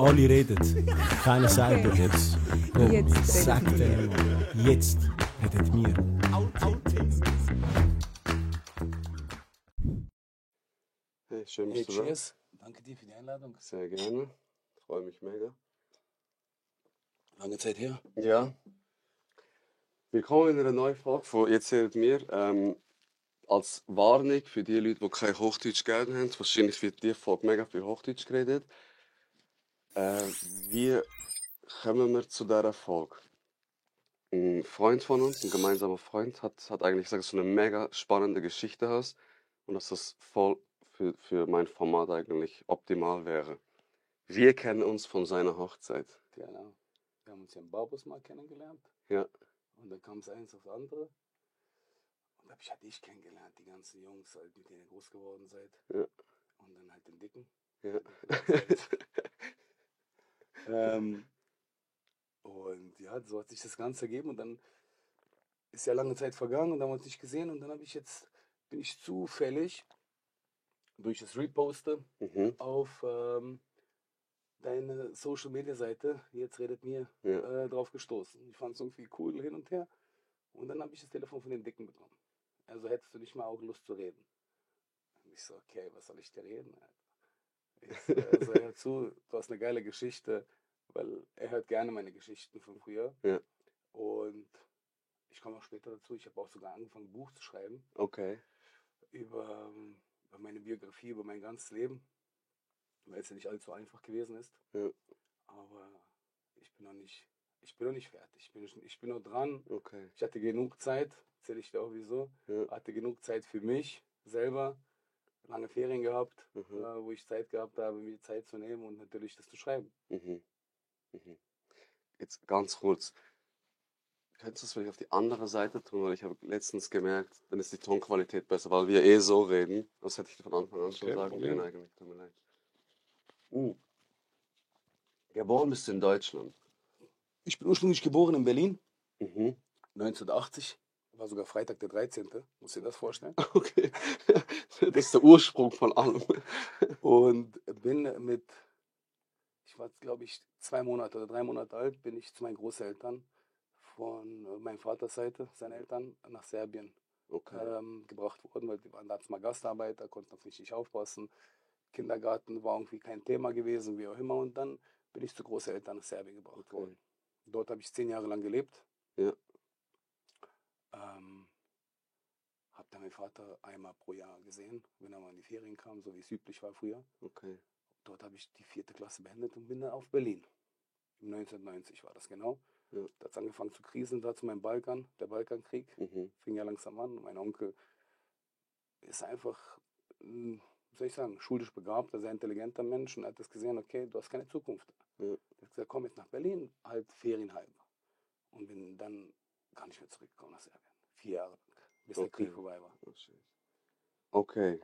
Alle reden, keiner sagt Okay. jetzt. Komm, Jetzt sag redet denen mal. Jetzt redet mir. Hey, schön Hey, bist du da. cheers. Danke dir für die Einladung. Sehr gerne. Freue mich mega. Lange Zeit her. Ja. Willkommen in einer neuen Folge von «Jetzt redet mir». Als Warnung für die Leute, die kein Hochdeutsch gerne haben, wahrscheinlich wird die Folge mega viel Hochdeutsch geredet. Wie kommen wir zu dieser Folge? Ein Freund von uns, ein gemeinsamer Freund, hat eigentlich gesagt, dass du eine mega spannende Geschichte hast und dass das voll für mein Format eigentlich optimal wäre. Wir kennen uns von seiner Hochzeit. Genau. Wir haben uns ja im Barbus mal kennengelernt. Ja. Und dann kam es eins aufs andere. Und da habe ich halt dich kennengelernt, die ganzen Jungs, halt, mit denen ihr groß geworden seid. Ja. Und dann halt den Dicken. Ja. Und ja, so hat sich das Ganze ergeben. Und dann ist ja lange Zeit vergangen und dann haben wir uns nicht gesehen. Und dann bin ich zufällig durch das Reposte Mhm. auf deine Social Media Seite, jetzt redet mir, Ja. drauf gestoßen. Ich fand es irgendwie cool hin und her. Und dann habe ich das Telefon von dem Dicken bekommen. Also hättest du nicht mal auch Lust zu reden. Und ich so, okay, was soll ich dir reden? Ich so, hör zu, du hast eine geile Geschichte, weil er hört gerne meine Geschichten von früher. Ja. Und ich komme auch später dazu, ich habe auch sogar angefangen, ein Buch zu schreiben Okay. über meine Biografie, über mein ganzes Leben, weil es ja nicht allzu einfach gewesen ist. Ja. Aber ich bin noch nicht fertig. Ich bin noch dran. Okay. Ich hatte genug Zeit, erzähle ich dir auch wieso. Ja. Hatte genug Zeit für mich selber, lange Ferien gehabt, Mhm. wo ich Zeit gehabt habe, mir Zeit zu nehmen und natürlich das zu schreiben. Mhm. Mhm. Jetzt ganz kurz. Könntest du es vielleicht auf die andere Seite tun? Weil ich habe letztens gemerkt, dann ist die Tonqualität besser, weil wir eh so reden. Das hätte ich von Anfang an schon Kein sagen Problem. können eigentlich. Tut mir leid. Geboren bist du in Deutschland. Ich bin ursprünglich geboren in Berlin, Mhm. 1980. War sogar Freitag der 13. Musst du dir das vorstellen? Okay. Das ist der Ursprung von allem. Und ich war glaube ich 2 Monate oder 3 Monate alt, bin ich zu meinen Großeltern von meinem Vaters Seite, seine Eltern, nach Serbien Okay. gebracht worden, weil die waren damals mal Gastarbeiter, konnten auf mich nicht aufpassen. Kindergarten war irgendwie kein Thema gewesen, wie auch immer. Und dann bin ich zu Großeltern nach Serbien gebracht Okay. worden. Dort habe ich 10 Jahre lang gelebt. Ja. Habe dann meinen Vater einmal pro Jahr gesehen, wenn er mal in die Ferien kam, so wie es üblich war früher. Okay. Dort habe ich die 4. Klasse beendet und bin dann auf Berlin. 1990 war das genau. Ja. Da hat es angefangen zu krisen, da zu meinem Balkan, der Balkankrieg. Mhm. Fing ja langsam an. Mein Onkel ist einfach, wie soll ich sagen, schulisch begabt, ein sehr intelligenter Mensch und hat das gesehen, okay, du hast keine Zukunft. Ja. Er hat gesagt, komm jetzt nach Berlin, halt ferienhalber. Und bin dann gar nicht mehr zurückgekommen nach Serbien. 4 Jahre lang, bis der Krieg vorbei war. Oh, shit. Okay.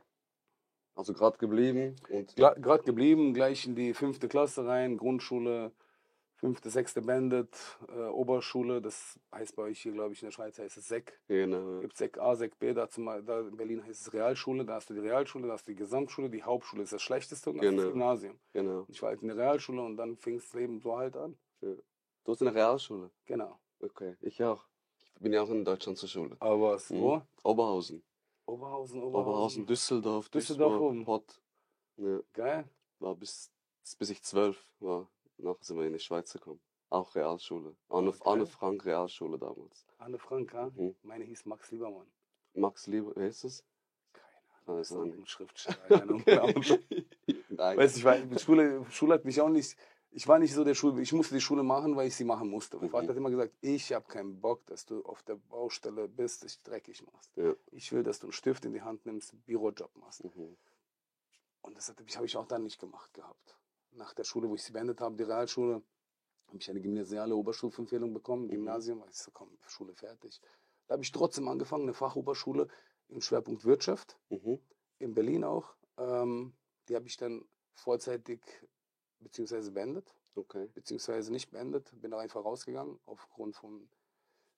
Also gerade geblieben und Gerade geblieben, gleich in die 5. Klasse rein, Grundschule, 5., 6. beendet, Oberschule, das heißt bei euch hier, glaube ich, in der Schweiz heißt es SEC. genau. Gibt SEC A, SEC B, da in Berlin heißt es Realschule, da hast du die Realschule, da hast du die Gesamtschule, die Hauptschule ist das Schlechteste und dann ist das Genau. Gymnasium. Genau. Ich war halt in der Realschule und dann fing das Leben so halt an. Ja. Du hast eine Realschule. Genau. Okay. Ich auch. Ich bin ja auch in Deutschland zur Schule. Aber was, wo? Mhm. Oberhausen. Oberhausen. Düsseldorf, Düsseldorf Duisburg, oben. Pott. Ja. Geil. War bis ich 12 war. Nachher sind wir in die Schweiz gekommen. Auch Realschule. Anne Okay. Frank Realschule damals. Anne Frank, ha? Mhm. Meine hieß Max Liebermann. Max Lieber, wer ist es? Keine Ahnung. Also Das ist ein nicht. Schriftsteller. Nein. Weißt du, die Schule hat mich auch nicht. Ich war nicht so der Schule. Ich musste die Schule machen, weil ich sie machen musste. Mein Vater hat immer gesagt, ich habe keinen Bock, dass du auf der Baustelle bist, dich dreckig machst. Ja. Ich will, dass du einen Stift in die Hand nimmst, einen Bürojob machst. Mhm. Und das habe ich auch dann nicht gemacht gehabt. Nach der Schule, wo ich sie beendet habe, die Realschule, habe ich eine gymnasiale Oberstufenempfehlung bekommen, Gymnasium, weil ich so, komm, Schule fertig. Da habe ich trotzdem angefangen, eine Fachoberschule im Schwerpunkt Wirtschaft, Mhm. in Berlin auch. Die habe ich dann vorzeitig beziehungsweise beendet, Okay. beziehungsweise nicht beendet. Bin da einfach rausgegangen, aufgrund von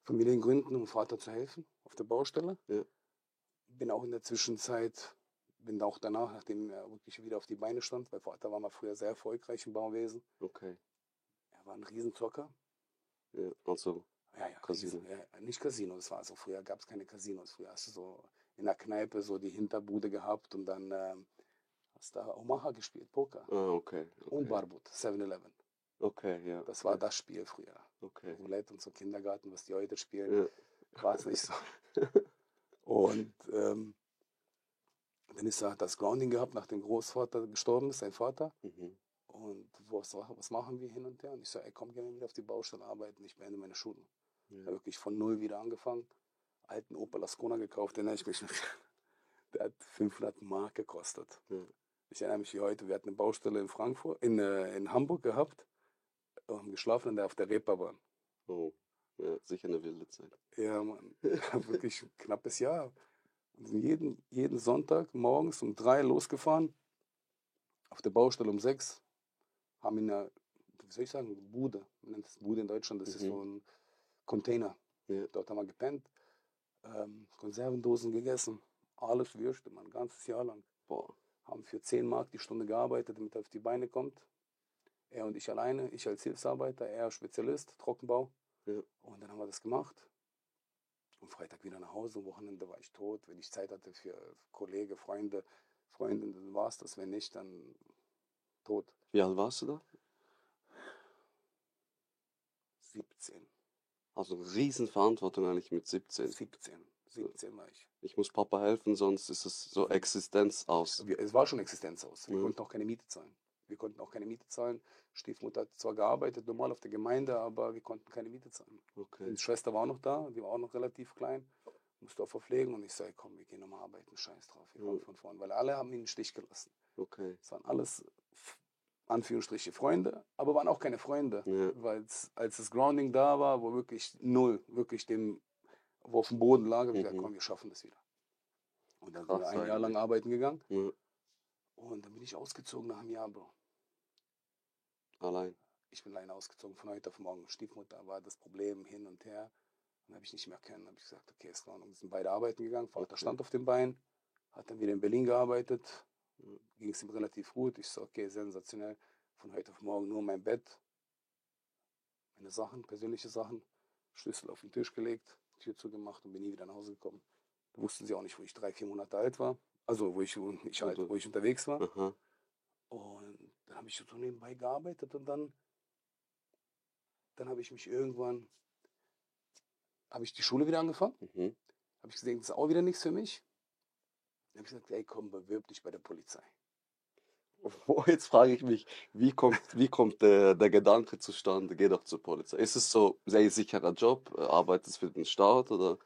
Familiengründen, um Vater zu helfen auf der Baustelle. Ja. Bin auch in der Zwischenzeit bin auch danach, nachdem er wirklich wieder auf die Beine stand, mein Vater war mal früher sehr erfolgreich im Bauwesen. Okay. Er war ein Riesenzocker. Ja, also Ja, ja, Casino. ja, nicht Casino, das war so. Früher gab es keine Casinos. Früher hast du so in der Kneipe so die Hinterbude gehabt und dann hast da Omaha gespielt, Poker. Ah, okay, Und okay. Barbut, 7-Eleven. Okay, ja. Das war Ja, das Spiel früher. okay. Roulette und so Kindergarten, was die heute spielen, Ja. war es nicht so. Und dann hat das Grounding gehabt, nachdem Großvater gestorben ist, sein Vater. Mhm. Und was machen wir hin und her? Und ich so, ey, komm, gehen wir wieder auf die Baustelle arbeiten, ich beende meine Schule. Ja. Ich habe wirklich von null wieder angefangen. Alten Opel Ascona gekauft, den erinnere ich mich noch. Der hat 500 Mark gekostet. Ja. Ich erinnere mich wie heute, wir hatten eine Baustelle in Hamburg gehabt, haben geschlafen auf der Reeperbahn. Oh, ja, sicher eine wilde Zeit. Ja, Mann, wirklich ein knappes Jahr. Wir sind jeden Sonntag morgens um 3 losgefahren, auf der Baustelle um 6, haben in einer, wie soll ich sagen, Bude, man nennt es Bude in Deutschland, das ist so ein Container. Ja. Dort haben wir gepennt, Konservendosen gegessen, alles Würste, man, ein ganzes Jahr lang. Boah. Haben für 10 Mark die Stunde gearbeitet, damit er auf die Beine kommt. Er und ich alleine, ich als Hilfsarbeiter, er als Spezialist, Trockenbau. Ja. Und dann haben wir das gemacht. Und Freitag wieder nach Hause, am Wochenende war ich tot. Wenn ich Zeit hatte für Kollegen, Freunde, Freundinnen, dann war es das. Wenn nicht, dann tot. Wie alt warst du da? 17. Also Riesenverantwortung eigentlich mit 17. 17 war ich. Ich muss Papa helfen, sonst ist es so Existenz aus. Es war schon Existenz aus. Wir Ja. konnten auch keine Miete zahlen. Stiefmutter hat zwar gearbeitet, normal auf der Gemeinde, aber wir konnten keine Miete zahlen. Okay. Die Schwester war auch noch da, die war auch noch relativ klein, musste auch verpflegen und ich sage, komm, wir gehen nochmal arbeiten, scheiß drauf, wir kommen von vorn, weil alle haben ihn im Stich gelassen. Okay. Es waren alles, Anführungsstriche, Freunde, aber waren auch keine Freunde, Ja. weil als das Grounding da war, wo wirklich null, wirklich wo auf dem Boden lag, habe ich gesagt, komm, wir schaffen das wieder. Und dann sind wir Krass ein Jahr lang eigentlich. arbeiten gegangen Ja. und dann bin ich ausgezogen nach einem Jahr, Bro. Allein. Ich bin alleine ausgezogen von heute auf morgen. Stiefmutter war das Problem hin und her. Dann habe ich nicht mehr können. Dann habe ich gesagt, okay, ist in Ordnung. Wir sind beide arbeiten gegangen. Vater stand auf dem Bein, hat dann wieder in Berlin gearbeitet. Ging es ihm relativ gut. Ich so, okay, sensationell. Von heute auf morgen nur mein Bett, meine Sachen, persönliche Sachen, Schlüssel auf den Tisch gelegt, Tür zugemacht und bin nie wieder nach Hause gekommen. Da wussten sie auch nicht, wo ich 3, 4 Monate alt war. Also wo ich unterwegs war. Aha. Und dann habe ich so nebenbei gearbeitet und dann habe ich mich irgendwann, habe ich die Schule wieder angefangen, Mhm. habe ich gesehen, das ist auch wieder nichts für mich. Dann habe ich gesagt, ey komm, bewirb dich bei der Polizei. Oh, jetzt frage ich mich, wie kommt der Gedanke zustande, geh doch zur Polizei. Ist es so ein sehr sicherer Job? Arbeitest du für den Staat oder?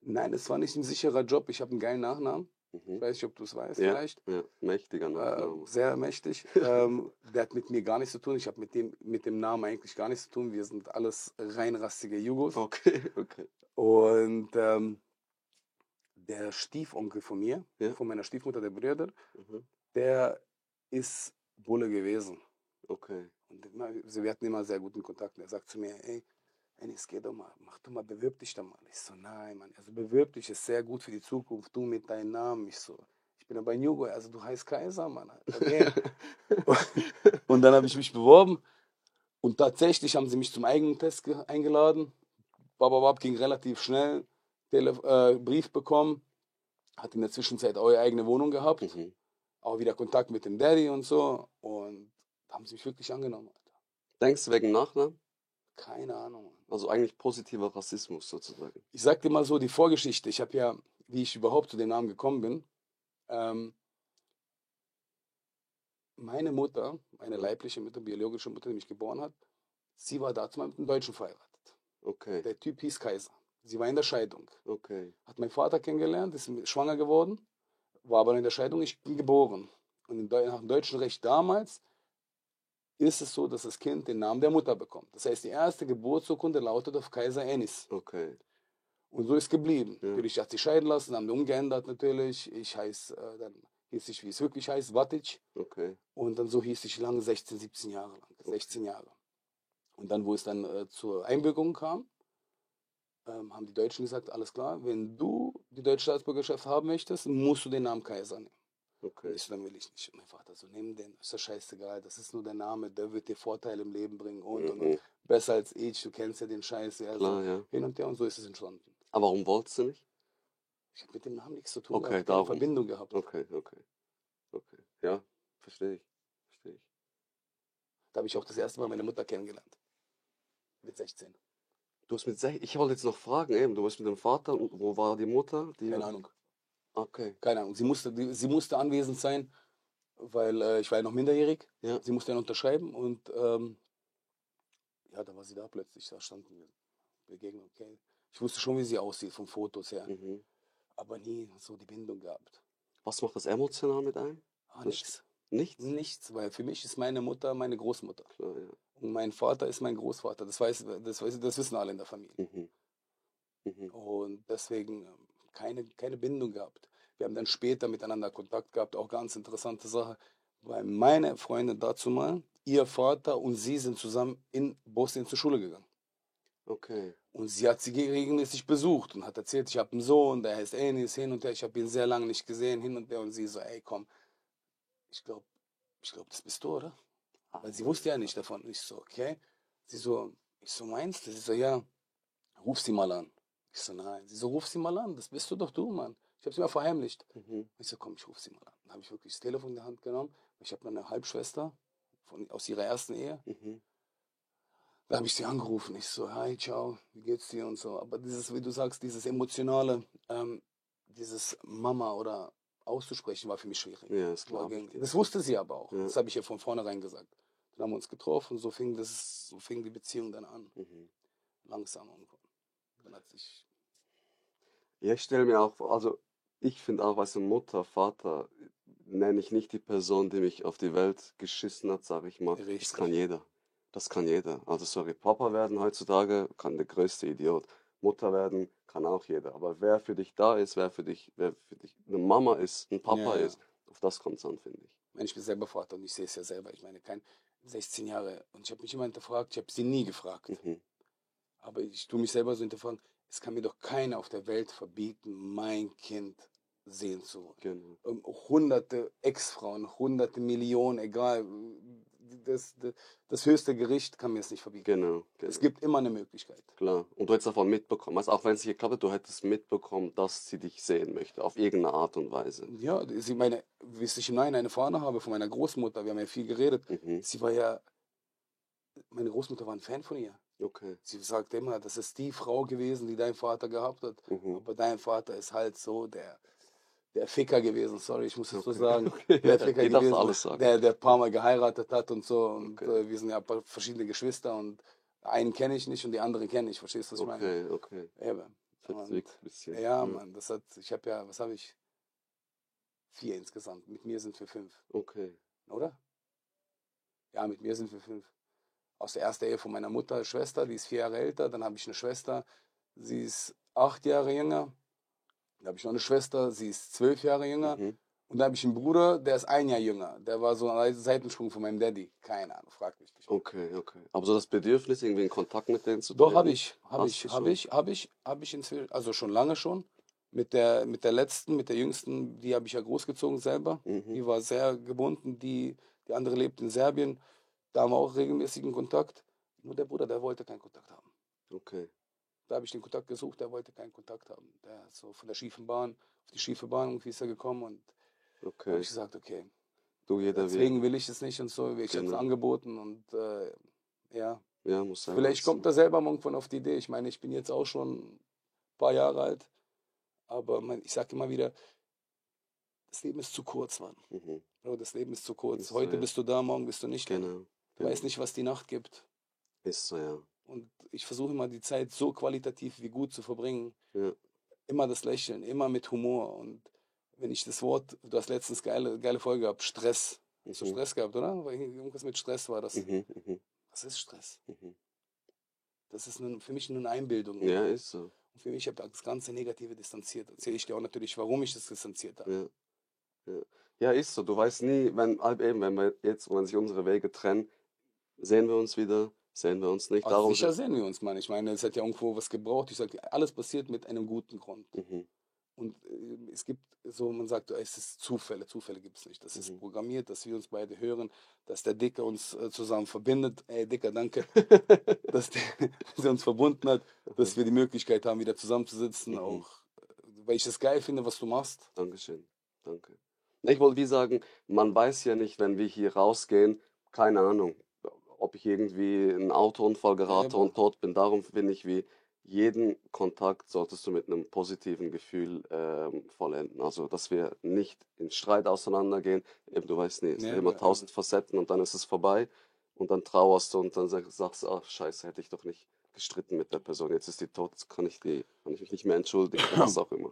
Nein, es war nicht ein sicherer Job, ich habe einen geilen Nachnamen. Ich Mhm. weiß nicht, ob du es weißt, Ja, vielleicht. ja, mächtiger Nachname. Sehr mächtig. Der hat mit mir gar nichts zu tun. Ich habe mit dem Namen eigentlich gar nichts zu tun. Wir sind alles reinrassige Jugos. Okay, okay. Und der Stiefonkel von mir, Ja. von meiner Stiefmutter, der Bruder, Mhm. der ist Bulle gewesen. Okay. Und wir hatten immer sehr guten Kontakt. Und er sagt zu mir, ey, Enis, geh doch mal, mach doch mal, bewirb dich doch mal. Ich so, nein, Mann, also bewirb dich, ist sehr gut für die Zukunft, du mit deinem Namen. Ich so, ich bin ja bei Jugo, also du heißt Kaiser, Mann. Okay. Und dann habe ich mich beworben und tatsächlich haben sie mich zum Eigentest eingeladen. Bababab ging relativ schnell, Brief bekommen, hat in der Zwischenzeit eure eigene Wohnung gehabt, Mhm. auch wieder Kontakt mit dem Daddy und so und da haben sie mich wirklich angenommen, Alter. Denkst du wegen Nachnamen? Keine Ahnung, Mann. Also eigentlich positiver Rassismus sozusagen. Ich sag dir mal so die Vorgeschichte. Ich habe ja, wie ich überhaupt zu dem Namen gekommen bin, meine Mutter, meine leibliche Mutter, biologische Mutter, die mich geboren hat, sie war dazu mal mit einem Deutschen verheiratet. Okay, Der Typ hieß Kaiser. Sie war in der Scheidung. okay. Hat meinen Vater kennengelernt, ist schwanger geworden, war aber in der Scheidung, ich bin geboren. Und nach dem deutschen Recht damals ist es so, dass das Kind den Namen der Mutter bekommt. Das heißt, die erste Geburtsurkunde lautet auf Kaiser Enis. Okay. Und so ist geblieben. Ja. Natürlich hat sich scheiden lassen, haben wir umgeändert natürlich. Dann hieß ich, wie es wirklich heißt, Vatic. Okay. Und dann so hieß ich lange, 16, 17 Jahre lang. 16 Jahre. Und dann, wo es dann zur Einbürgerung kam, haben die Deutschen gesagt, alles klar, wenn du die deutsche Staatsbürgerschaft haben möchtest, musst du den Namen Kaiser nehmen. Und Okay. ich so, dann will ich nicht. Und mein Vater so, nimm den, ist doch scheißegal, das ist nur der Name, der wird dir Vorteile im Leben bringen und. Mhm. Besser als ich, du kennst ja den Scheiß, ja, so Klar, ja. hin und her und so ist es entstanden. Aber warum wolltest du nicht? Ich habe mit dem Namen nichts zu tun Okay, gehabt, keine darum. Verbindung gehabt. Okay. Ja, verstehe ich. Da habe ich auch das erste Mal meine Mutter kennengelernt. Mit 16. Du hast mit 16, ich wollte jetzt noch fragen, eben, du warst mit dem Vater, und wo war die Mutter? Keine Ahnung. Okay, Keine Ahnung. Sie musste anwesend sein, weil ich war ja noch minderjährig. ja. Sie musste dann unterschreiben und ja, da war sie da plötzlich. Da standen wir. Begegnung, okay. Ich wusste schon, wie sie aussieht, von Fotos her. Mhm. Aber nie so die Bindung gehabt. Was macht das emotional mit einem? Nichts. Nichts? Nichts, weil für mich ist meine Mutter meine Großmutter. Klar, ja. Und mein Vater ist mein Großvater. Das wissen alle in der Familie. Mhm. Und deswegen keine Bindung gehabt. Wir haben dann später miteinander Kontakt gehabt, auch ganz interessante Sache, weil meine Freundin dazu mal, ihr Vater und sie sind zusammen in Bosnien zur Schule gegangen. Okay. Und sie hat sie regelmäßig besucht und hat erzählt, ich habe einen Sohn, der heißt Enis, hin und her, ich habe ihn sehr lange nicht gesehen, hin und her. Und sie so, ey komm, ich glaube, das bist du, oder? Weil sie wusste ja nicht davon. Ich so, okay. Ich so, meinst du? Sie so, ja, ruf sie mal an. Ich so, nein. Sie so, ruf sie mal an, das bist du doch du, Mann. Ich habe sie mal verheimlicht. Mhm. Ich so, komm, ich ruf sie mal an. Dann habe ich wirklich das Telefon in der Hand genommen. Ich habe eine Halbschwester aus ihrer ersten Ehe. Mhm. Da habe ich sie angerufen. Ich so, hi, ciao, wie geht's dir und so. Aber dieses, wie du sagst, dieses emotionale, dieses Mama oder auszusprechen, war für mich schwierig. Ja, das glaube ich dir. Das wusste sie aber auch. Ja. Das habe ich ihr von vornherein gesagt. Dann haben wir uns getroffen, so fing die Beziehung dann an. Mhm. Langsam. Und dann hat sich. Ja, ich stelle mir auch vor, also ich finde auch, weißt du, Mutter, Vater, nenne ich nicht die Person, die mich auf die Welt geschissen hat, sage ich mal. Das Richtig. kann jeder. Das kann jeder. Also sorry, Papa werden heutzutage kann der größte Idiot. Mutter werden kann auch jeder. Aber wer für dich da ist, wer für dich eine Mama ist, ein Papa Ja. ist, auf das kommt es an, finde ich. Ich bin selber Vater und ich sehe es ja selber. Ich meine, kein 16 Jahre. Und ich habe mich immer hinterfragt, ich habe sie nie gefragt. Mhm. Aber ich tue mich selber so hinterfragen, es kann mir doch keiner auf der Welt verbieten, mein Kind sehen zu wollen. Genau. Hunderte Ex-Frauen, hunderte Millionen, egal. Das höchste Gericht kann mir es nicht verbieten. Genau. Es gibt immer eine Möglichkeit. Klar. Und du hättest davon mitbekommen. Also auch wenn es nicht geklappt hat, du hättest mitbekommen, dass sie dich sehen möchte. Auf irgendeine Art und Weise. Ja, wie ich im Nachhinein eine Fahne habe von meiner Großmutter, wir haben ja viel geredet. Mhm. Meine Großmutter war ein Fan von ihr. Okay. Sie sagte immer, das ist die Frau gewesen, die dein Vater gehabt hat. Mhm. Aber dein Vater ist halt so der Ficker gewesen, sorry, ich muss es so Okay. sagen. Okay. Der Ficker Ich darf gewesen, alles sagen. der ein paar Mal geheiratet hat und so. Und Okay. wir sind ja verschiedene Geschwister und einen kenne ich nicht und die andere kenne ich. Verstehst du, was ich meine? Okay. Eben. Verzwickt ein bisschen. Ja, Mann, ich habe ja, was habe ich? 4 insgesamt. Mit mir sind wir 5. Okay. Oder? Ja, mit mir sind wir 5. Aus der ersten Ehe von meiner Mutter, Schwester, die ist 4 Jahre älter. Dann habe ich eine Schwester, sie ist 8 Jahre jünger. Dann habe ich noch eine Schwester, sie ist 12 Jahre jünger. Mhm. Und dann habe ich einen Bruder, der ist 1 Jahr jünger. Der war so ein Seitensprung von meinem Daddy. Keine Ahnung, frag mich nicht. Okay. Aber so das Bedürfnis, irgendwie in Kontakt mit denen zu Doch, treten? habe ich inzwischen, also schon lange schon. Mit der letzten, mit der jüngsten, die habe ich ja großgezogen selber. Mhm. Die war sehr gebunden, die andere lebt in Serbien. Da haben wir auch regelmäßigen Kontakt. Nur der Bruder, der wollte keinen Kontakt haben. Okay. Da habe ich den Kontakt gesucht, der wollte keinen Kontakt haben. Der ist so von der schiefen Bahn auf die schiefe Bahn irgendwie ist er gekommen und da habe Okay. ich gesagt, okay, Du, jeder deswegen will ich es nicht und so. Ich habe es Genau. angeboten und ja. Ja, muss sein. Vielleicht kommt er selber irgendwann auf die Idee. Ich meine, ich bin jetzt auch schon ein paar Jahre alt, aber ich sage immer wieder, das Leben ist zu kurz, Mann. Mhm. Bro, das Leben ist zu kurz. Ist so, Heute ja. bist du da, morgen bist du nicht da. Genau. Du weißt nicht, was die Nacht gibt. Ist so, ja. Und ich versuche immer, die Zeit so qualitativ wie gut zu verbringen. Ja. Immer das Lächeln, immer mit Humor. Und wenn ich das Wort, du hast letztens geile Folge gehabt, Stress. Hast du Mhm. Stress gehabt, oder? Weil irgendwas mit Stress war das. Mhm. Was ist Stress? Mhm. Das ist für mich nur eine Einbildung. Ja, ist so. Und für mich habe ich das ganze Negative distanziert. Erzähle ich dir auch natürlich, warum ich das distanziert habe. Ja, ist so. Du weißt nie, wenn sich unsere Wege trennen, sehen wir uns wieder, sehen wir uns nicht. Also Darum sicher sehen wir uns, Mann. Ich meine, es hat ja irgendwo was gebraucht. Ich sage, alles passiert mit einem guten Grund. Mhm. Und es gibt so, man sagt, es ist Zufälle, Zufälle gibt es nicht. Das ist Mhm. programmiert, dass wir uns beide hören, dass der Dicke uns zusammen verbindet. Ey, Dicker, danke, dass der, dass er uns verbunden hat, dass wir die Möglichkeit haben, wieder zusammenzusitzen, Mhm. auch weil ich es geil finde, was du machst. Dankeschön. Danke. Ich wollte wie sagen, man weiß ja nicht, wenn wir hier rausgehen, keine Ahnung, ob ich irgendwie in einen Autounfall gerate Bro. und tot bin. Darum finde ich, wie jeden Kontakt solltest du mit einem positiven Gefühl vollenden. Also, dass wir nicht in Streit auseinandergehen. Eben, du weißt nie, es gibt immer Ja. 1000 Facetten und dann ist es vorbei und dann trauerst du und dann sagst du, ach Scheiße, hätte ich doch nicht gestritten mit der Person. Jetzt ist die tot, jetzt kann ich mich nicht mehr entschuldigen oder was auch immer.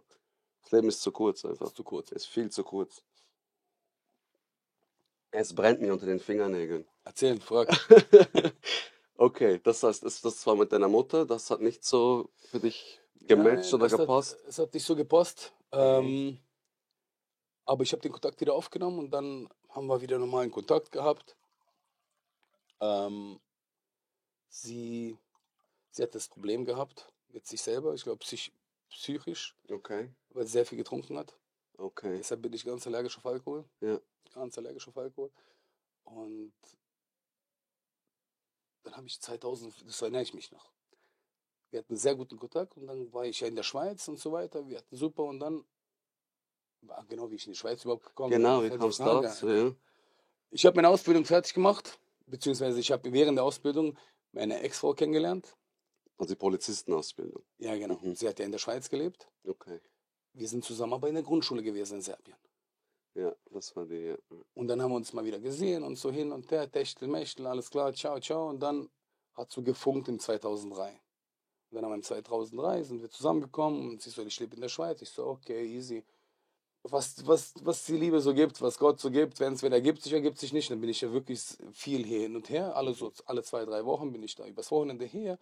Das Leben ist zu kurz Das einfach. ist zu kurz. Ist viel zu kurz. Es brennt mir unter den Fingernägeln. Erzähl, frag. Okay, das heißt, das war mit deiner Mutter, das hat nicht so für dich gematcht Nein, oder gepasst? es hat nicht so gepasst. Aber ich habe den Kontakt wieder aufgenommen und dann haben wir wieder normalen Kontakt gehabt. Ähm, sie, sie hat das Problem gehabt mit sich selber, ich glaube psychisch, Okay, weil sie sehr viel getrunken hat. okay, Deshalb bin ich ganz allergisch auf Alkohol. ja, Ganz allergisch auf Alkohol. Und dann habe ich 2000, das erinnere ich mich noch. Wir hatten sehr guten Kontakt und dann war ich ja in der Schweiz und so weiter. Wir hatten super und dann, genau wie ich in die Schweiz überhaupt gekommen bin, genau, das wie ist die kam's Frage. dazu, ja? Ich habe meine Ausbildung fertig gemacht, beziehungsweise ich habe während der Ausbildung meine Ex-Frau kennengelernt. Also die Polizistenausbildung. Ja, genau. Mhm. Sie hat ja in der Schweiz gelebt. Okay, Wir sind zusammen aber in der Grundschule gewesen in Serbien. ja, das war die, ja. Und dann haben wir uns mal wieder gesehen und so hin und her, Techtel, Mechtel, alles klar, ciao, ciao. Und dann hat so gefunkt im 2003. Und dann haben wir im 2003 sind wir zusammengekommen und sie so, ich lebe in der Schweiz. Ich so, okay, easy. Was die Liebe so gibt, was Gott so gibt, wenn es wieder ergibt sich nicht, dann bin ich ja wirklich viel hier hin und her. Alle 2, 3 Wochen bin ich da übers Wochenende hier.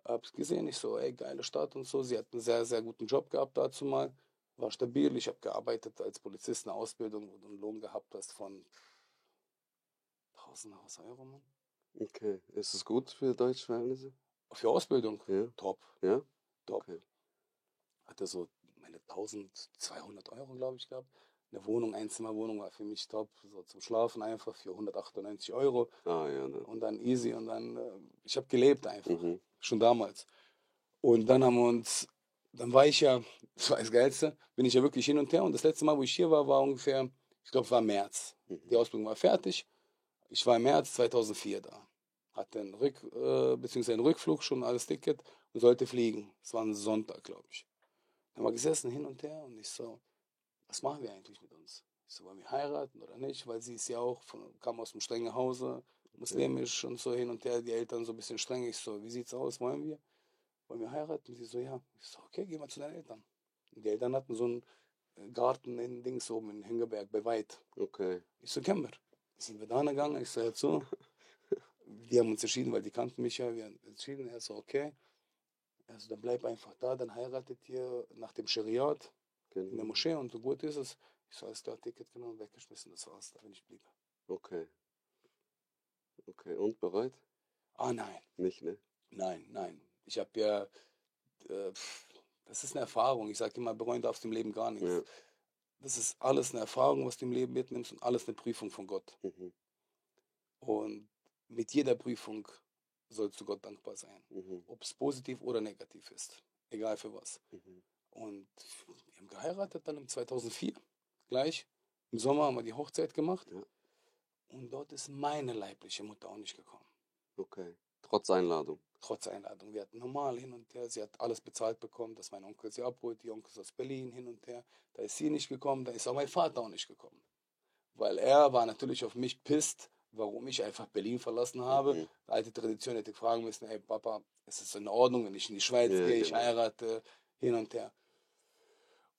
Hab's gesehen, ich so, ey, geile Stadt und so. Sie hat einen sehr, sehr guten Job gehabt dazu mal. War stabil. Ich habe gearbeitet als Polizist in der Ausbildung, wo du einen Lohn gehabt hast von 1000 Euro, Mann. Okay, ist es gut für Deutschverhältnisse? Für Ausbildung, Ja, top, ja, top. okay, Hatte so meine 1200 Euro, glaube ich, gehabt. Eine Wohnung, Einzimmerwohnung war für mich top. So zum Schlafen einfach für 198 Euro. ah ja, ne. Und dann easy. Und dann, ich habe gelebt einfach. Mhm. Schon damals. Und dann haben wir uns, dann war ich ja, das war das Geilste, bin ich ja wirklich hin und her. Und das letzte Mal, wo ich hier war, war ungefähr, ich glaube, war März. Die Mhm. Ausbildung war fertig. Ich war im März 2004 da. Hatte beziehungsweise einen Rückflug, schon alles Ticket und sollte fliegen. Es war ein Sonntag, glaube ich. Dann haben wir gesessen hin und her und ich so, was machen wir eigentlich mit uns? Ich so, wollen wir heiraten oder nicht? Weil sie ist ja auch, kam aus einem strengen Hause, muslimisch und so hin und her, die Eltern so ein bisschen streng. Ich so, wie sieht's aus, wollen wir heiraten? Sie so, ja. Ich so, okay, geh mal zu deinen Eltern. Und die Eltern hatten so einen Garten in Dings oben in Hingerberg, bei Weit. Okay, Ich so, kennen wir. Sind wir da gegangen? Ich so, ja, so. Die haben uns entschieden, weil die kannten mich ja. Wir haben entschieden. Er so, okay. Also dann bleib einfach da, dann heiratet ihr nach dem Schariat in der genau, Moschee und so gut ist es. Ich so, alles klar, Ticket genommen, weggeschmissen, das war's, da bin ich blieb. okay, okay, und bereit? Ah, nein, Nicht, ne? nein. Ich habe ja, das ist eine Erfahrung. Ich sage immer, bereuen darfst du im Leben gar nichts. Ja, Das ist alles eine Erfahrung, was du im Leben mitnimmst und alles eine Prüfung von Gott. mhm. Und mit jeder Prüfung sollst du Gott dankbar sein. Mhm. Ob es positiv oder negativ ist. Egal für was. Mhm. Und wir haben geheiratet dann im 2004. Gleich. Im Sommer haben wir die Hochzeit gemacht. Ja. Und dort ist meine leibliche Mutter auch nicht gekommen. Okay, trotz Einladung. Trotz Einladung. Wir hatten normal hin und her. Sie hat alles bezahlt bekommen, dass mein Onkel sie abholt. Die Onkels aus Berlin hin und her. Da ist sie nicht gekommen. Da ist auch mein Vater auch nicht gekommen. Weil er war natürlich auf mich pisst, warum ich einfach Berlin verlassen habe. Mhm. Alte Tradition hätte ich fragen müssen, ey Papa, ist es in Ordnung, wenn ich in die Schweiz Ja, gehe, ich genau. heirate, hin und her.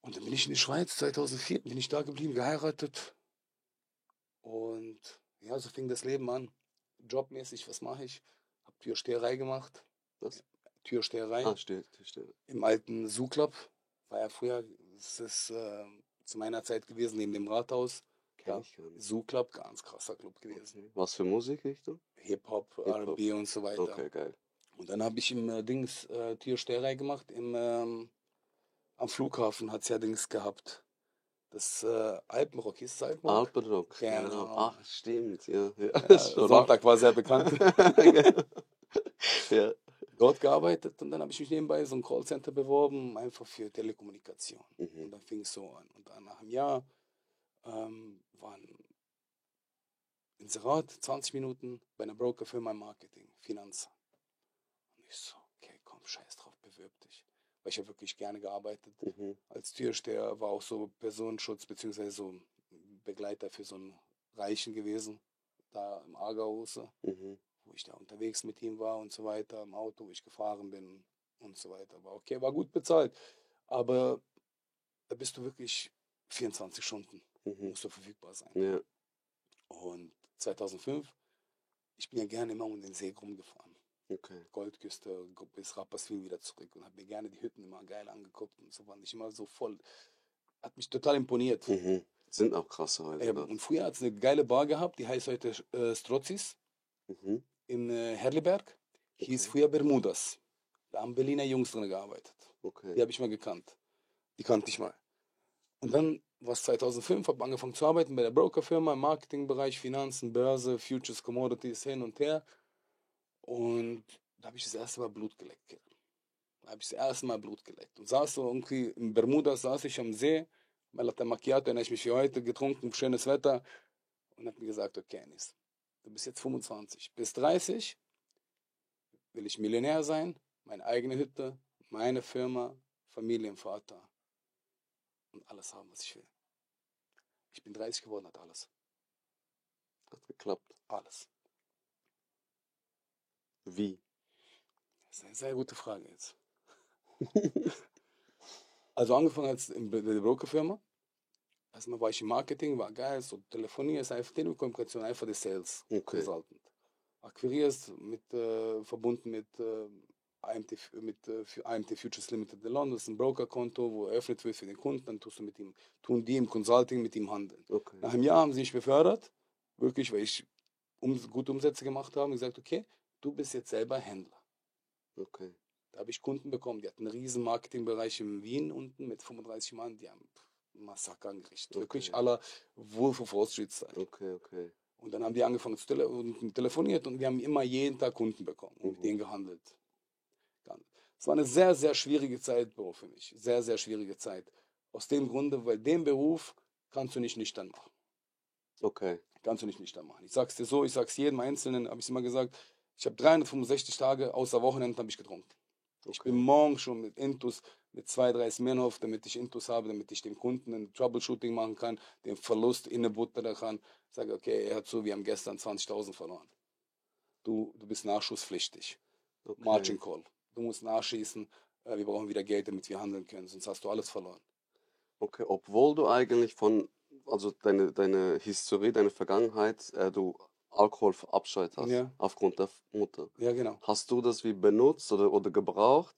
Und dann bin ich in die Schweiz, 2004, bin ich da geblieben, geheiratet. Und ja, so fing das Leben an. Jobmäßig, was mache ich? Hab Türsteherei gemacht. Was? Türsteherei Ah, steht. im alten Zoo-Club. War ja früher, das ist zu meiner Zeit gewesen, neben dem Rathaus. Kenn Ja, ich gar nicht. Zoo-Club, ganz krasser Club gewesen. Okay. Was für Musikrichtung? Hip-Hop, Hip-Hop. R&B und so weiter. Okay, geil. Und dann habe ich im Türsteherei gemacht, im am Flughafen hat es ja Dings gehabt. Das Alpenrock, hieß es Alpenrock? Alpenrock, genau. Genau. Ach, stimmt, ja. Ja, Schon Sonntag war sehr bekannt. Ja. Dort gearbeitet und dann habe ich mich nebenbei so ein Callcenter beworben, einfach für Telekommunikation. Und Mhm. dann fing es so an. Und dann nach einem Jahr war ein Inserat, 20 Minuten bei einer Brokerfirma im Marketing, Finanzen. Und ich so, okay, komm, scheiß drauf, bewirb dich. Weil ich habe wirklich gerne gearbeitet. Mhm. Als Türsteher war auch so Personenschutz beziehungsweise so Begleiter für so einen Reichen gewesen, da im Aargauhause, Mhm. wo ich da unterwegs mit ihm war und so weiter, im Auto, wo ich gefahren bin und so weiter. War okay, war gut bezahlt. Aber da bist du wirklich 24 Stunden, Mhm. musst du verfügbar sein. Ja. Und 2005, ich bin ja gerne immer um den See rumgefahren. Okay. Goldküste bis Rapperswil wieder zurück und habe mir gerne die Hütten immer geil angeguckt und so fand ich immer so voll. Hat mich total imponiert. Mhm. Sind auch krasse Häuser da. Und früher hat es eine geile Bar gehabt, die heißt heute Strozzis Mhm. in Herliberg. Hieß Okay. früher Bermudas. Da haben Berliner Jungs drin gearbeitet. Die Okay. habe ich mal gekannt. Die kannte ich mal. Und dann war es 2005, habe angefangen zu arbeiten bei der Brokerfirma im Marketingbereich, Finanzen, Börse, Futures, Commodities, hin und her. Und da habe ich das erste Mal Blut geleckt. Da habe ich das erste Mal Blut geleckt. Und saß so irgendwie in Bermuda, saß ich am See, mein Latte Macchiato, erinnere ich mich wie heute, getrunken, schönes Wetter. Und hat mir gesagt, okay, Anis, du bist jetzt 25, bis 30 will ich Millionär sein, meine eigene Hütte, meine Firma, Familienvater und alles haben, was ich will. Ich bin 30 geworden, hat alles. Hat geklappt. Alles. Wie? Das ist eine sehr gute Frage jetzt. Also angefangen als in der Brokerfirma. Erstmal war ich im Marketing, war geil, so Telefonie ist einfach Telekommunikation, einfach der Sales Okay. Consultant. Akquirierst verbunden mit für IMT Futures Limited in London, das ist ein Brokerkonto, wo eröffnet wird für den Kunden, dann tun die im Consulting mit ihm handeln. Okay. Nach einem Jahr haben sie mich befördert, wirklich, weil ich gute Umsätze gemacht habe und gesagt, okay, du bist jetzt selber Händler. Okay. Da habe ich Kunden bekommen, die hatten einen riesen Marketingbereich in Wien unten mit 35 Mann, die haben Massaker angerichtet. Okay. Wirklich aller Wolf of Wall Street Style. Okay, okay. Und dann haben die angefangen zu telefoniert und wir haben immer jeden Tag Kunden bekommen und mit denen gehandelt. Es war eine sehr, sehr schwierige Zeit, Bro, für mich. Sehr, sehr schwierige Zeit. Aus dem Grunde, weil den Beruf kannst du nicht nüchtern machen. Okay. Kannst du nicht nüchtern machen. Ich sag's dir so, ich sag's jedem Einzelnen, habe ich immer gesagt, ich habe 365 Tage außer Wochenende habe ich getrunken. Ich bin morgen schon mit Intus, mit 2, 3 Smirnoff, damit ich Intus habe, damit ich dem Kunden ein Troubleshooting machen kann, den Verlust innebuttern kann. Ich sage, okay, er hat so, wir haben gestern 20.000 verloren. Du bist nachschusspflichtig. Okay. Margin Call. Du musst nachschießen, wir brauchen wieder Geld, damit wir handeln können, sonst hast du alles verloren. Okay, obwohl du eigentlich also deine Historie, deine Vergangenheit, du Alkoholabscheid hast, Ja. aufgrund der Mutter. Ja, genau. Hast du das wie benutzt oder gebraucht,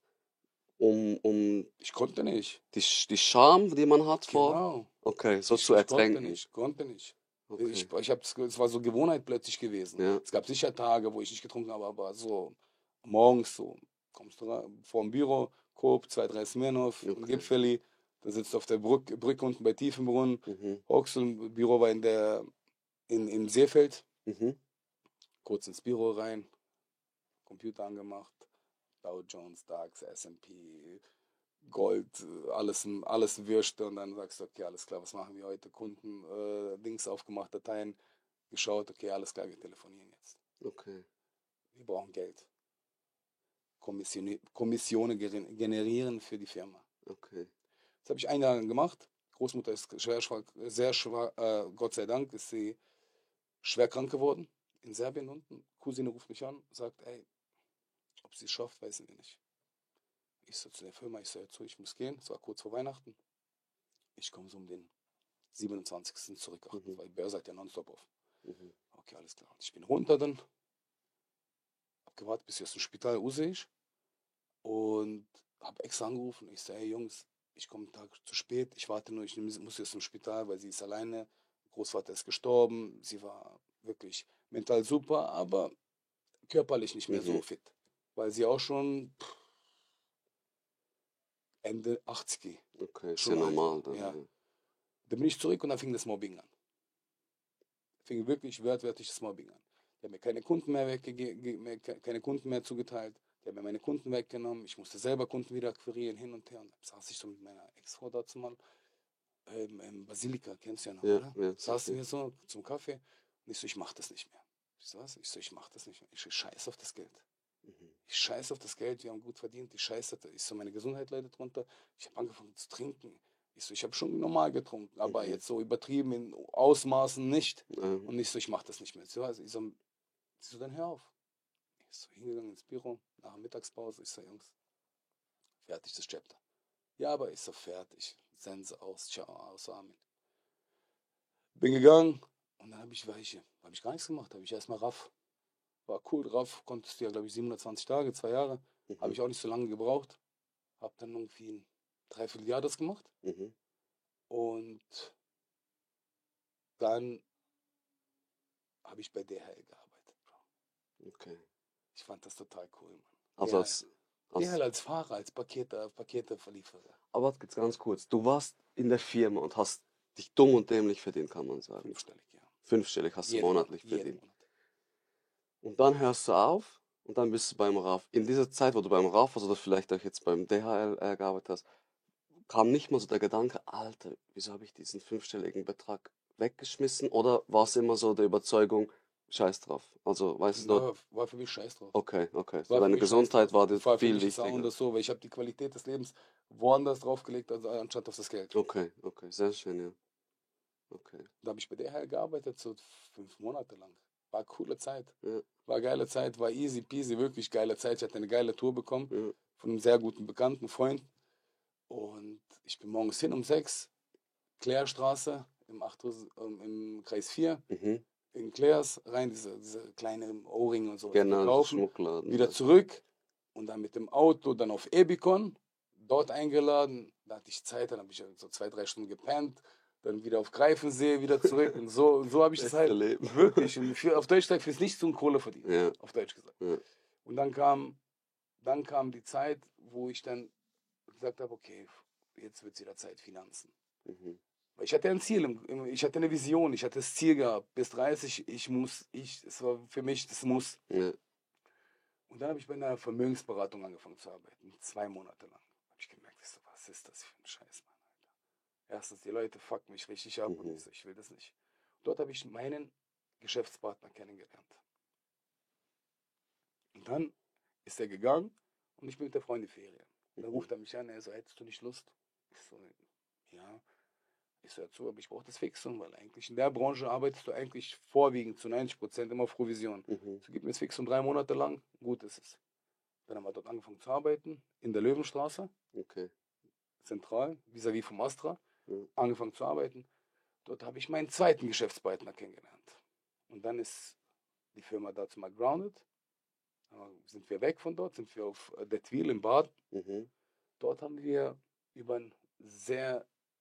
um Ich konnte nicht. die Scham, die man hat Genau. okay, so Ich zu ertränken? konnte nicht. Okay. Es war so Gewohnheit plötzlich gewesen. Ja. Es gab sicher Tage, wo ich nicht getrunken habe, aber so morgens so, kommst du vor dem Büro, Coop, 2, 3 Smirnoff, ein Okay. Gipfeli, dann sitzt du auf der Brücke unten bei Tiefenbrunn, Mhm. hockst du, Büro war im Seefeld, Mhm. kurz ins Büro rein, Computer angemacht, Dow Jones, DAX, S&P, Gold, alles Würste und dann sagst du, okay, alles klar, was machen wir heute? Kunden, Links aufgemacht, Dateien geschaut, okay, alles klar, wir telefonieren jetzt. Okay. Wir brauchen Geld. Kommissionen generieren für die Firma. Okay. Das habe ich 1 Jahr lang gemacht. Großmutter ist sehr schwach, Gott sei Dank ist sie schwer krank geworden in Serbien unten. Cousine ruft mich an, sagt, ey, ob sie es schafft, wissen wir nicht. Ich so zu der Firma, ich so, ich muss gehen, es war kurz vor Weihnachten. Ich komme so um den 27. zurück, weil die Börse hat ja nonstop auf. Mhm. Okay, alles klar. Ich bin runter dann, hab gewartet, bis ich aus dem Spital raus ist und habe extra angerufen. Ich sage, hey Jungs, ich komme einen Tag zu spät, ich warte nur, ich muss jetzt zum Spital, weil sie ist alleine. Großvater ist gestorben, sie war wirklich mental super, aber körperlich nicht mehr so fit, weil sie auch schon Ende 80er. Okay, ist ja Schon alt. normal dann. Ja. Ja. Dann bin ich zurück und dann fing das Mobbing an. Fing wirklich wörtlich das Mobbing an. Die haben mir keine Kunden mehr keine Kunden mehr zugeteilt. Die haben mir meine Kunden weggenommen. Ich musste selber Kunden wieder akquirieren, hin und her. Und dann saß ich so mit meiner Ex-Frau dazu mal im Basilika, kennst du ja noch, Ja, oder? ja, Saßen sicher. wir so zum Kaffee und ich so, ich mach das nicht mehr. Ich so, was? Ich so, ich mach das nicht mehr. Ich scheiße auf das Geld. Mhm. Ich scheiße auf das Geld, wir haben gut verdient. Ich so, meine Gesundheit leidet drunter. Ich habe angefangen zu trinken. Ich so, ich habe schon normal getrunken, aber jetzt so übertrieben in Ausmaßen nicht. Und ich so, ich mach das nicht mehr. Ich so, dann hör auf. Ich so, hingegangen ins Büro, nach der Mittagspause. Ich so, Jungs, fertig das Chapter. Ja, aber ich so, fertig. Sense aus, ciao, aus, Amen. Bin gegangen und dann habe ich gar nichts gemacht. Habe ich erstmal RAF. War cool, RAF konntest du ja, glaube ich, 720 Tage, 2 Jahre. Habe ich auch nicht so lange gebraucht. Habe dann irgendwie ein Dreivierteljahr das gemacht. Mhm. Und dann habe ich bei DHL gearbeitet, Bro. Okay. Ich fand das total cool, Mann. Also DHL als Fahrer, als Paketeverlieferer. aber jetzt ganz kurz, du warst in der Firma und hast dich dumm und dämlich verdient, kann man sagen. 5-stellig, ja. 5-stellig hast du Jeden monatlich Monat, jeden verdient. Monat. Und dann hörst du auf und dann bist du beim RAF. In dieser Zeit, wo du beim RAF warst oder vielleicht auch jetzt beim DHL gearbeitet hast, kam nicht mal so der Gedanke, Alter, wieso habe ich diesen 5-stelligen Betrag weggeschmissen? Oder war es immer so der Überzeugung, scheiß drauf? Also, weißt du, War für mich scheiß drauf. okay, okay. So War für deine mich scheiß Gesundheit drauf. war dir War für viel mich ist auch wichtiger. das so, weil ich habe die Qualität des Lebens woanders draufgelegt, anstatt auf das Geld. Okay, okay, sehr schön, ja. Okay. Da habe ich bei DHL gearbeitet, so 5 Monate lang. War coole Zeit. Ja, War geile Zeit, war easy peasy, wirklich geile Zeit. Ich hatte eine geile Tour bekommen ja. von einem sehr guten Bekannten, Freund. Und ich bin morgens hin um 6, Klärstraße im Kreis 4, Mhm. in Klärs, rein diese kleine O-Ringe und sowas Genau, so verkaufen. Schmuckladen. Wieder zurück und dann mit dem Auto dann auf Ebikon, dort eingeladen. Da hatte ich Zeit, dann habe ich so 2, 3 Stunden gepennt. Dann wieder auf Greifensee, wieder zurück. Und so habe ich das Beste halt Leben. wirklich. Und auf Deutsch gesagt, fürs Nichts tun Kohle verdienen. Ja, Auf Deutsch gesagt. ja. Und dann kam die Zeit, wo ich dann gesagt habe, okay, jetzt wird es wieder Zeit, Finanzen. Mhm. Weil ich hatte ein Ziel, ich hatte eine Vision, ich hatte das Ziel gehabt, bis 30, es war für mich, das muss. Ja. Und dann habe ich bei einer Vermögensberatung angefangen zu arbeiten, 2 Monate lang. Habe ich gemerkt, ich so, was ist das für ein Scheiß, Mann, Alter. Erstens, die Leute fucken mich richtig ab und Mhm. ich so, ich will das nicht. Dort habe ich meinen Geschäftspartner kennengelernt. Und dann ist er gegangen und ich bin mit der Freundin in die Ferien. Dann ruft er mich an, er so, hättest du nicht Lust? Ich so, ja. Ich so, dazu, aber ich brauche das Fixum, weil eigentlich in der Branche arbeitest du eigentlich vorwiegend zu 90% immer auf Provision. Mhm. So gib mir das Fixum 3 Monate lang, gut ist es. Dann haben wir dort angefangen zu arbeiten, in der Löwenstraße, Okay. zentral, vis-à-vis vom Astra, Ja. angefangen zu arbeiten. Dort habe ich meinen zweiten Geschäftspartner kennengelernt. Und dann ist die Firma dazu mal grounded. Sind wir weg von dort, sind wir auf der Twil im Bad. Mhm. Dort haben wir über ein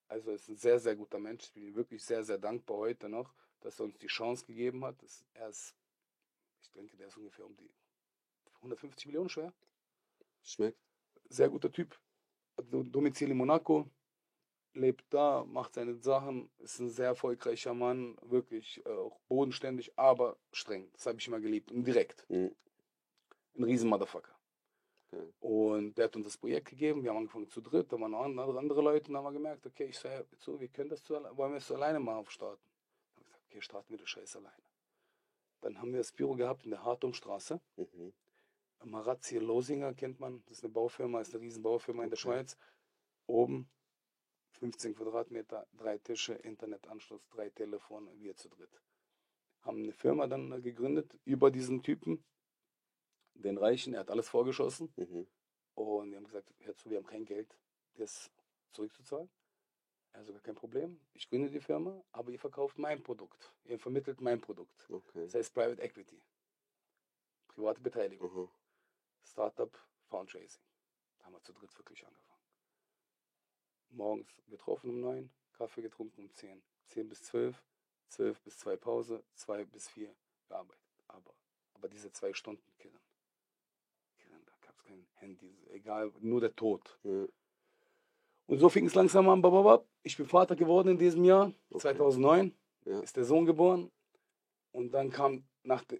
also ist ein sehr, sehr guter Mensch. Ich bin ihm wirklich sehr, sehr dankbar heute noch, dass er uns die Chance gegeben hat. Ich denke, der ist ungefähr um die 150 Millionen schwer. Schmeckt. Sehr guter Typ. Hat Domizil in Monaco, lebt da, macht seine Sachen, ist ein sehr erfolgreicher Mann, wirklich auch bodenständig, aber streng. Das habe ich immer geliebt und direkt. Mhm. Ein riesen Motherfucker. Okay. Und der hat uns das Projekt gegeben, wir haben angefangen zu dritt, da waren noch andere Leute und dann haben wir gemerkt, okay, ich sage, so, wir können wollen wir es alleine mal aufstarten. Dann haben wir gesagt, okay, starten wir das Scheiß alleine. Dann haben wir das Büro gehabt in der Hartumstraße. Mhm. Marazzi Losinger kennt man, das ist eine Baufirma, ist eine riesen Baufirma in der Okay. Schweiz. Oben 15 Quadratmeter, 3 Tische, Internetanschluss, 3 Telefone, wir zu dritt. Haben eine Firma dann gegründet über diesen Typen, den Reichen, er hat alles vorgeschossen. Mhm. Und wir haben gesagt, hör zu, wir haben kein Geld, das zurückzuzahlen. Er hat sogar kein Problem. Ich gründe die Firma, aber ihr verkauft mein Produkt. Ihr vermittelt mein Produkt. Okay. Das heißt Private Equity. Private Beteiligung. Mhm. Startup Fundraising. Da haben wir zu dritt wirklich angefangen. Morgens getroffen um 9, Kaffee getrunken um 10, 10 bis 12, 12 bis 2 Pause, 2 bis 4 gearbeitet. Aber diese 2 Stunden killen. Da gab es kein Handy, egal, nur der Tod. Ja. Und so fing es langsam an. Bababab. Ich bin Vater geworden in diesem Jahr, Okay. 2009 Ja. ist der Sohn geboren. Und dann kam,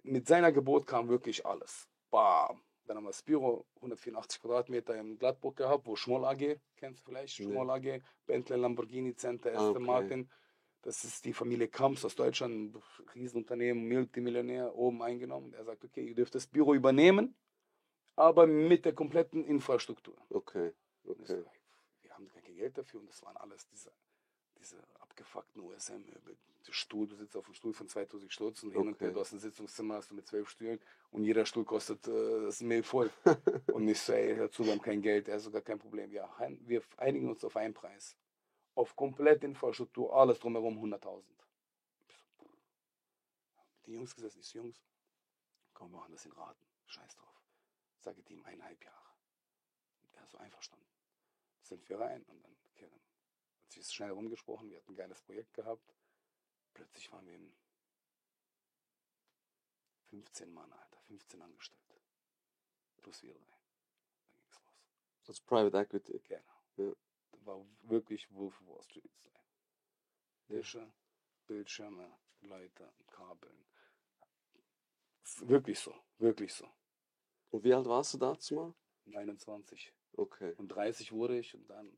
mit seiner Geburt kam wirklich alles. Bam. Dann haben wir das Büro, 184 Quadratmeter in Gladburg gehabt, wo Schmoll AG, kennst du vielleicht? Nee. Schmoll AG, Bentley, Lamborghini Center, Aston Okay. Martin. Das ist die Familie Kamps aus Deutschland, ein Riesenunternehmen, Multimillionär, oben eingenommen. Er sagt, okay, ihr dürft das Büro übernehmen, aber mit der kompletten Infrastruktur. Okay. Und ich so, Okay. wir haben kein Geld dafür und das waren alles diese abgefuckten USM-Möbel. Der Stuhl, du sitzt auf dem Stuhl von 2000 Stutz und hin und her, Okay. du hast ein Sitzungszimmer, hast du mit 12 Stühlen und jeder Stuhl kostet das Mehl voll. Und ich so, ey, dazu, wir haben kein Geld, er ist sogar kein Problem. Ja, wir einigen uns auf einen Preis. Auf komplette Infrastruktur, alles drumherum 100.000. Mit den Jungs gesessen, ich so, Jungs, komm, wir machen das in Raten, scheiß drauf. Sage ihm 1,5 Jahre. Und er so einverstanden. Sind wir rein und dann Kevin. Hat sich schnell rumgesprochen, wir hatten ein geiles Projekt gehabt. Plötzlich waren wir in 15 Mann, Alter, 15 Angestellte. Plus wir 3. Dann ging es los. Das ist Private Equity. Genau. Ja. Das war wirklich Wolf of Wall Street. Ja. Tische, Bildschirme, Leiter, Kabeln. Wirklich so, wirklich so. Und wie alt warst du dazu mal? 29. Okay. Und 30 wurde ich und dann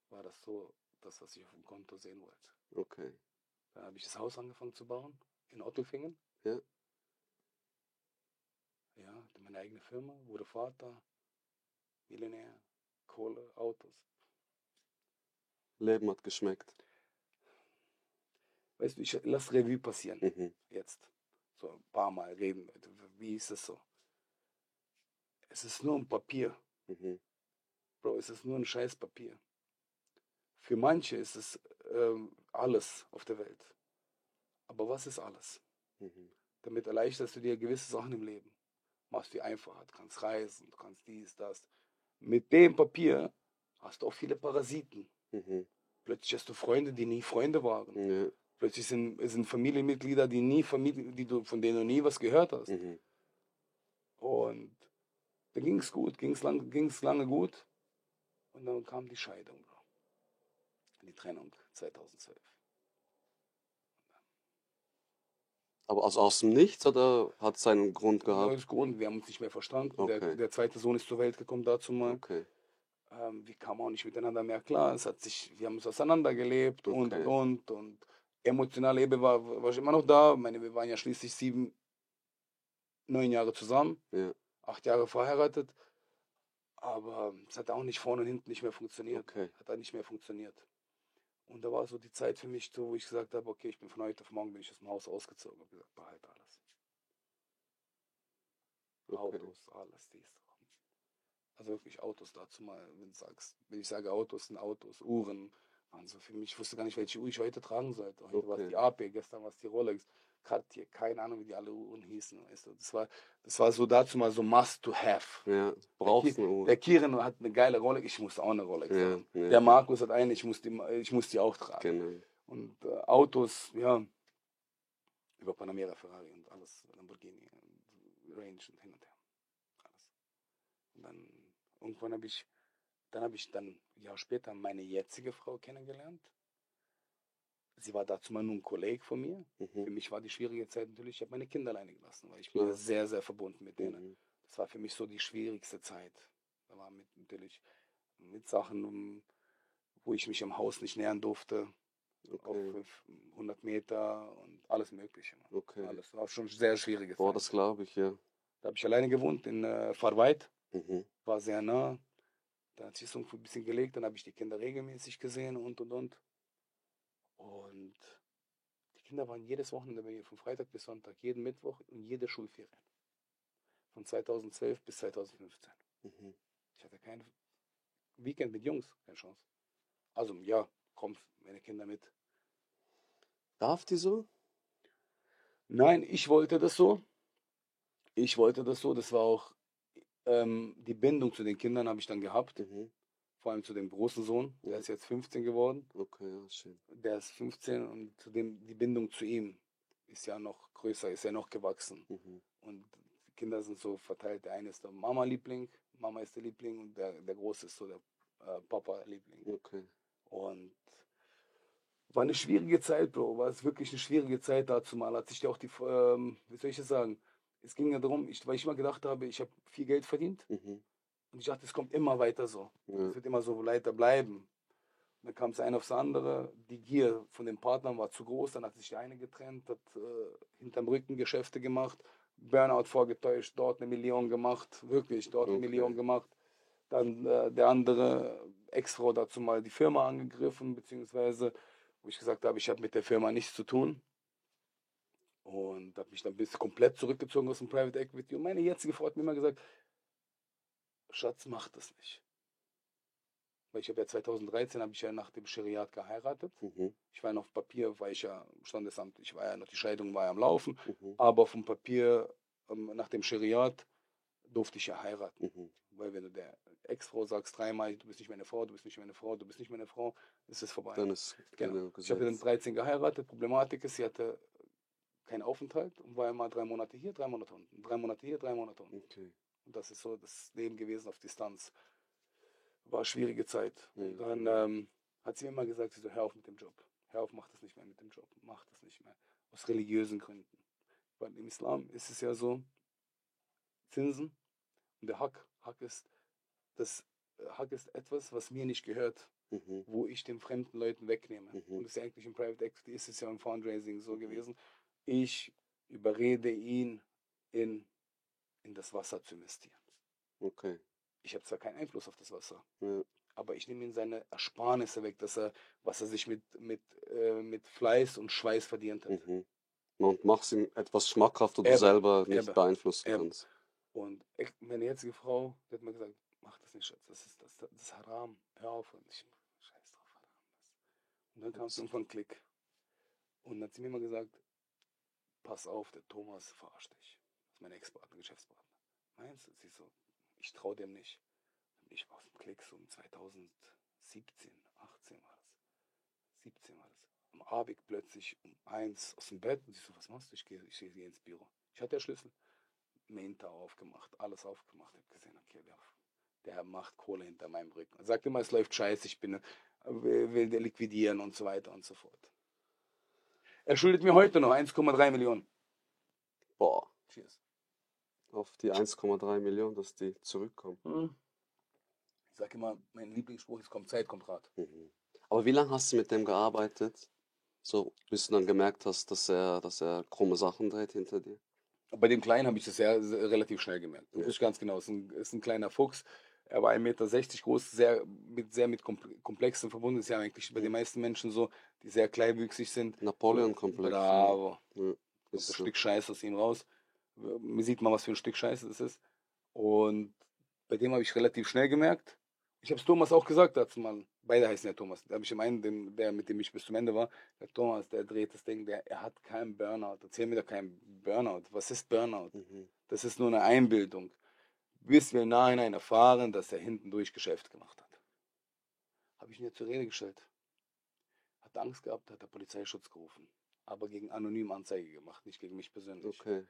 war das so, das, was ich auf dem Konto sehen wollte. Okay. Dann habe ich das Haus angefangen zu bauen in Ottelfingen. Ja. Ja, hatte meine eigene Firma, wurde Vater, Millionär, Kohle, Autos. Leben hat geschmeckt. Weißt du, ich lass Revue passieren. Mhm. Jetzt. So ein paar Mal reden. Wie ist es so? Es ist nur ein Papier. Mhm. Bro, es ist nur ein scheiß Papier. Für manche ist es alles auf der Welt. Aber was ist alles? Mhm. Damit erleichterst du dir gewisse Sachen im Leben. Machst dir einfacher, du kannst reisen, du kannst dies, das. Mit dem Papier hast du auch viele Parasiten. Mhm. Plötzlich hast du Freunde, die nie Freunde waren. Ja. Plötzlich sind Familienmitglieder, von denen du nie was gehört hast. Mhm. Und da ging es gut, ging's lange gut. Und dann kam die Scheidung, Bro. Die Trennung 2012. Aber aus dem Nichts oder hat es einen Grund gehabt? Neues Grund, wir haben uns nicht mehr verstanden. Okay. Der zweite Sohn ist zur Welt gekommen dazu mal. Okay. Wir kamen auch nicht miteinander mehr klar. Wir haben uns auseinandergelebt Okay. und emotionale Ebene war immer noch da. Wir waren ja schließlich 9 Jahre zusammen, Ja. 8 Jahre verheiratet. Aber es hat auch nicht vorne und hinten nicht mehr funktioniert. Okay. Hat auch nicht mehr funktioniert. Und da war so die Zeit für mich, so, wo ich gesagt habe, okay, ich bin von heute auf morgen bin ich aus dem Haus ausgezogen. Habe gesagt, behalte alles. Okay. Autos, alles dies. Also wirklich Autos dazu mal, wenn ich sage Autos, sind Autos, Uhren. Also für mich, ich wusste gar nicht, welche Uhr ich heute tragen sollte. Heute war es Okay. die AP, gestern war es die Rolex, Cartier, keine Ahnung, wie die alle Uhren hießen. Weißt du? Das war so dazu mal so must to have. Ja. Brauchst eine Uhr. Der Kirin hat eine geile Rolex, ich musste auch eine Rolex Ja, haben. ja. Der Markus hat eine, ich muss die auch tragen. Genau. Und Autos, ja, über Panamera, Ferrari und alles, Lamborghini, Range und hin und her. Alles. Und dann irgendwann habe ich ein Jahr später meine jetzige Frau kennengelernt. Sie war dazu mal nur ein Kollege von mir. Für Mhm. mich war die schwierige Zeit natürlich, ich habe meine Kinder alleine gelassen, weil ich Klar. bin ja sehr, sehr verbunden mit denen. Mhm. Das war für mich so die schwierigste Zeit. Da war natürlich mit Sachen, wo ich mich im Haus nicht nähern durfte, Okay. auf 100 Meter und alles Mögliche. Okay. Alles war schon sehr schwierige Boah, Zeit. das glaube ich, ja. Da habe ich alleine gewohnt in Fahrweid, Mhm. war sehr nah. Dann hat sich so ein bisschen gelegt, dann habe ich die Kinder regelmäßig gesehen und. Und die Kinder waren jedes Wochenende bei mir, von Freitag bis Sonntag, jeden Mittwoch und jede Schulferien. Von 2012 bis 2015. Mhm. Ich hatte kein Weekend mit Jungs, keine Chance. Also, ja, kommt meine Kinder mit. Darf die so? Nein, ich wollte das so. Das war auch die Bindung zu den Kindern habe ich dann gehabt. Mhm. Vor allem zu dem großen Sohn. Der ist jetzt 15 geworden. Okay, ja, schön. Der ist 15 und die Bindung zu ihm ist ja noch größer, ist ja noch gewachsen. Mhm. Und die Kinder sind so verteilt. Der eine ist der Mama-Liebling, Mama ist der Liebling und der Große ist so der Papa-Liebling. Okay. Und war eine schwierige Zeit, Bro. War es wirklich eine schwierige Zeit dazu mal. Hat sich ja auch wie soll ich das sagen? Es ging ja darum, weil ich immer gedacht habe, ich habe viel Geld verdient Mhm. und ich dachte, es kommt immer weiter so. Ja. Es wird immer so weiter bleiben. Dann kam es ein aufs andere. Die Gier von den Partnern war zu groß. Dann hat sich der eine getrennt, hat hinterm Rücken Geschäfte gemacht, Burnout vorgetäuscht, dort 1 Million gemacht, wirklich dort 1 Million Okay. gemacht. Dann der andere Ex-Frau dazu mal die Firma angegriffen, beziehungsweise wo ich gesagt habe, ich habe mit der Firma nichts zu tun. Und habe mich dann bis komplett zurückgezogen aus dem Private Equity. Und meine jetzige Frau hat mir immer gesagt, Schatz, mach das nicht. Weil ich habe ja 2013 habe ich ja nach dem Scheriat geheiratet. Mhm. Ich war ja noch auf Papier, war ich ja Standesamt, ich war ja noch, die Scheidung war ja am Laufen, Mhm. aber auf dem Papier nach dem Scheriat durfte ich ja heiraten. Mhm. Weil wenn du der Ex-Frau sagst dreimal, du bist nicht meine Frau, du bist nicht meine Frau, du bist nicht meine Frau, ist es vorbei. Dann ist Genau. genau Ich habe dann Gesetz. 13 geheiratet. Problematik ist, sie hatte keinen Aufenthalt und war immer 3 Monate hier, 3 Monate unten. 3 Monate hier, 3 Monate unten. Okay. Und das ist so das Leben gewesen auf Distanz. War eine schwierige Zeit. Und Ja. dann hat sie mir immer gesagt, sie so, hör auf mit dem Job. Hör auf, mach das nicht mehr mit dem Job. Mach das nicht mehr. Aus religiösen Gründen. Weil im Islam ist es ja so, Zinsen und der Hak. Das Hak ist etwas, was mir nicht gehört, Mhm. wo ich den fremden Leuten wegnehme. Mhm. Und das ist ja eigentlich im Private Equity, ist es ja im Fundraising so Mhm. gewesen. Ich überrede ihn, in das Wasser zu investieren. Okay. Ich habe zwar keinen Einfluss auf das Wasser, Ja. aber ich nehme ihm seine Ersparnisse weg, was er sich mit Fleiß und Schweiß verdient hat. Mhm. Und machst ihm etwas schmackhaft, wo du Eben, selber nicht eben, beeinflussen eben. kannst. Und meine jetzige Frau, die hat mir gesagt, mach das nicht, Schatz, das ist Haram, hör auf. Und ich, scheiß drauf, Haram. Und dann kam es irgendwann ein Klick. Und dann hat sie mir immer gesagt, pass auf, der Thomas verarscht dich. Das ist mein Ex-Partner, Geschäftspartner. Meinst du? Sie so, ich traue dem nicht. Ich war aus dem Klick so um 2017, 18 war das. 17 war das. Am Abend plötzlich um 1 aus dem Bett und sie so, was machst du? Ich gehe ins Büro. Ich hatte ja Schlüssel. Minter aufgemacht, alles aufgemacht. Ich habe gesehen, okay, der macht Kohle hinter meinem Rücken. Er sagt immer, es läuft scheiße, will der liquidieren und so weiter und so fort. Er schuldet mir heute noch 1,3 Millionen. Boah, Cheers. auf die 1,3 Millionen, dass die zurückkommen. Ich sage immer, mein Lieblingsspruch ist, kommt Zeit, kommt Rat. Mhm. Aber wie lange hast du mit dem gearbeitet? So, bis du dann gemerkt hast, dass er krumme Sachen dreht hinter dir? Bei dem Kleinen habe ich das sehr relativ schnell gemerkt. Das Ja. ist ganz genau. Ist ein kleiner Fuchs. Er war 1,60 Meter groß, sehr mit Komplexen verbunden. Ist ja eigentlich bei den meisten Menschen so, die sehr kleinwüchsig sind. Napoleon-Komplex. Bravo. Ja, Kommt ist das so. Stück Scheiße aus ihm raus. Mir sieht man, was für ein Stück Scheiße das ist. Und bei dem habe ich relativ schnell gemerkt. Ich habe es Thomas auch gesagt dazu mal. Beide heißen ja Thomas. Da habe ich dem einen, der mit dem ich bis zum Ende war, der Thomas, der dreht das Ding, er hat keinen Burnout. Erzähl mir doch keinen Burnout. Was ist Burnout? Mhm. Das ist nur eine Einbildung. Bis wir im Nachhinein erfahren, dass er hinten durch Geschäft gemacht hat. Habe ich ihn jetzt zur Rede gestellt. Hat Angst gehabt, hat der Polizeischutz gerufen. Aber gegen anonym Anzeige gemacht, nicht gegen mich persönlich. Okay.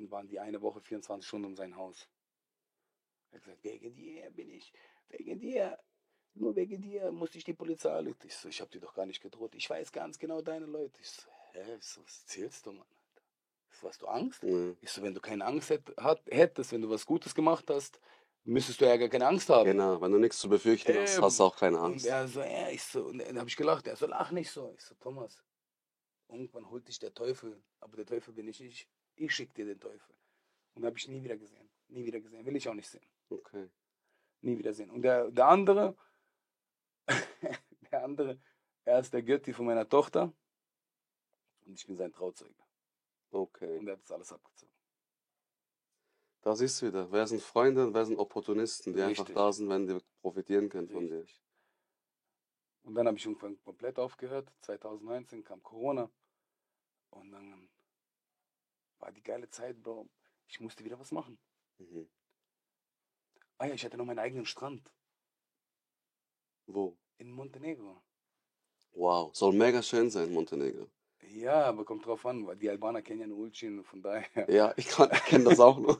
Waren die eine Woche 24 Stunden um sein Haus. Er hat gesagt, wegen dir wegen dir, nur wegen dir musste ich die Polizei anrufen. Ich so, ich habe dir doch gar nicht gedroht. Ich weiß ganz genau deine Leute. Ich so, hä? Ich so, was erzählst du, Mann? Ich so, hast du Angst? Ja. Ich so, wenn du keine Angst hättest, wenn du was Gutes gemacht hast, müsstest du ja gar keine Angst haben. Genau, wenn du nichts zu befürchten hast, hast du auch keine Und Angst. er so, ich so, und dann habe ich gelacht. Er so, lach nicht so. Ich so, Thomas, irgendwann holt dich der Teufel. Aber der Teufel bin ich nicht. Ich schicke dir den Teufel. Und habe ich nie wieder gesehen. Nie wieder gesehen. Will ich auch nicht sehen. Okay. Nie wieder sehen. Und der andere, er ist der Götti von meiner Tochter. Und ich bin sein Trauzeuge. Okay. Und er hat das alles abgezogen. Da siehst du wieder, wer sind Freunde und wer sind Opportunisten, die einfach Richtig. da sind, wenn die profitieren können von dir. Richtig. Und dann habe ich irgendwann komplett aufgehört. 2019 kam Corona. Und dann war die geile Zeit, Bro. Ich musste wieder was machen. Mhm. Ah ja, ich hatte noch meinen eigenen Strand Wo? in Montenegro. Wow, soll mega schön sein, Montenegro. Ja, aber kommt drauf an, weil die Albaner kennen ja nur Ulcin, von daher. Ja, ich kenne das auch noch.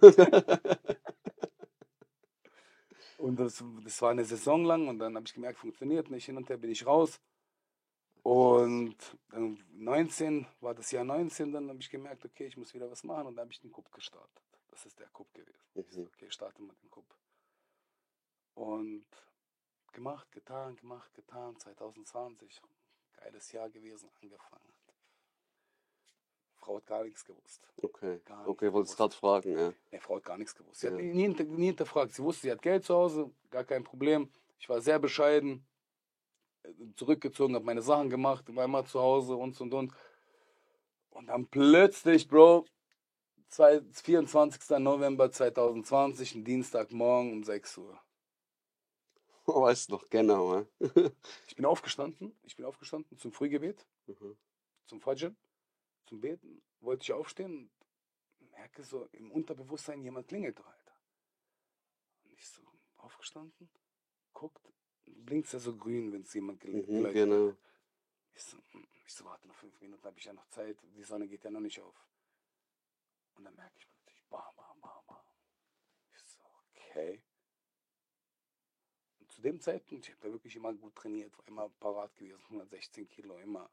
Und das war eine Saison lang und dann habe ich gemerkt, funktioniert nicht. Hin und her bin ich raus. Und dann 19, war das Jahr 19, dann habe ich gemerkt, okay, ich muss wieder was machen und dann habe ich den Cup gestartet. Das ist der Cup gewesen. Ich so, Mhm. okay, starte mal den Cup. Und gemacht, getan, 2020, geiles Jahr gewesen, angefangen. Frau hat gar nichts gewusst. Okay. Gar nichts Okay, wolltest gewusst. gerade fragen, ja. Nee, Frau hat gar nichts gewusst. Sie hat Ja. nie hinterfragt. Sie wusste, sie hat Geld zu Hause, gar kein Problem. Ich war sehr bescheiden, zurückgezogen, habe meine Sachen gemacht, war immer zu Hause und. Und dann plötzlich, Bro, 24. November 2020, ein Dienstagmorgen um 6 Uhr. Weißt du noch genau, ja? Ich bin aufgestanden zum Frühgebet, Mhm. zum Fajr, zum Beten. Wollte ich aufstehen und merke so im Unterbewusstsein, jemand klingelt doch, Alter. Und ich so aufgestanden, guckt, blinkt ja so grün, wenn es jemand geläutet Genau. hat. Ich so, warte noch 5 Minuten, habe ich ja noch Zeit, die Sonne geht ja noch nicht auf. Und dann merke ich plötzlich, bam, bam, bam, bam. Ich so, okay. Und zu dem Zeitpunkt, ich habe da wirklich immer gut trainiert, war immer parat gewesen, 116 Kilo, immer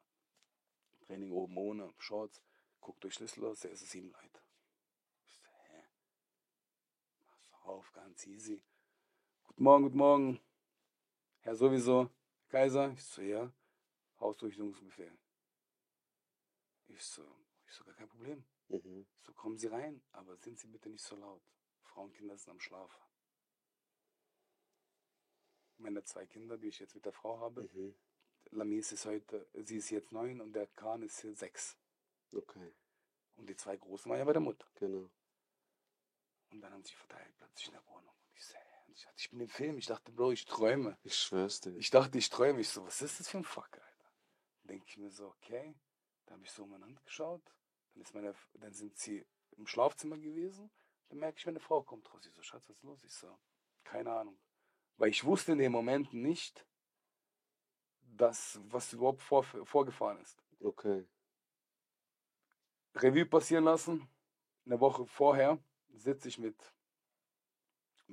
Training oben ohne, Shorts, guck durch Schlüssel, der ist 7 Leute. Ich so, hä? Mach's auf, ganz easy. Guten Morgen, Herr sowieso, Kaiser. Ich so, ja, Hausdurchsuchungsbefehl. Ich so, gar kein Problem. Mhm. So, kommen Sie rein, aber sind Sie bitte nicht so laut. Frauen und Kinder sind am Schlafen. Meine 2 Kinder, die ich jetzt mit der Frau habe, Mhm. Lamis ist heute, sie ist jetzt 9 und der Khan ist hier 6. Okay, Und die 2 Großen waren ja bei der Mutter. genau. Und dann haben sie verteilt plötzlich in der Wohnung. Und ich so, ich bin im Film, ich dachte, Bro, ich träume. Ich schwör's dir. Ich dachte, ich träume. Ich so, was ist das für ein Fuck, Alter? Denke ich mir so, okay. Dann habe ich so um meine Hand geschaut. Dann sind sie im Schlafzimmer gewesen. Dann merke ich, meine Frau kommt raus. Ich so, Schatz, was ist los? Ich so, keine Ahnung. Weil ich wusste in dem Moment nicht, was überhaupt vorgefahren ist. Okay. Revue passieren lassen. Eine Woche vorher sitze ich mit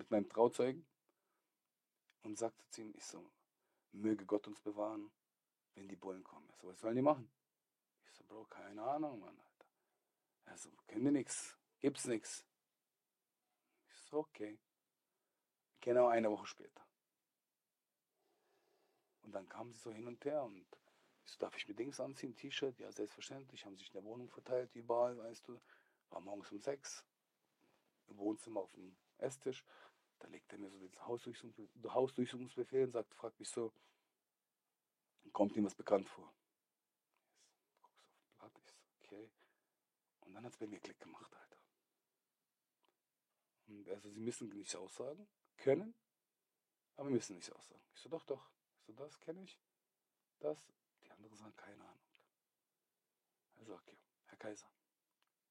meinem Trauzeugen und sagte zu ihm, ich so, möge Gott uns bewahren, wenn die Bullen kommen. Ich so, was sollen die machen? Ich so, Bro, keine Ahnung, Mann, Alter. Er so, können die nix, gibt's nix. Ich so, okay. Genau eine Woche später. Und dann kamen sie so hin und her und ich so, darf ich mir Dings anziehen, T-Shirt? Ja, selbstverständlich. Haben sich in der Wohnung verteilt, überall, weißt du. War morgens um 6, im Wohnzimmer auf dem Esstisch. Da legt er mir so den Hausdurchsuchungsbefehl und fragt mich so, kommt ihm was bekannt vor? Ich guck so auf dem Blatt, ich so, okay. Und dann hat es bei mir Klick gemacht, Alter. Und also sie müssen nicht aussagen, können, aber müssen nicht aussagen. Ich so, doch. Ich so, das kenne ich, das. Die anderen sagen, keine Ahnung. Also, okay, Herr Kaiser,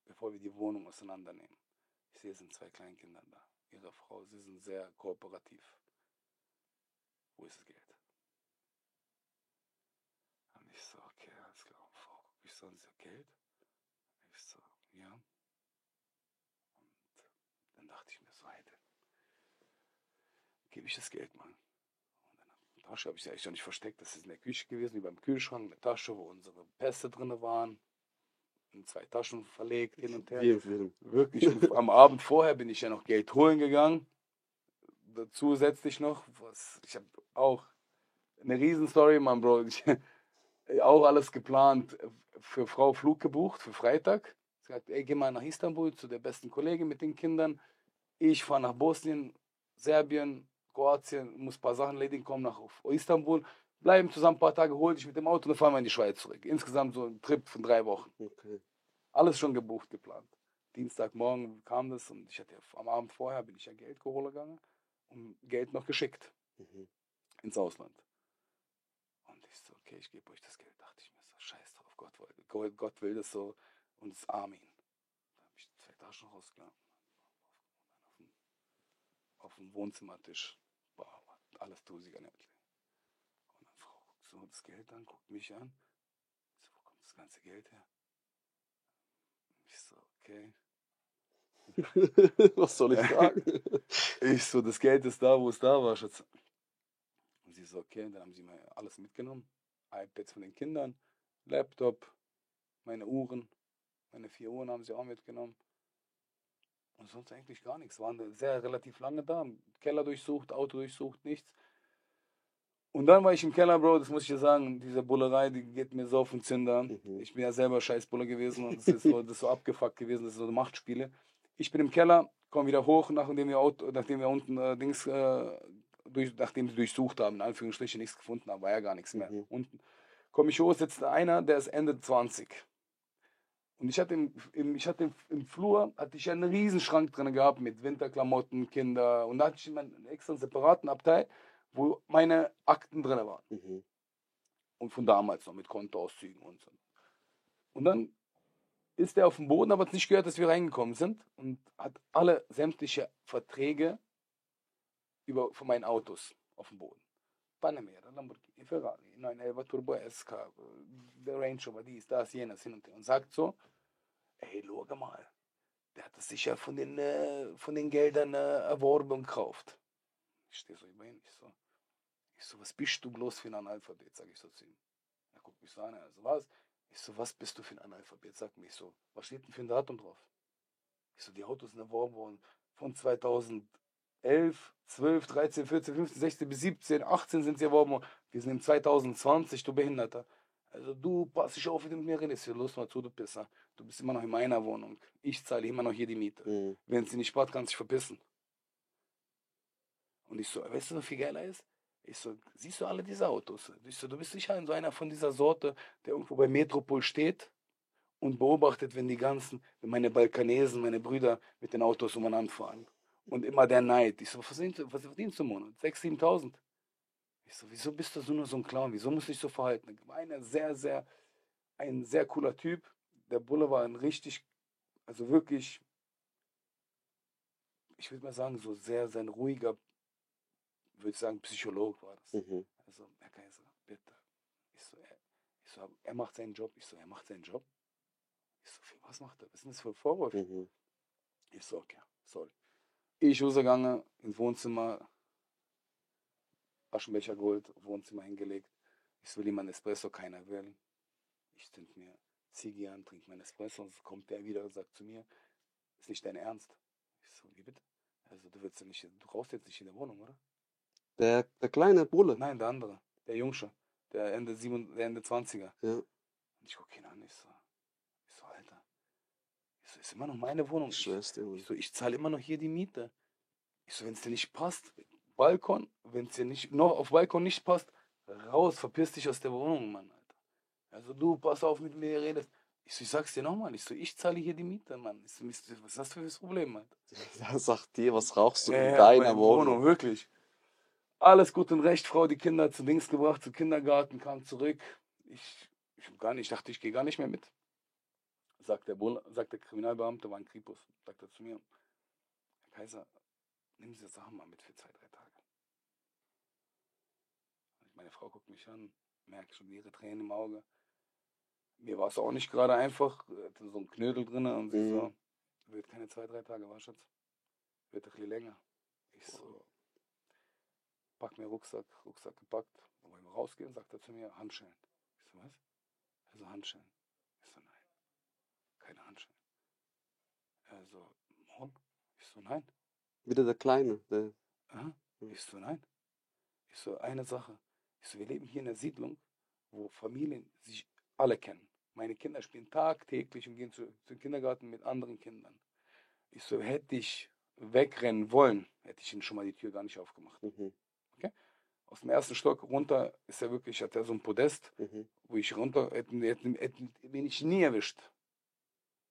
bevor wir die Wohnung auseinandernehmen, ich sehe, es sind 2 Kleinkinder da. Ihre Frau, sie sind sehr kooperativ. Wo ist das Geld? Und ich so, okay, alles klar. Frau, guck ich so, und sie so, Geld? Ich so, ja. Und dann dachte ich mir so, hey, dann gebe ich das Geld mal. Und dann in der Tasche habe ich sie eigentlich noch nicht versteckt. Das ist in der Küche gewesen, wie beim Kühlschrank, eine Tasche, wo unsere Pässe drin waren. In 2 Taschen verlegt, hin und her. Wie im Film. Wirklich. Und am Abend vorher bin ich ja noch Geld holen gegangen. Zusätzlich noch, ich habe auch eine Riesenstory, Mann, Bro. Auch alles geplant, für Frau Flug gebucht, für Freitag. Sie sagt, ey, geh mal nach Istanbul zu der besten Kollegin mit den Kindern. Ich fahre nach Bosnien, Serbien, Kroatien, muss ein paar Sachen erledigen, komme nach Istanbul, bleiben zusammen ein paar Tage, hol dich mit dem Auto und dann fahren wir in die Schweiz zurück. Insgesamt so ein Trip von 3 Wochen. Okay. Alles schon gebucht, geplant. Dienstagmorgen kam das und ich hatte am Abend vorher bin ich ja Geld geholt gegangen und Geld noch geschickt Mhm. ins Ausland. Und ich so, okay, ich gebe euch das Geld. Dachte ich mir so, scheiß drauf, Gott will das so und es ist Amen. Da habe ich 2 Taschen rausgenommen. Auf dem Wohnzimmertisch. Boah, alles tusiger nicht. Und dann Frau guckt so das Geld an, guckt mich an. Ich so, wo kommt das ganze Geld her? Ich so, okay. Was soll ich sagen? Ich so, das Geld ist da, wo es da war, Schatz. Und sie so, okay, dann haben sie mir alles mitgenommen. iPads von den Kindern, Laptop, meine Uhren, meine 4 Uhren haben sie auch mitgenommen. Und sonst eigentlich gar nichts. Waren sehr relativ lange da. Keller durchsucht, Auto durchsucht, nichts. Und dann war ich im Keller, Bro, das muss ich dir sagen, diese Bullerei, die geht mir so auf den Zinder. Mhm. Ich bin ja selber scheiß Buller gewesen und das ist so abgefuckt gewesen, das ist so Machtspiele. Ich bin im Keller, komme wieder hoch, nachdem wir unten nachdem sie durchsucht haben, in Anführungsstrichen nichts gefunden haben, war ja gar nichts mehr. Mhm. Unten komme ich hoch, sitzt einer, der ist Ende 20. Und ich hatte im Flur hatte ich einen riesen Schrank drin gehabt mit Winterklamotten, Kinder. Und da hatte ich einen extra separaten Abteil, wo meine Akten drin waren. Mhm. Und von damals noch mit Kontoauszügen und so. Und dann ist er auf dem Boden, aber hat nicht gehört, dass wir reingekommen sind. Und hat alle sämtliche Verträge von meinen Autos auf dem Boden. Panamera, Lamborghini, Ferrari, 911 Turbo SK, der Range Rover, dies, das, jenes, hin und her. Und sagt so, ey, schau mal, der hat das sicher von den Geldern erworben und gekauft. Ich stehe so über ihn, ich so, was bist du bloß für ein Analphabet, sage ich so zu ihm. Er guckt mich so an, also was? Ich so, was bist du für ein Analphabet? Sag mir, ich so, was steht denn für ein Datum drauf? Ich so, die Autos sind erworben worden von 2011, 12, 13, 14, 15, 16 bis 17, 18 sind sie erworben worden. Wir sind im 2020, du Behinderter. Also du pass dich auf, wie du mit mir redest. Los mal zu, du Pisser. Du bist immer noch in meiner Wohnung. Ich zahle immer noch hier die Miete. Mhm. Wenn sie nicht spart, kannst du dich verpissen. Und ich so, weißt du, was viel geiler ist? Ich so, siehst du alle diese Autos? Ich so, du bist sicher in so einer von dieser Sorte, der irgendwo bei Metropol steht und beobachtet, wenn meine Balkanesen, meine Brüder mit den Autos umeinander fahren. Und immer der Neid. Ich so, was verdienst du im Monat? 6.000, 7.000? Ich so, wieso bist du so nur so ein Clown? Wieso musst du dich so verhalten? Ein sehr cooler Typ. Der Bulle war ein richtig, also wirklich, ich würde mal sagen, so sehr ein ruhiger, würde ich sagen, Psycholog war das. Mhm. Also, Herr Kaiser, bitte. Er macht seinen Job. Ich so, er macht seinen Job. Ich so, was macht er? Was ist denn das für ein Vorwurf? Mhm. Ich so, okay, sorry. Ich rausgegangen, ins Wohnzimmer, Aschenbecher geholt, Wohnzimmer hingelegt. Ich will ihm einen Espresso, keiner will. Ich zünd mir Ziege an, trinke meinen Espresso. Und so kommt der wieder und sagt zu mir, ist nicht dein Ernst? Ich so, wie bitte? Also du rauchst jetzt nicht in der Wohnung, oder? Der kleine Bulle. Nein, der andere, der Jungsche, der Ende 20er. Ja. Und ich gucke ihn an, ich so, Alter. Ich so, ist immer noch meine Wohnung. Ich schwör's dir. Mann. Ich zahle immer noch hier die Miete. Ich so, wenn es dir nicht passt, Balkon, wenn es dir nicht, noch auf Balkon nicht passt, raus, verpiss dich aus der Wohnung, Mann, Alter. Also du, pass auf, mit mir redest. Ich sag's dir nochmal, ich zahle hier die Miete, Mann. Was ist das für ein Problem, Alter? Er sagt dir, was rauchst du in Ja, deiner meine Wohnung? wirklich. Alles gut und recht, Frau, die Kinder zu Dings gebracht, zum Kindergarten, kam zurück. Ich dachte, ich gehe gar nicht mehr mit. Sagt der Kriminalbeamte, war ein Kripus, sagt er zu mir, Herr Kaiser, nehmen Sie die Sachen mal mit für 2, 3 Tage. Meine Frau guckt mich an, merkt schon ihre Tränen im Auge. Mir war es auch nicht gerade einfach, hatte so ein Knödel drin und sie so, wird keine 2, 3 Tage, war Schatz? Wird ein bisschen länger. Ich so, pack mir Rucksack gepackt. Wollen wir rausgehen? Sagt er zu mir, Handschellen. Ich so, was? Also Handschellen. Ich so, nein, keine Handschellen. Also, morgen? Ich so, nein. Wieder der Kleine. Der, Aha. Ich so, nein. Ich so, eine Sache. Ich so, wir leben hier in einer Siedlung, wo Familien sich alle kennen. Meine Kinder spielen tagtäglich und gehen zum Kindergarten mit anderen Kindern. Ich so, hätte ich wegrennen wollen, hätte ich ihnen schon mal die Tür gar nicht aufgemacht. mhm. Okay? Aus dem ersten Stock runter hat er so ein Podest, Mhm. wo ich runter, bin ich nie erwischt.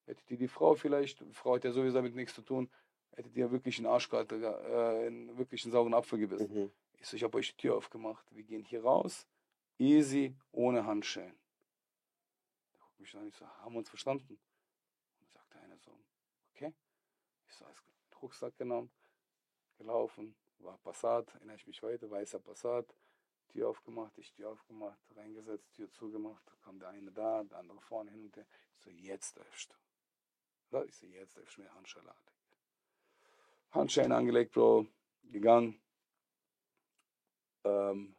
Hätte die Frau vielleicht, die Frau hat ja sowieso damit nichts zu tun, hätte die ja wirklich einen Arschkarte, wirklich einen sauren Apfel gebissen. Mhm. Ich so, ich habe euch die Tür aufgemacht. Wir gehen hier raus, easy, ohne Handschellen. Der guckt mich an, ich so, haben wir uns verstanden? Und dann sagt der eine so, okay. Ich so, alles klar. Rucksack genommen, gelaufen, war Passat, erinnere ich mich weiter, weißer Passat, Tür aufgemacht, reingesetzt, Tür zugemacht, kam der eine da, der andere vorne hin und her. Ich so, jetzt öffst du. Ich so, jetzt öffst du mir Handschellen. Handschellen angelegt, Bro, gegangen. Und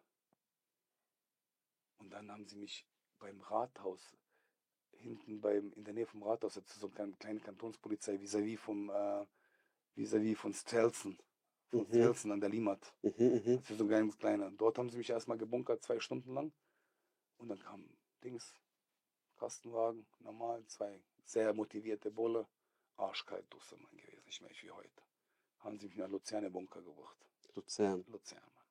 dann haben sie mich beim Rathaus, in der Nähe vom Rathaus, das ist so eine kleine Kantonspolizei, vis-à-vis von Stelzen. Von Mhm. Stelzen an der Limmat. Mhm. Das ist so ein ganz kleiner. Dort haben sie mich erstmal gebunkert, 2 Stunden lang. Und dann kam Dings, Kastenwagen, normal, 2 sehr motivierte Bulle. Arschkalt, Dusse, Mann, gewesen, nicht mehr wie heute. Haben sie mich nach Luzern im Bunker gebracht. Luzern. Luzern, Mann.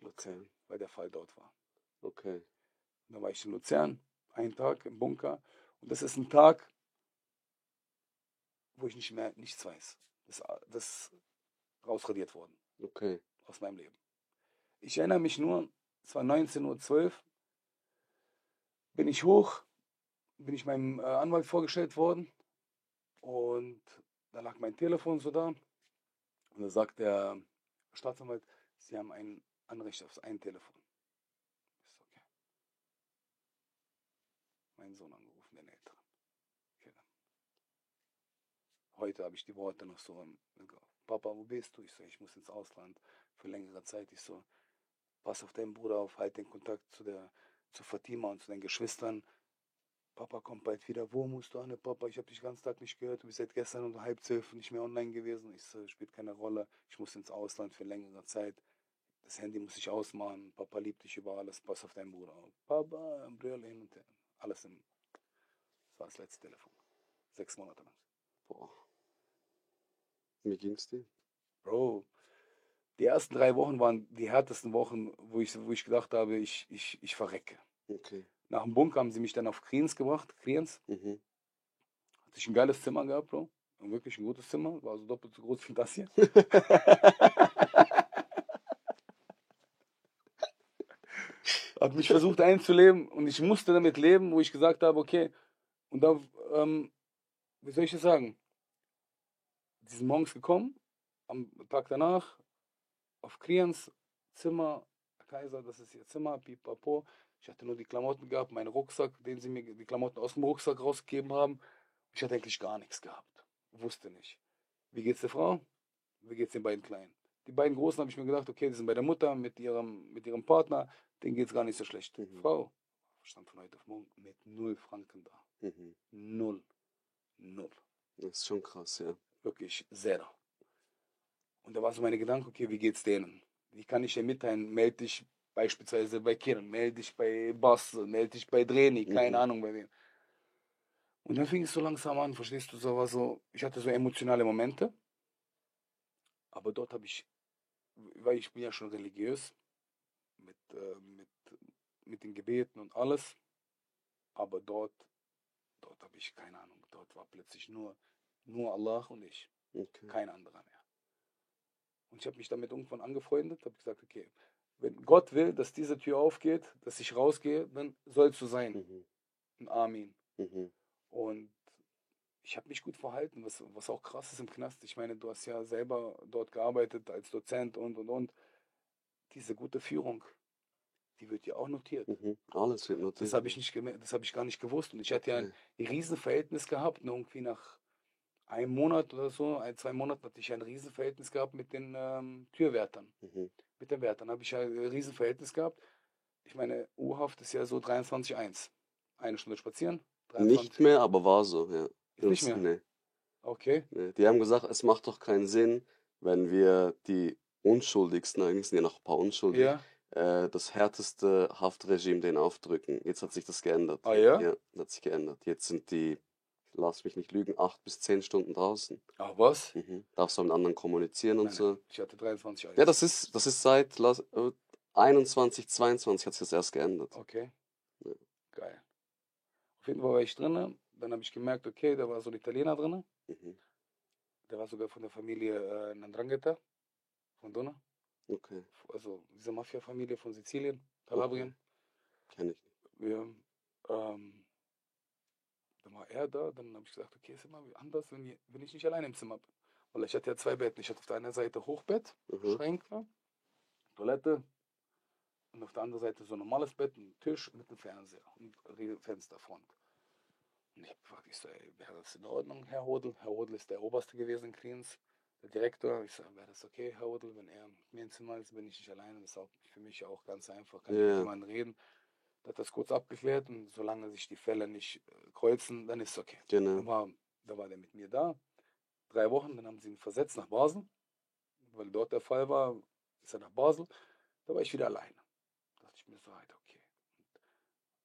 Luzern, Okay. weil der Fall dort war. Okay. Und dann war ich in Luzern, einen Tag im Bunker. Und das ist ein Tag, wo ich nichts weiß. Das ist rausradiert worden Okay. aus meinem Leben. Ich erinnere mich nur, es war 19:12 Uhr, bin ich hoch, bin ich meinem Anwalt vorgestellt worden und da lag mein Telefon so da und da sagt der Staatsanwalt, Sie haben ein Anrecht auf ein Telefon. Ich so, okay. Meinen Sohn angerufen, den Älteren. Okay, dann. Heute habe ich die Worte noch so, Papa, wo bist du? Ich so, ich muss ins Ausland für längere Zeit. Ich so, pass auf deinen Bruder auf, halt den Kontakt zu Fatima und zu den Geschwistern. Papa kommt bald wieder. Wo musst du hin, Papa? Ich habe dich den ganzen Tag nicht gehört. Du bist seit gestern um 10:30 nicht mehr online gewesen. Ich so, spielt keine Rolle. Ich muss ins Ausland für längere Zeit. Das Handy muss ich ausmachen. Papa liebt dich über alles. Pass auf deinen Bruder auf. Papa, Brille hin und her. Alles im. Das war das letzte Telefon. 6 Monate lang. Boah. Wie ging's dir? Bro, die ersten 3 Wochen waren die härtesten Wochen, wo ich gedacht habe, ich verrecke. Okay. Nach dem Bunker haben sie mich dann auf Kriens gebracht. Kriens. Mhm. Hatte ich ein geiles Zimmer gehabt, Bro. Wirklich ein gutes Zimmer. War so doppelt so groß wie das hier. Hat mich versucht einzuleben und ich musste damit leben, wo ich gesagt habe, okay. Und da, wie soll ich das sagen? Die sind morgens gekommen, am Tag danach, auf Kriens Zimmer, Kaiser, das ist ihr Zimmer, pipapo. Ich hatte nur die Klamotten gehabt, meinen Rucksack, den sie mir die Klamotten aus dem Rucksack rausgegeben haben. Ich hatte eigentlich gar nichts gehabt. Wusste nicht. Wie geht's der Frau? Wie geht's den beiden Kleinen? Die beiden Großen habe ich mir gedacht, okay, die sind bei der Mutter mit ihrem Partner, denen geht's gar nicht so schlecht. Mhm. Frau stand von heute auf morgen mit 0 Franken da. Mhm. 0. 0. Das ist schon krass, ja. Wirklich zero. Und da war so meine Gedanke, okay, wie geht's denen? Wie kann ich dir mitteilen? Melde dich beispielsweise bei Kiran, melde dich bei Bass, melde dich bei Dreni, keine Mhm. Ahnung bei wem. Und dann fing es so langsam an, verstehst du, ich hatte so emotionale Momente, aber dort habe ich, weil ich bin ja schon religiös, mit, äh, mit, mit den Gebeten und alles, aber dort habe ich keine Ahnung, dort war plötzlich nur Allah und ich, Okay. kein anderer mehr. Und ich habe mich damit irgendwann angefreundet, habe gesagt, okay, wenn Gott will, dass diese Tür aufgeht, dass ich rausgehe, dann soll es so sein. Mhm. Ein Amen. Mhm. Und ich habe mich gut verhalten, was auch krass ist im Knast. Ich meine, du hast ja selber dort gearbeitet als Dozent und. Diese gute Führung, die wird ja auch notiert. Mhm. Alles wird Das notiert. habe ich nicht das habe ich gar nicht gewusst. Und ich hatte ja ein Riesenverhältnis gehabt. Und irgendwie nach einem Monat oder so, 2 Monaten hatte ich ein Riesenverhältnis gehabt mit den Türwärtern. Mhm. Mit den Wärtern habe ich ja ein Riesenverhältnis gehaft. Ich meine, U-Haft ist ja so 23,1. 1 Stunde spazieren. 23. Nicht mehr, aber war so, ja. Ist nicht mehr. Nee, Okay. nee. Die haben gesagt, es macht doch keinen Sinn, wenn wir die Unschuldigsten, eigentlich sind ja noch ein paar unschuldig, Ja. Das härteste Haftregime denen aufdrücken. Jetzt hat sich das geändert. Ah ja? Ja, hat sich geändert. Jetzt sind die, lass mich nicht lügen, 8 bis 10 Stunden draußen. Ach was? Mhm. Darfst du mit anderen kommunizieren und Nein, so. nein. Ich hatte 23,1. Ja, das ist seit 21, 22 hat sich das erst geändert. Okay. Ja. Geil. Auf jeden Fall war ich drin. Dann habe ich gemerkt, okay, da war so ein Italiener drin. Mhm. Der war sogar von der Familie Ndrangheta. Von Dona. Okay, Also diese Mafia-Familie von Sizilien, Kalabrien. kenne ich nicht. Wir, dann war er da, dann habe ich gesagt, okay, ist immer anders, wenn ich nicht alleine im Zimmer bin. Weil ich hatte ja 2 Betten. Ich hatte auf der einen Seite Hochbett, Mhm. Schränke, Toilette und auf der anderen Seite so ein normales Bett, ein Tisch mit einem Fernseher und Fensterfront. Und ich habe gefragt, ich so, ey, wäre das in Ordnung, Herr Hodel? Herr Hodel ist der Oberste gewesen in Kriens. der Direktor, ich sage, wäre das okay, Herr Odel, wenn er mit mir ins Zimmer ist, bin ich nicht alleine. Das ist auch für mich auch ganz einfach, kann ich mit Ja, jemandem reden. Da hat das kurz abgeklärt und solange sich die Fälle nicht kreuzen, dann ist es okay. genau. Da war der mit mir da, 3 Wochen, dann haben sie ihn versetzt nach Basel, weil dort der Fall war, ist er nach Basel, da war ich wieder alleine. Da dachte ich mir so, halt, okay.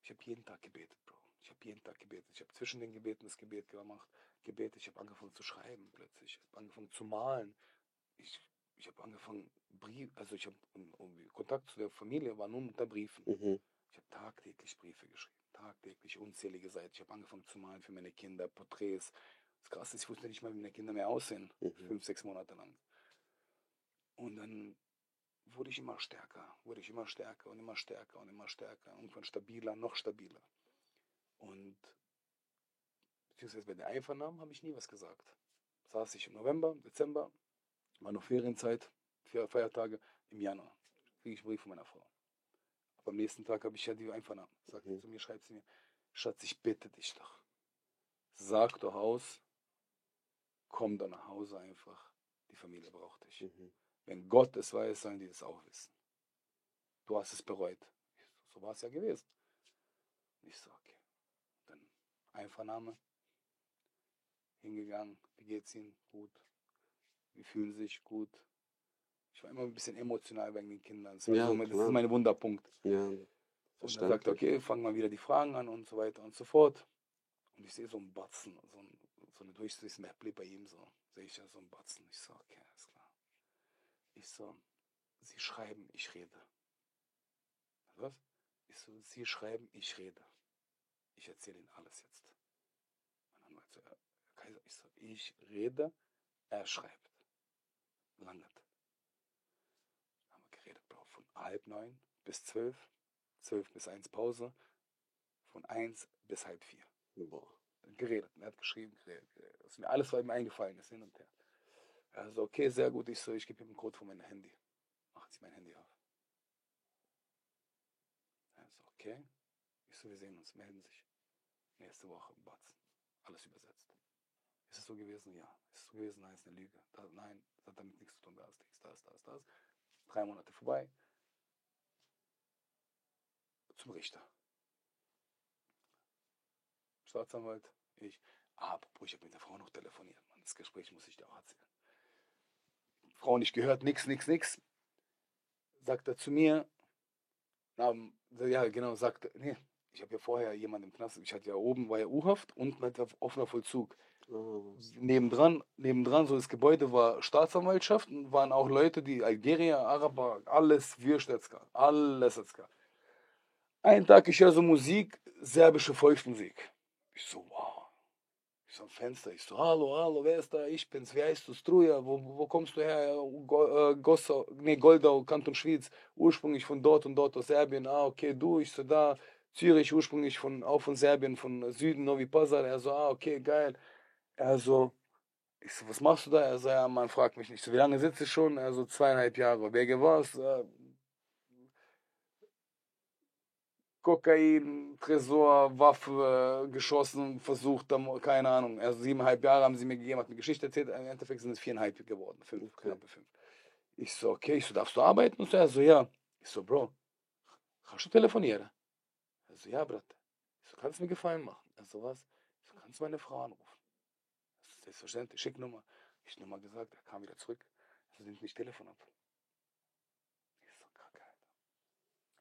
Ich habe jeden Tag gebetet, Bro. Ich habe jeden Tag gebetet. Ich habe zwischen den Gebeten das Gebet gemacht, gebetet. Ich habe angefangen zu schreiben plötzlich. Ich habe angefangen zu malen. Ich, ich habe angefangen, also ich habe Kontakt zu der Familie war nur unter Briefen. Mhm. Ich habe tagtäglich Briefe geschrieben, tagtäglich unzählige Seiten. Ich habe angefangen zu malen für meine Kinder, Porträts. Das Krasse ist, ich wusste nicht mal, wie meine Kinder mehr aussehen, Mhm. 5, 6 Monate lang. Und dann wurde ich immer stärker, wurde ich immer stärker und immer stärker und immer stärker. Irgendwann stabiler, noch stabiler. Und beziehungsweise bei der Einvernahmen habe ich nie was gesagt. Saß ich im November, Dezember, war noch Ferienzeit, Feiertage, im Januar. Kriege ich einen Brief von meiner Frau. Aber am nächsten Tag habe ich ja die Einvernahmen. Sagt Mhm. zu mir, schreibt sie mir, Schatz, ich bitte dich doch. Sag doch aus, komm doch nach Hause einfach. Die Familie braucht dich. Mhm. Wenn Gott es weiß, sollen die das auch wissen. Du hast es bereut. So war es ja gewesen. Ich so, okay. Dann Einvernahme, hingegangen. Wie geht's Ihnen? Gut. Wie fühlen Sie sich? Gut. Ich war immer ein bisschen emotional wegen den Kindern. Das, war Ja, so, das ist klar. mein Wunderpunkt. Ja, Und dann sagt er, verständlich. okay, fangen wir wieder die Fragen an und so weiter und so fort. Und ich sehe so einen Batzen, so eine Durchsicht bei ihm so. Sehe ich ja so einen Batzen. Ich so, okay, alles klar. Ich so, Sie schreiben, ich rede. Was? Ich so, Sie schreiben, ich rede. Ich erzähle Ihnen alles jetzt. Mein Anwalt so, Herr Kaiser, ich so, ich rede, er schreibt. Landet. Haben wir geredet, Bro, von 8:30 bis 12, 12 bis 1 Pause, von 1 bis halb 4. Boah. Geredet, er hat geschrieben, geredet. Das ist mir alles, was ihm eingefallen ist, hin und her. Also, okay, sehr gut. Ich so, ich gebe ihm einen Code von meinem Handy. Machen Sie mein Handy auf. Also, okay. Ich so, wir sehen uns, melden sich. Nächste Woche, Batzen. Alles übersetzt. Ist es so gewesen? Ja. Ist es so gewesen? Nein, ist eine Lüge. Nein, das hat damit nichts zu tun. Das. 3 Monate vorbei. Zum Richter. Staatsanwalt, ich. Apropos, ich habe mit der Frau noch telefoniert. Mann. Das Gespräch muss ich dir auch erzählen. Frau nicht gehört, nix. Sagt er zu mir, ja genau, sagt, nee, ich habe ja vorher jemanden im Knast, ich hatte ja oben, war ja U-Haft, unten hat er offener Vollzug. Oh. Nebendran, so das Gebäude war Staatsanwaltschaft und waren auch Leute, die Algerier, Araber, alles Würstetzka, alles Etzka. Einen Tag, ich höre so Musik, serbische Volksmusik. Ich so, wow. Ich so am Fenster, ich so, hallo, wer ist da? Ich bin's, wie heißt du, Struja, wo kommst du her? Goldau, Kanton Schwyz, ursprünglich von dort und dort aus Serbien. Okay, du, ich so da, Zürich, ursprünglich auch von Serbien, von Süden, Novi Pazar. Er so, okay, geil. Er so, ich so, was machst du da? Er so, ja, man fragt mich nicht. So, wie lange sitze ich schon? Er so, 2,5 Jahre. Wegen was? Kokain, Tresor, Waffe, geschossen, versucht, keine Ahnung. Also 7,5 Jahre haben sie mir gegeben, hat mir Geschichte erzählt. Im Endeffekt sind es 4,5 geworden. 5, Okay. knappe 5. Ich so, okay, ich so, darfst du arbeiten? Und so, er so, ja. Ich so, Bro, kannst du telefonieren? Er so, ja, Brat. Ich so, kannst du mir Gefallen machen? Er so, was? Ich so, kannst du meine Frau anrufen? Das ist selbstverständlich, schick Nummer. Ich Nummer gesagt, er kam wieder zurück. Er so, nimmt nicht Telefon ab. Ich so, kacke, Alter.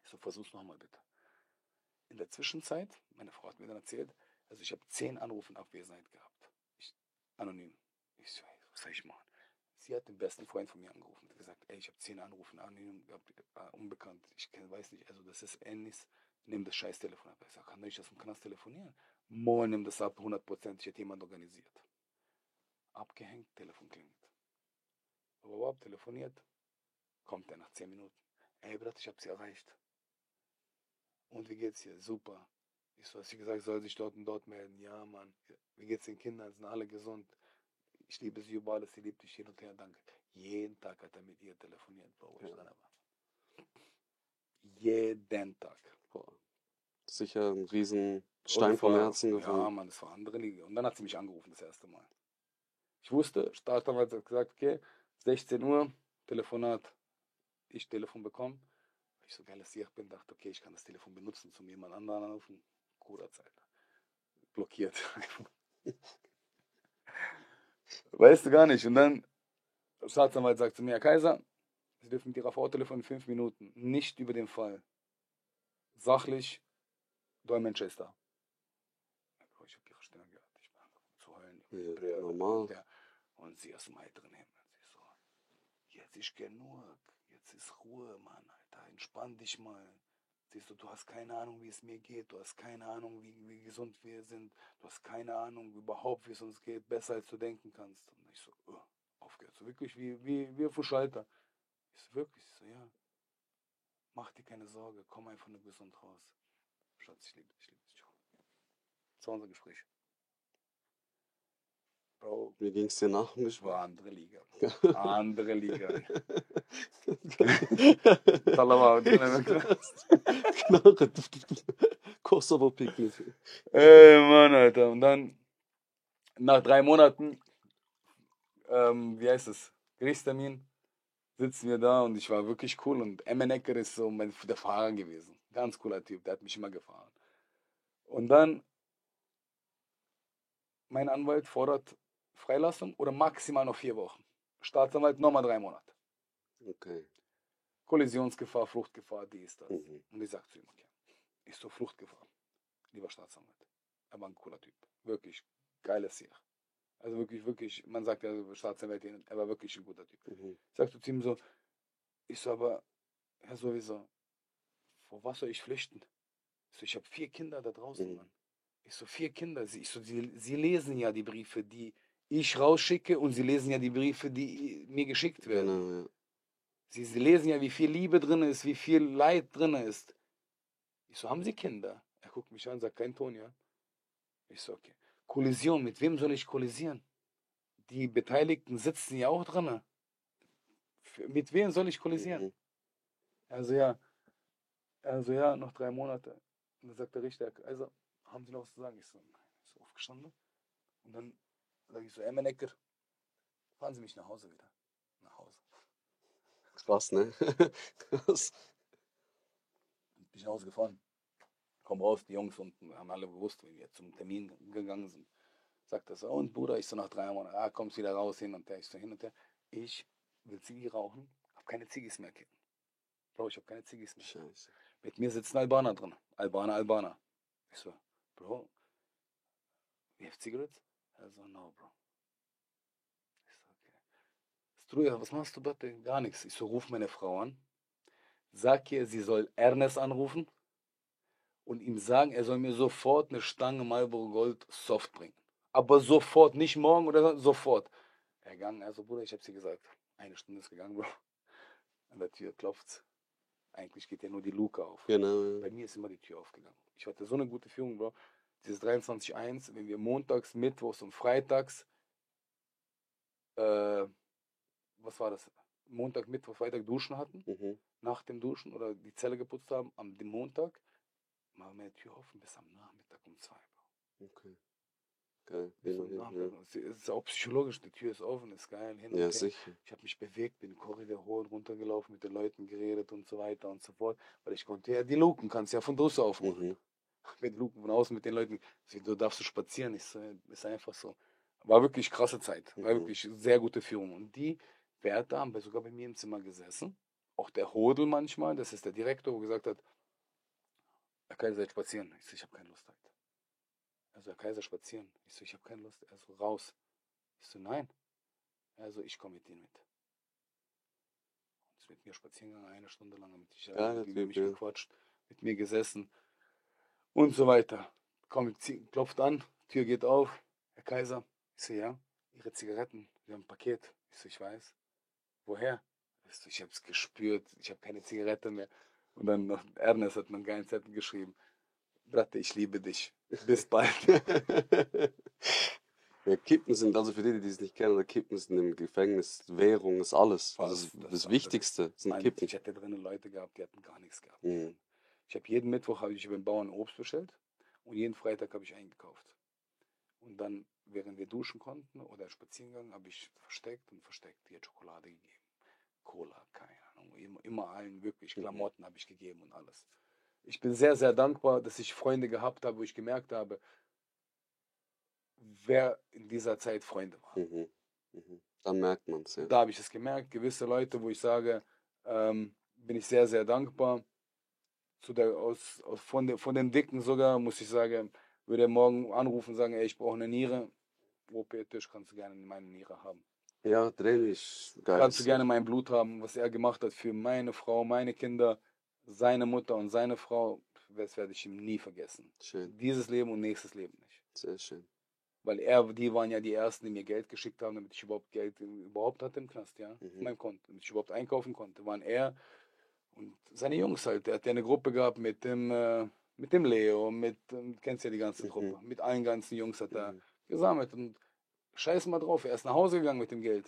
Ich so, versuch's nochmal bitte. In der Zwischenzeit, meine Frau hat mir dann erzählt, also ich habe 10 Anrufe in Abwesenheit gehabt. Anonym. Ich so, ey, was soll ich machen? Sie hat den besten Freund von mir angerufen und hat gesagt, ey, ich habe 10 Anrufe anonym gehabt, unbekannt. Weiß nicht, also das ist ähnlich. Nimm das scheiß Telefon ab. Ich sage, kann ich das im Knast telefonieren? Moin, nimm das ab, 100%, ich hätte jemand organisiert. Abgehängt, Telefon klingelt. Aber überhaupt telefoniert, kommt er nach 10 Minuten. Ey, Brat, ich habe sie erreicht. Und wie geht's dir? Super. Ich so, hast du gesagt, soll sich dort und dort melden? Ja, Mann. Wie geht's den Kindern? Sind alle gesund? Ich liebe sie über alles, sie liebt dich hin und her, danke. Jeden Tag hat er mit ihr telefoniert, wo ich dran war. Jeden Tag. Boah. Sicher ein riesen Bro, Stein das vom war, Herzen ja, gefallen. Mann, das war andere Liga. Und dann hat sie mich angerufen das erste Mal. Ich wusste, Staatsanwalt hat gesagt, okay, 16 Uhr, Telefonat, ich Telefon bekommen. Ich so geil, dass ich bin, dachte, okay, ich kann das Telefon benutzen, zum jemand anderen anrufen. Cooler Zeit. Blockiert. Weißt du gar nicht. Und dann, der Staatsanwalt sagt zu mir, Herr Kaiser, Sie dürfen mit Ihrer Frau telefonieren 5 Minuten. Nicht über den Fall. Sachlich, Dolmetscher ist da. Ich habe Ihre Stimme gehört. Ich bin angefangen zu heulen. Ja, normal. Und sie aus dem heiteren Himmel. Sie so, jetzt ist genug. Jetzt ist Ruhe, Mann, Alter. Entspann dich mal. Siehst du, du hast keine Ahnung, wie es mir geht. Du hast keine Ahnung, wie gesund wir sind. Du hast keine Ahnung überhaupt, wie es uns geht. Besser, als du denken kannst. Und ich so, aufgehört. So wirklich wie auf dem Schalter. Ich so, wirklich? Ich so, ja. Mach dir keine Sorge. Komm einfach nur gesund raus. Schatz, ich liebe dich. Das war unser Gespräch. Bro, Wie ging es dir nach dem das war Gespräch? andere Liga. Andere Liga. Talaba, Knarre. Kosovo-Picknick. ey, Mann, Alter. Und dann, nach 3 Monaten, wie heißt es? Gerichtstermin, sitzen wir da und ich war wirklich cool. Und Emenecker ist so der Fahrer gewesen. Ganz cooler Typ, der hat mich immer gefahren. Und dann, mein Anwalt fordert Freilassung oder maximal noch 4 Wochen. Staatsanwalt nochmal 3 Monate. Okay. Kollisionsgefahr, Fluchtgefahr, die ist das. Mhm. Und ich sag zu ihm, okay, ist so Fluchtgefahr, lieber Staatsanwalt. Er war ein cooler Typ, wirklich geiles Sieg. Also wirklich, man sagt ja Staatsanwalt, er war wirklich ein guter Typ. Mhm. Ich sag zu ihm so, ich so, aber Herr sowieso, vor was soll ich flüchten? Ich so, ich habe 4 Kinder da draußen, Mhm. Mann. Ich so, 4 Kinder. Ich so, sie lesen ja die Briefe, die ich rausschicke und sie lesen ja die Briefe, die mir geschickt werden. Genau, ja. Sie lesen ja, wie viel Liebe drin ist, wie viel Leid drin ist. Ich so, haben Sie Kinder? Er guckt mich an, sagt, kein Ton, ja? Ich so, okay. Kollision, mit wem soll ich kollisieren? Die Beteiligten sitzen ja auch drin. Mit wem soll ich kollisieren? Mhm. Also ja, noch 3 Monate. Und dann sagt der Richter, also, haben Sie noch was zu sagen? Ich so, nein. Ich so, aufgestanden. Und dann sage ich so, Emmenecker, fahren Sie mich nach Hause wieder. Nach Hause. Krass, ne? Krass. Bin ich nach Hause gefahren. Komm raus, die Jungs unten haben alle gewusst, wie wir zum Termin gegangen sind. Sagt er so, und Bruder, ich so nach 3 Monaten, kommst wieder raus, hin und her. Ich so, hin und her. Ich will Ziggy rauchen, hab keine Ziggis mehr. Bro, ich hab keine Ziggis mehr. Scheiße. Mit mir sitzen Albaner drin. Albaner. Ich so, Bro, you have cigarettes? Er so, no, Bro. Ich so, okay. Struja, was machst du bitte? Gar nichts. Ich so, ruf meine Frau an. Sag ihr, sie soll Ernest anrufen und ihm sagen, er soll mir sofort eine Stange Marlboro Gold Soft bringen. Aber sofort, nicht morgen oder so, sofort. Er gegangen, also Bruder, ich hab's dir gesagt. 1 Stunde ist gegangen, Bro. An der Tür klopft's. Eigentlich geht ja nur die Luke auf. Genau, Bei ja. mir ist immer die Tür aufgegangen. Ich hatte so eine gute Führung, Bro. Dieses 23.1, wenn wir montags, mittwochs und freitags, was war das? Montag, Mittwoch, Freitag duschen hatten. Mhm. Nach dem Duschen oder die Zelle geputzt haben, am dem Montag, machen wir die Tür offen bis am Nachmittag um 2. Okay. Geil. Bis Hin am und her, Nachmittag. Es ist auch psychologisch, die Tür ist offen, ist geil, hin ja. und Ja, her. sicher. Ich habe mich bewegt, bin den Korridor hoch und runter gelaufen, mit den Leuten geredet und so weiter und so fort. Weil ich konnte ja die Luken, kannst ja von draußen aufmachen. Mhm. Mit den Luken von außen, mit den Leuten, du darfst spazieren, ist einfach so. War wirklich krasse Zeit, war Mhm. wirklich sehr gute Führung. Und die Wärter haben sogar bei mir im Zimmer gesessen. Auch der Hodel manchmal, das ist der Direktor, wo gesagt hat, Herr Kaiser, seid spazieren. Ich so, ich habe keine Lust heute. Also, Herr Kaiser, spazieren. Ich so, ich habe keine Lust. Also, raus. Ich so, nein. Also, ich komme mit Ihnen mit. Ist mit mir spazieren gegangen, 1 Stunde lang, mit Geiler über Typ, mich ja. gequatscht, mit mir gesessen und so weiter. Klopft an, Tür geht auf. Herr Kaiser, ich so, ja, Ihre Zigaretten, wir haben ein Paket. Ich so, ich weiß. Woher? Ich so, ich habe es gespürt, ich habe keine Zigarette mehr. Und dann noch Ernest hat mir einen geilen Zettel geschrieben. Bratte, ich liebe dich. Bis bald. Ja, Kippen sind, also für die, die es nicht kennen, oder Kippen sind im Gefängnis, Währung ist alles. Das Wichtigste sind Kippen. Ich hätte drinnen Leute gehabt, die hatten gar nichts gehabt. Mhm. Ich habe jeden Mittwoch habe ich über den Bauern Obst bestellt und jeden Freitag habe ich eingekauft. Und dann während wir duschen konnten oder spazieren gegangen, habe ich versteckt dir Schokolade gegeben. Cola, keine Ahnung, immer allen wirklich, Klamotten habe ich gegeben und alles. Ich bin sehr, sehr dankbar, dass ich Freunde gehabt habe, wo ich gemerkt habe, wer in dieser Zeit Freunde waren. Dann merkt man es, ja. Da habe ich es gemerkt, gewisse Leute, wo ich sage, bin ich sehr, sehr dankbar. Von dem Dicken sogar, muss ich sagen, würde er morgen anrufen und sagen, ey, ich brauche eine Niere. Tisch kannst du gerne meine Niere haben. Ja, Dreh geil. Kannst du gerne mein Blut haben, was er gemacht hat für meine Frau, meine Kinder, seine Mutter und seine Frau, das werde ich ihm nie vergessen. Schön. Dieses Leben und nächstes Leben nicht. Sehr schön. Weil die waren ja die Ersten, die mir Geld geschickt haben, damit ich überhaupt Geld hatte im Knast, ja, auf meinem Konto, damit ich überhaupt einkaufen konnte, waren er und seine Jungs halt. Der hat ja eine Gruppe gehabt mit dem Leo, kennst ja die ganze Truppe, mit allen ganzen Jungs hat er gesammelt und scheiß mal drauf, er ist nach Hause gegangen mit dem Geld.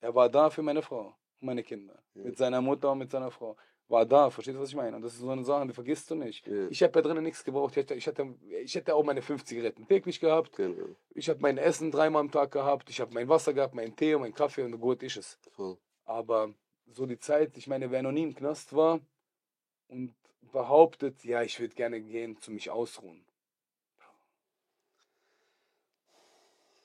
Er war da für meine Frau und meine Kinder, mit seiner Mutter und mit seiner Frau. War da, verstehst du, was ich meine? Und das ist so eine Sache, die vergisst du nicht. Ja. Ich habe ja drinnen nichts gebraucht. Ich hätte auch meine 5 Zigaretten täglich gehabt. Genau. Ich habe mein Essen 3-mal am Tag gehabt. Ich habe mein Wasser gehabt, meinen Tee und meinen Kaffee und gut ist es. Voll. Aber so die Zeit, ich meine, wer noch nie im Knast war und behauptet, ja, ich würde gerne gehen, zu mich ausruhen.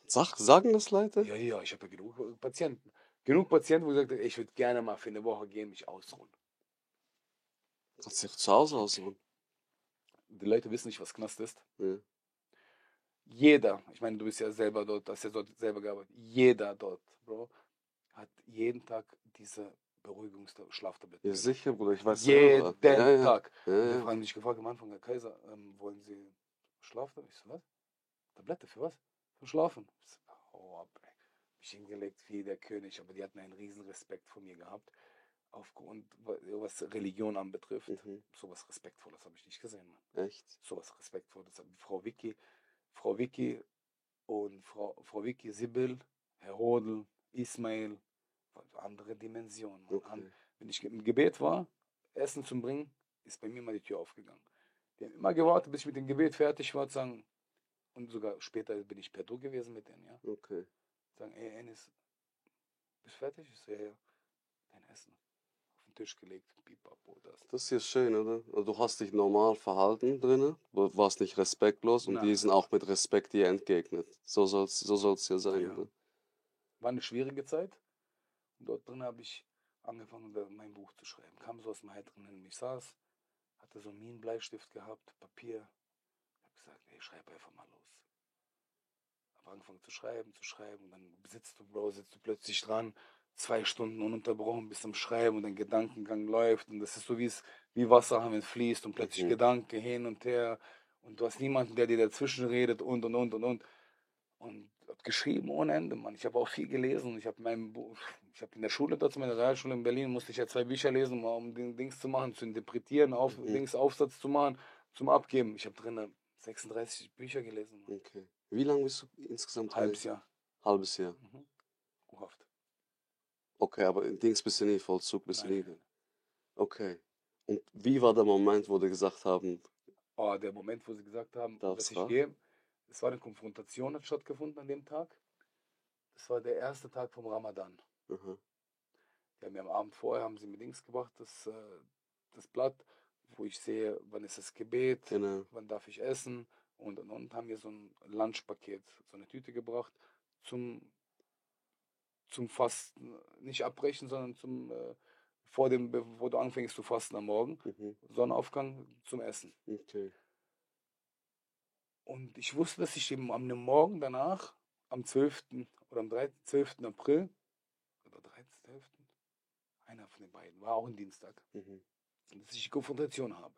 Sagen das Leute? Ja, ich habe ja genug Patienten. Genug Patienten, wo gesagt haben, ich würde gerne mal für eine Woche gehen, mich ausruhen. Kannst du dich zu Hause ausruhen? Die Leute wissen nicht, was Knast ist. Ja. Jeder, ich meine, du bist ja selber dort, hast ja dort selber gearbeitet, jeder dort, Bro, hat jeden Tag diese Schlaftabletten. Ja, sicher, Bruder, ich weiß jeden selber. Tag. Ja, Die ja. fragen mich gefragt am Anfang, Herr Kaiser, wollen Sie Schlaftabletten? Ich so, was? Tablette für was? Für Schlafen. Ich so, hau ab, ey. Mich hingelegt wie der König, aber die hatten einen riesen Respekt vor mir gehabt. Aufgrund, was Religion anbetrifft. Sowas Respektvolles habe ich nicht gesehen, Mann. Echt? Sowas Respektvolles. Frau Vicky und Frau Vicky, Sibyl, Herr Hodel, Ismail, andere Dimensionen. Okay. Wenn ich im Gebet war, Essen zu bringen, ist bei mir mal die Tür aufgegangen. Die haben immer gewartet, bis ich mit dem Gebet fertig war, sagen, und sogar später bin ich per Du gewesen mit denen, ja. Okay. Sagen, ey Enis, bist du fertig? Ich so, ja. Dein Essen auf den Tisch gelegt, pipapo, das. Das ist ja schön, oder? Also du hast dich normal verhalten drinnen, warst nicht respektlos und die sind auch mit Respekt dir entgegnet. So soll's ja sein, Ja. oder? War eine schwierige Zeit. Und dort drin habe ich angefangen, mein Buch zu schreiben. Kam so aus dem Heiteren, ich saß, hatte so einen Minenbleistift gehabt, Papier. Ich habe gesagt, ey, schreib einfach mal los. Habe angefangen zu schreiben. Und dann sitzt du plötzlich dran, 2 Stunden ununterbrochen bis zum Schreiben und dein Gedankengang läuft. Und das ist so wie Wasser, wenn es fließt und plötzlich Gedanke hin und her. Und du hast niemanden, der dir dazwischen redet und. Und habe geschrieben ohne Ende, Mann. Ich habe auch viel gelesen. Ich habe in der Schule, dazu meiner Realschule in Berlin, musste ich ja 2 Bücher lesen, um den Dings zu machen, zu interpretieren, Aufsatz zu machen, zum Abgeben. Ich habe drinnen 36 Bücher gelesen. Mann. Okay. Wie lange bist du insgesamt? Halbes Jahr. Halbes Jahr. Haft. Okay, aber in Dings bist du nie, Vollzug bist du nie. Nein. Okay. Und wie war der Moment, wo die gesagt haben, Oh, der Moment, wo sie gesagt haben, Darf's dass ich raus? gehe, es war eine Konfrontation, hat stattgefunden an dem Tag. Das war der erste Tag vom Ramadan. aha, Die haben mir am Abend vorher haben sie mir Dings gebracht, das Blatt, wo ich sehe, wann ist das Gebet, genau, wann darf ich essen und haben mir so ein Lunchpaket, so eine Tüte gebracht zum Fasten, nicht abbrechen, sondern bevor du anfängst zu fasten am Morgen, Sonnenaufgang zum Essen. okay, Und ich wusste, dass ich eben am Morgen danach, am 12. oder am 12. April, oder 13. einer von den beiden, war auch ein Dienstag, dass ich die Konfrontation habe.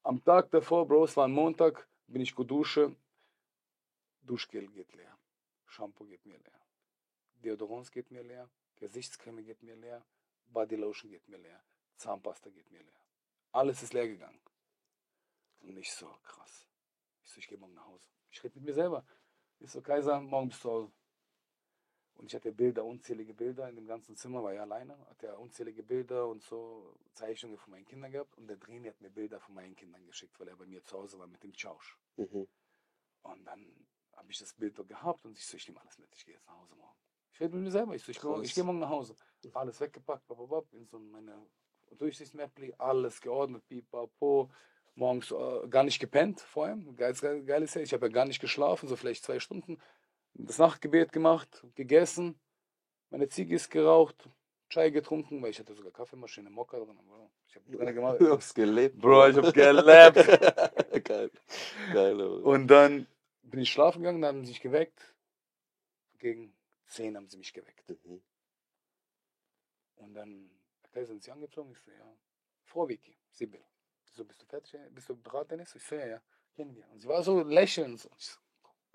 Am Tag davor, Bro, es war ein Montag, bin ich geduscht, Duschgel geht leer, Shampoo geht mir leer, Deodorants geht mir leer, Gesichtscreme geht mir leer, Bodylotion geht mir leer, Zahnpasta geht mir leer. Alles ist leer gegangen. Und ich so, krass. Ich so, ich gehe morgen nach Hause. Ich rede mit mir selber. Ich so, Kaiser, morgen bist du zu Hause. Und ich hatte unzählige Bilder in dem ganzen Zimmer, war ja alleine, hatte ja unzählige Bilder und so Zeichnungen von meinen Kindern gehabt. Und der Trainer hat mir Bilder von meinen Kindern geschickt, weil er bei mir zu Hause war mit dem Tschausch. Und dann habe ich das Bild dort gehabt und ich so, ich nehme alles mit, ich gehe jetzt nach Hause morgen. Ich rede mit mir selber, ich so, ich Krass. gehe morgen nach Hause. Alles weggepackt, in so meine Durchsichtsmärkte, alles geordnet, pipapo. Morgens gar nicht gepennt vorher. Geil ist ja, ich habe ja gar nicht geschlafen, so vielleicht 2 Stunden. Das Nachtgebet gemacht, gegessen, meine Ziege ist geraucht, Chai getrunken, weil ich hatte sogar Kaffeemaschine, Mokka drin. Bro. Ich habe drin gemacht. Du hast gelebt. Bro, ich habe gelebt. Geil. Geil, aber. Und dann bin ich schlafen gegangen, dann haben sie mich geweckt. Gegen 10 haben sie mich geweckt. Mhm. Und dann, okay, sind sie angezogen? Ich so, ja. Frau Vicky, Sibyl. So, bist du fertig? Bist du bereit, Dennis? Ich so, ja, ja. Kennen wir. Und sie war so lächelnd. So. Ich so,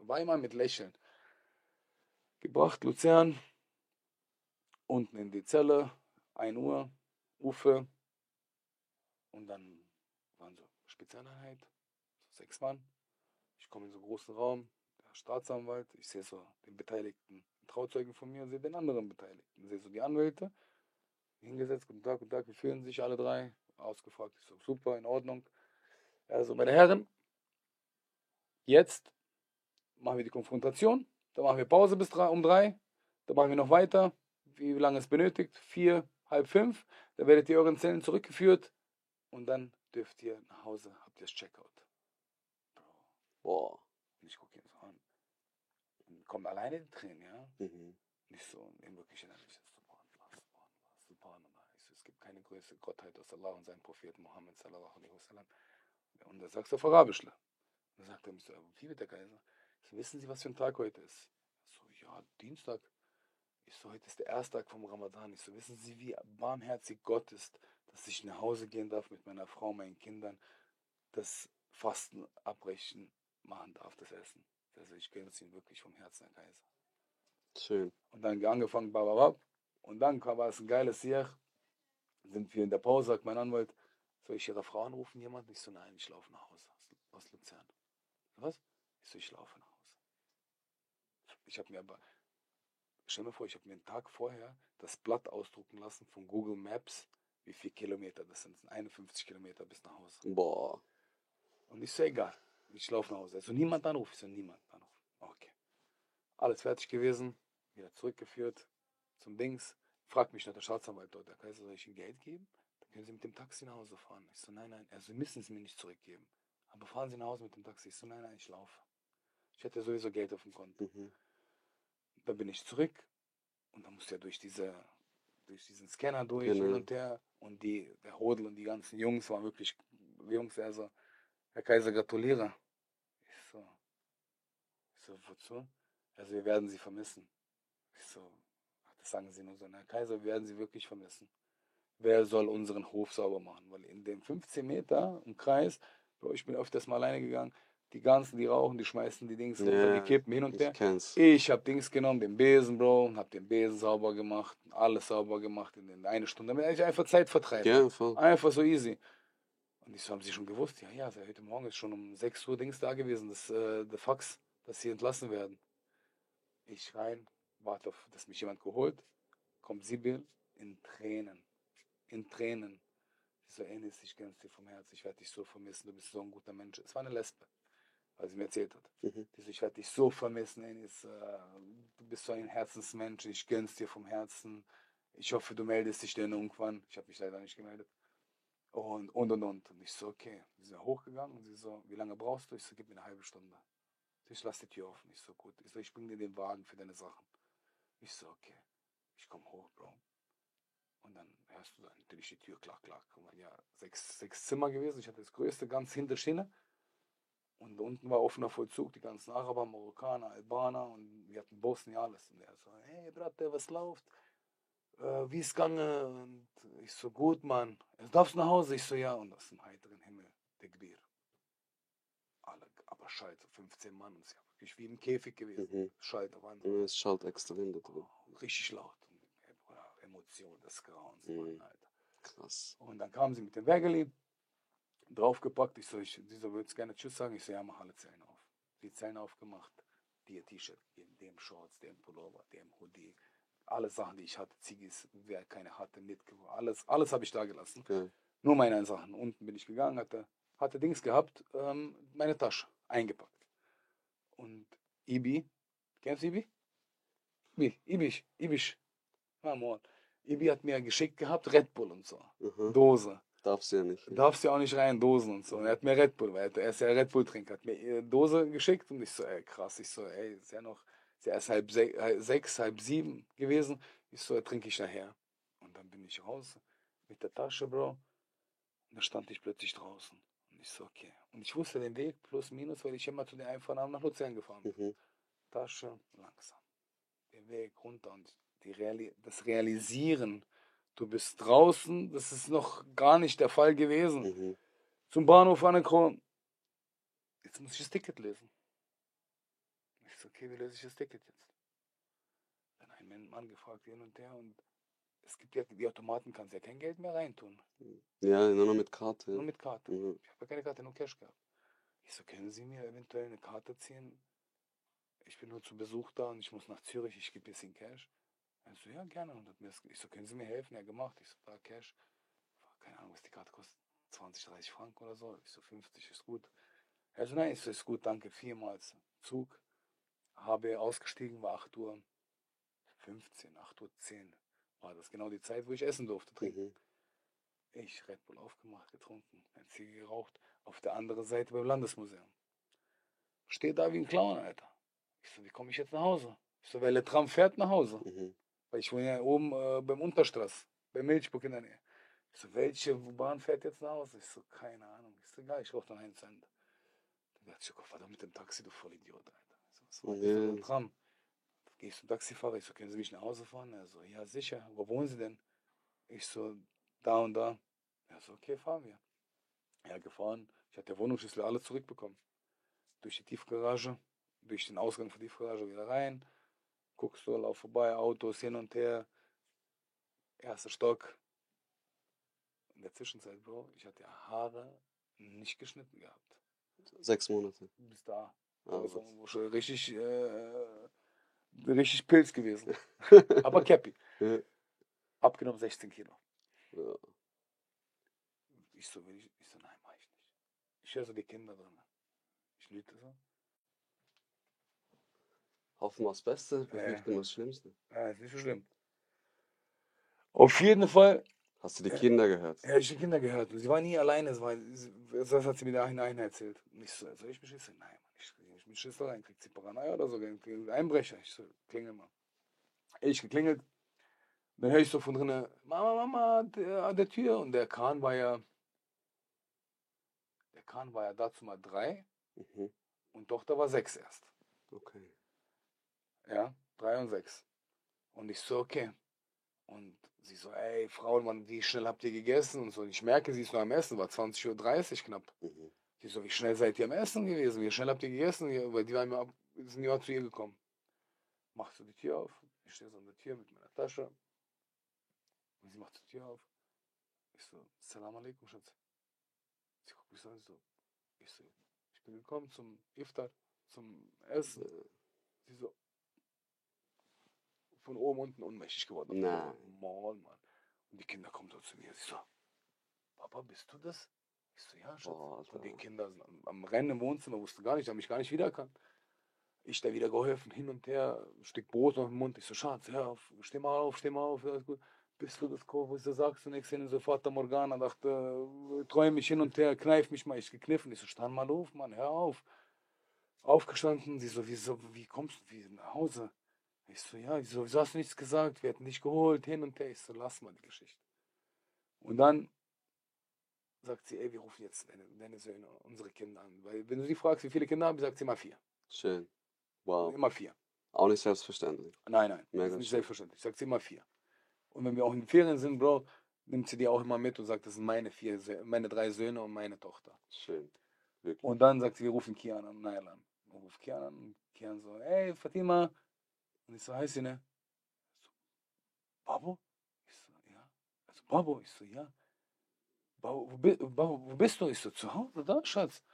war immer mit Lächeln. Gebracht, Luzern. Unten in die Zelle. 1 Uhr. Ufe. Und dann waren so Spezialeinheit. So 6 Mann. Ich komme in so einen großen Raum. Der Staatsanwalt. Ich sehe so den Beteiligten, den Trauzeugen von mir und sehe den anderen Beteiligten. Ich sehe so die Anwälte. Hingesetzt, guten Tag, wie fühlen sich alle 3? Ausgefragt, ich so, super, in Ordnung. Also, meine Herren, jetzt machen wir die Konfrontation, dann machen wir Pause bis um 3, dann machen wir noch weiter, wie lange es benötigt, 4, halb 5, dann werdet ihr euren Zellen zurückgeführt und dann dürft ihr nach Hause, habt ihr das Checkout. Boah. Und ich gucke ihn so an. Und kommt alleine die Tränen, ja? Mhm. Nicht so, in Wirklichkeit nicht. Es gibt keine größere Gottheit als Allah und seinen Propheten Muhammad sallallahu alaihi wasallam. Und er sagt auf Arabisch. Und dann sagt er mich so, wie wird der Kaiser? So, wissen Sie, was für ein Tag heute ist? So, ja, Dienstag. Ich so, heute ist der erste Tag vom Ramadan. Ich so, wissen Sie, wie barmherzig Gott ist, dass ich nach Hause gehen darf mit meiner Frau, meinen Kindern, das Fasten abbrechen machen darf, das Essen. Also ich gönne es Ihnen wirklich vom Herzen, Herr Kaiser. Schön. Und dann angefangen, bababab. Und dann war es ein geiles Jahr. Sind wir in der Pause, sagt mein Anwalt, soll ich Ihre Frau anrufen, jemand? Ich so, nein, ich laufe nach Hause aus Luzern. Was? Ich so, ich laufe nach Hause. Ich habe mir aber, stell mir vor, ich habe mir einen Tag vorher das Blatt ausdrucken lassen von Google Maps, wie viele Kilometer das sind. 51 Kilometer bis nach Hause. Boah. Und ich so, egal, ich laufe nach Hause. Also niemand anrufen. Ich so, niemand anrufen. Okay. Alles fertig gewesen, wieder zurückgeführt zum Dings. Fragt mich nach der Staatsanwalt dort, der Kaiser, soll ich Ihnen Geld geben? Dann können Sie mit dem Taxi nach Hause fahren. Ich so, nein, Sie müssen es mir nicht zurückgeben. Aber fahren Sie nach Hause mit dem Taxi. Ich so, nein, ich laufe. Ich hätte sowieso Geld auf dem Konto. Mhm. Dann bin ich zurück und dann musste ja durch diesen Scanner durch Genau. hin und her. Und der Hodel und die ganzen Jungs waren wirklich Jungs, also, Herr Kaiser, gratuliere. Ich so, wozu? Also wir werden Sie vermissen. Ich so, das sagen Sie nur so, Herr Kaiser, wir werden Sie wirklich vermissen. Wer soll unseren Hof sauber machen? Weil in dem 15 Meter im Kreis, Bro, ich bin öfters mal alleine gegangen, die ganzen, die rauchen, die schmeißen die Dings runter, die kippen hin und her. Ich kenn's. Ich hab Dings genommen, den Besen, Bro, hab den Besen sauber gemacht, alles sauber gemacht in 1 Stunde, damit ich einfach Zeit vertreibe. Ja, voll. Einfach so easy. Und ich so, haben Sie schon gewusst? Ja, seit heute Morgen ist schon um 6 Uhr Dings da gewesen, der Fax, dass Sie entlassen werden. Ich rein, warte auf, dass mich jemand geholt, kommt Sibyl in Tränen. In Tränen. Ich so, Enis, ich gönn's dir vom Herzen, ich werde dich so vermissen, du bist so ein guter Mensch. Es war eine Lesbe, weil sie mir erzählt hat. Mhm. Die so, ich werde dich so vermissen, Enis, du bist so ein Herzensmensch, ich gönn's dir vom Herzen. Ich hoffe, du meldest dich denn irgendwann. Ich habe mich leider nicht gemeldet. Und. Und ich so, okay. Sie sind hochgegangen und sie so, wie lange brauchst du? Ich so, gib mir eine halbe Stunde. Ich lasse die Tür offen. Ich so, gut. Ich so, ich bringe dir den Wagen für deine Sachen. Ich so, okay. Ich komme hoch, Bro. Und dann hörst du dann natürlich die Tür, klack. Und dann, ja, 6 Zimmer gewesen. Ich hatte das größte, ganz hinter Schiene. Und unten war offener Vollzug, die ganzen Araber, Marokkaner, Albaner und wir hatten Bosnien, alles. Und er so, hey, Bratte, was läuft? Wie ist gegangen? Und ich so, gut, Mann. Darfst du nach Hause? Ich so, ja. Und aus dem heiteren Himmel, der Gebir. Alle, aber Schalt, 15 Mann. Und es war wirklich wie im Käfig gewesen. Mhm. Schalt, Wahnsinn. Ja, es schallt extrem da drin. Richtig laut. Emotion des Grauens, Mann, Alter. Krass. Und dann kamen sie mit dem Wägeli, draufgepackt. Ich so, dieser würde gerne Tschüss sagen. Ich so, ja, mach alle Zellen auf. Die Zellen aufgemacht, dir T-Shirt gegeben, dem Shorts, dem Pullover, dem Hoodie. Alle Sachen, die ich hatte, Ziggis, wer keine hatte, mitgebracht. Alles habe ich da gelassen. Okay. Nur meine Sachen. Unten bin ich gegangen, hatte Dings gehabt, meine Tasche eingepackt. Und Ibi. Kennst du Ibi? Ibisch. Mann. Ibi hat mir geschickt gehabt, Red Bull und so. Aha. Dose. Darfst du ja nicht. Darfst ja auch nicht rein, Dosen und so. Und er hat mir Red Bull, weil er ist ja Red Bull-Trinker, hat mir Dose geschickt und ich so, ey, krass. Ich so, ey, ist ja noch, ist ja erst halb 6, halb 7 gewesen. Ich so, trinke ich nachher. Und dann bin ich raus mit der Tasche, Bro. Und da stand ich plötzlich draußen. Und ich so, okay. Und ich wusste den Weg, plus, minus, weil ich immer zu den Einfahrnamen nach Luzern gefahren bin. Mhm. Tasche, langsam. Den Weg runter und das Realisieren, du bist draußen, das ist noch gar nicht der Fall gewesen. Mhm. Zum Bahnhof angekommen. Jetzt muss ich das Ticket lesen. Ich so, okay, wie lese ich das Ticket jetzt? Dann ein Mann gefragt hin und her und es gibt ja, die Automaten kannst ja kein Geld mehr reintun. Ja, nur noch mit Karte. Nur mit Karte. Mhm. Ich habe ja keine Karte, nur Cash gehabt. Ich so, können Sie mir eventuell eine Karte ziehen? Ich bin nur zu Besuch da und ich muss nach Zürich, ich gebe bisschen Cash. Er so, ja, gerne. Und hat mir ich so, können Sie mir helfen? Ja, gemacht. Ich so, da Cash. Keine Ahnung, was die Karte kostet. 20, 30 Franken oder so. Ich so, 50 ist gut. Er so, nein, ich so, ist gut, danke. Viermals Zug. Habe ausgestiegen, war 8 Uhr 15, 8 Uhr 10. War das genau die Zeit, wo ich essen durfte, trinken. Mhm. Ich Red Bull aufgemacht, getrunken, ein Ziege geraucht. Auf der anderen Seite beim Landesmuseum. Steht da wie ein Clown, Alter. Ich so, wie komme ich jetzt nach Hause? Ich so, weil der Tram fährt nach Hause. Mhm. Weil ich wohne ja oben beim Unterstraß, bei Milchburg in der Nähe. Ich so, welche Bahn fährt jetzt nach Hause? Ich so, keine Ahnung. Ich so, egal, ich rauche dann einen Cent. Dann dachte ich, oh, fahr doch mit dem Taxi, du Vollidiot, Alter. Ich so, was war das für ein Tram? Gehe ich zum Taxifahrer, ich so, können Sie mich nach Hause fahren? Er so, ja, sicher. Wo wohnen Sie denn? Ich so, da und da. Er so, okay, fahren wir. Ja, gefahren. Ich hatte der Wohnungsschlüssel alle zurückbekommen. Durch die Tiefgarage, durch den Ausgang von der Tiefgarage wieder rein. Guckst du, lauf vorbei, Autos hin und her. Erster Stock. In der Zwischenzeit, Bro, ich hatte ja Haare nicht geschnitten gehabt. 6 Monate. Bis da. Ah, Also, was. schon richtig Pilz gewesen. Aber Cappy. Ja. Abgenommen 16 Kilo. Ja. Ich so, nein, mach ich nicht. Ich höre so die Kinder drin. Ich lüte so. Hoffen wir das Beste, befürchten wir das Schlimmste. Ja, ist nicht so schlimm. Auf jeden Fall. Hast du die Kinder gehört? Ja, ich habe die Kinder gehört. Sie war nie alleine. Das hat sie mir nachhinein erzählt. Und ich so, soll ich mich schießen? Nein, Mann, ich kriege nicht mit Schlüssel rein. Kriegt sie Paranoia oder so? Einbrecher. Ich so, klingel mal. Ich geklingelt. Dann höre ich so von drinnen, Mama, an der Tür. Und der Kahn war ja dazu mal 3 Mhm. und Tochter war 6 erst. Okay. Ja, 3 und 6. Und ich so, okay. Und sie so, ey, Frau, Mann, wie schnell habt ihr gegessen? Und so, und ich merke, sie ist noch am Essen, war 20:30 Uhr knapp. Mhm. Sie so, wie schnell seid ihr am Essen gewesen? Wie schnell habt ihr gegessen? Ja, weil die sind ja zu ihr gekommen. Macht so die Tür auf. Ich stehe so an der Tür mit meiner Tasche. Und sie macht die Tür auf. Ich so, Salam alaikum, Schatz. Sie guckt mich so an, ich so, ich bin gekommen zum Iftar, zum Essen. Sie so, von oben unten ohnmächtig geworden. Nein. Mann. Und die Kinder kommen so zu mir. Sie so, Papa, bist du das? Ich so, ja, Schatz. Boah, Und die Alter. Kinder sind am Rennen im Wohnzimmer, wussten gar nicht, haben mich gar nicht wiedererkannt. Ich da wieder geholfen, hin und her, ein Stück Brot auf dem Mund. Ich so, Schatz, hör auf, steh mal auf, alles gut. Bist du das Kopf, was du sagst? Und ich sehe so Vater Morgana, dachte, träum mich hin und her, kneif mich mal, ich gekniffen. Ich so, stand mal auf, Mann, hör auf. Aufgestanden, sie so, wie kommst du nach Hause? Ich so, ja, wieso hast du nichts gesagt? Wir hätten dich geholt, hin und her. Ich so, lass mal die Geschichte. Und dann sagt sie, ey, wir rufen jetzt deine Söhne, unsere Kinder an. Weil wenn du sie fragst, wie viele Kinder haben, sagt sie immer 4. Schön. Wow. Immer 4. Auch nicht selbstverständlich. Nein, das Mega ist nicht schön. selbstverständlich. Sagt sie immer 4. Und wenn wir auch in den Ferien sind, Bro, nimmt sie die auch immer mit und sagt, das sind meine 3 Söhne und meine Tochter. Schön. Wirklich. Und dann sagt sie, wir rufen Kian an, Nail an. Wir rufen Kian an und Kian so, ey, Fatima. Und ich so, heißt sie, ne? So, Babo? Ich so, ja. Also, Babo? Ich so, ja. Babo, wo bist du? Ich so, zu Hause, da, Schatz.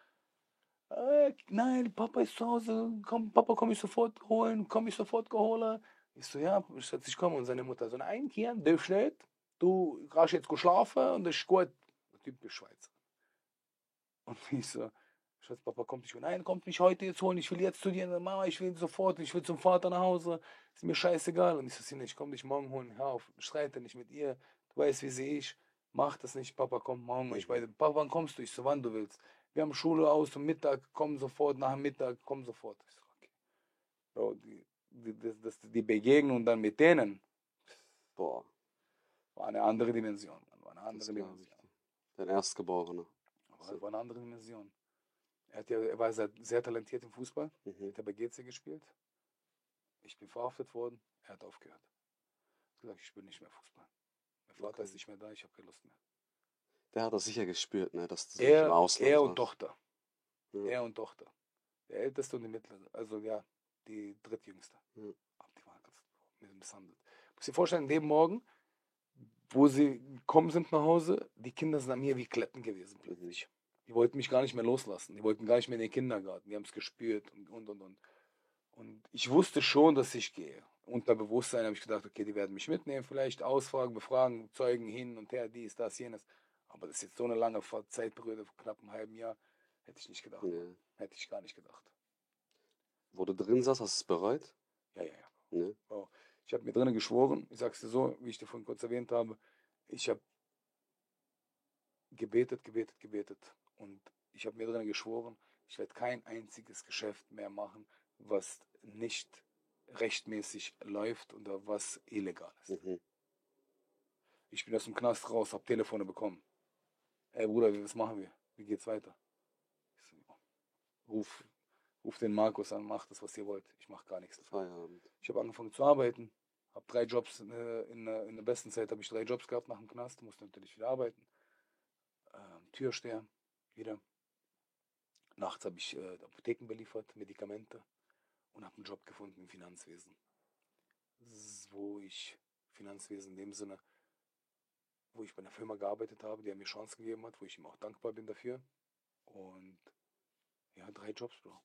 Nein, Papa ist zu Hause. Komm, Papa, komm ich sofort holen. Komm ich sofort geholt. Ich so, ja, Schatz, ich komme. Und seine Mutter so, nein, Kian, der schläft. Du kannst jetzt schlafen und das ist gut. Typisch Schweizer. Und ich so, Schatz, Papa kommt nicht. Nein, kommt mich heute jetzt holen. Ich will jetzt zu dir. Mama, ich will sofort. Ich will zum Vater nach Hause. Ist mir scheißegal. Und ich so, ich komm dich morgen holen. Hör auf, streite nicht mit ihr. Du weißt, wie sie ist. Mach das nicht. Papa kommt morgen. Ich beide, Papa, wann kommst du? Ich so, wann du willst. Wir haben Schule aus um Mittag. Komm sofort. Nach dem Mittag. Komm sofort. Ich so, okay. Bro, die Begegnung dann mit denen Boah, war eine andere Dimension. War eine das andere glaube Dimension. ich. Dein Erstgeborener. Aber So. war eine andere Dimension. Er war sehr talentiert im Fußball. Mhm. Hat er bei GC gespielt. Ich bin verhaftet worden. Er hat aufgehört. Er hat gesagt, ich spiele nicht mehr Fußball. Mein Vater Okay. ist nicht mehr da, ich habe keine Lust mehr. Der hat das sicher gespürt, ne, dass du nicht im Ausland Er und warst. Tochter. Ja. Er und Tochter. Der älteste und die mittlere. Also ja, die drittjüngste. Ja. Aber die waren misshandelt. Muss dir vorstellen, den Morgen, wo sie gekommen sind nach Hause, die Kinder sind an mir wie Kletten gewesen plötzlich. Die wollten mich gar nicht mehr loslassen. Die wollten gar nicht mehr in den Kindergarten. Die haben es gespürt und. Und ich wusste schon, dass ich gehe. Unter Bewusstsein habe ich gedacht, okay, die werden mich mitnehmen, vielleicht ausfragen, befragen, Zeugen hin und her, dies, das, jenes. Aber das ist jetzt so eine lange Zeitperiode, knapp einem halben Jahr, hätte ich nicht gedacht. Ja. Hätte ich gar nicht gedacht. Wo du drin saß, hast du es bereut? Ja. Ne? Oh. Ich habe mir drinnen geschworen, ich sage es dir so, wie ich dir vorhin kurz erwähnt habe, ich habe gebetet. Und ich habe mir drinnen geschworen, ich werde kein einziges Geschäft mehr machen, was nicht rechtmäßig läuft oder was illegal ist. Mhm. Ich bin aus dem Knast raus, habe Telefone bekommen. Ey Bruder, was machen wir? Wie geht's weiter? Ich so, ruf den Markus an, mach das, was ihr wollt. Ich mache gar nichts. Feierabend. Ich habe angefangen zu arbeiten, habe 3 Jobs, in der besten Zeit habe ich 3 Jobs gehabt nach dem Knast, musste natürlich wieder arbeiten. Türsteher, wieder. Nachts habe ich Apotheken beliefert, Medikamente und habe einen Job gefunden im Finanzwesen. Finanzwesen in dem Sinne, wo ich bei einer Firma gearbeitet habe, die mir Chance gegeben hat, wo ich ihm auch dankbar bin dafür. Und ja, 3 Jobs, Bro.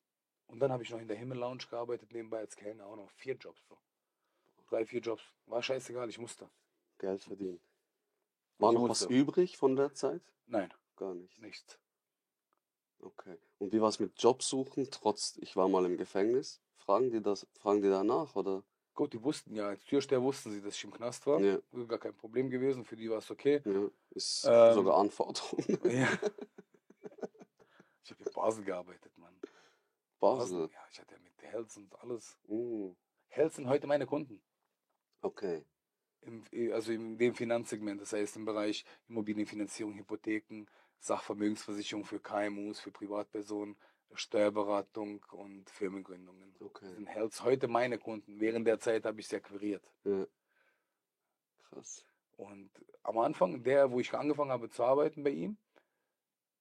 Und dann habe ich noch in der Himmel Lounge gearbeitet, nebenbei als Kellner auch noch 4 Jobs, Bro. 3, 4 Jobs. War scheißegal, ich musste. Geld verdienen. War noch was übrig von der Zeit? Nein, Gar nicht. nichts. Okay. Und wie war es mit Jobsuchen, trotz ich war mal im Gefängnis? Fragen die danach, oder? Gut, die wussten ja, als Türsteher wussten sie, dass ich im Knast war. Ja. Gar kein Problem gewesen, für die war es okay. Ja, ist Ähm, sogar Anforderung. Ja. Ich habe in Basel gearbeitet, Mann. Basel. Ja, ich hatte ja mit Hells und alles. Mm, Hells sind heute meine Kunden. okay. Also in dem Finanzsegment, das heißt im Bereich Immobilienfinanzierung, Hypotheken, Sachvermögensversicherung für KMUs, für Privatpersonen, Steuerberatung und Firmengründungen. Okay. Das sind Hells heute meine Kunden. Während der Zeit habe ich sie akquiriert. Ja. Krass. Und am Anfang, wo ich angefangen habe zu arbeiten bei ihm,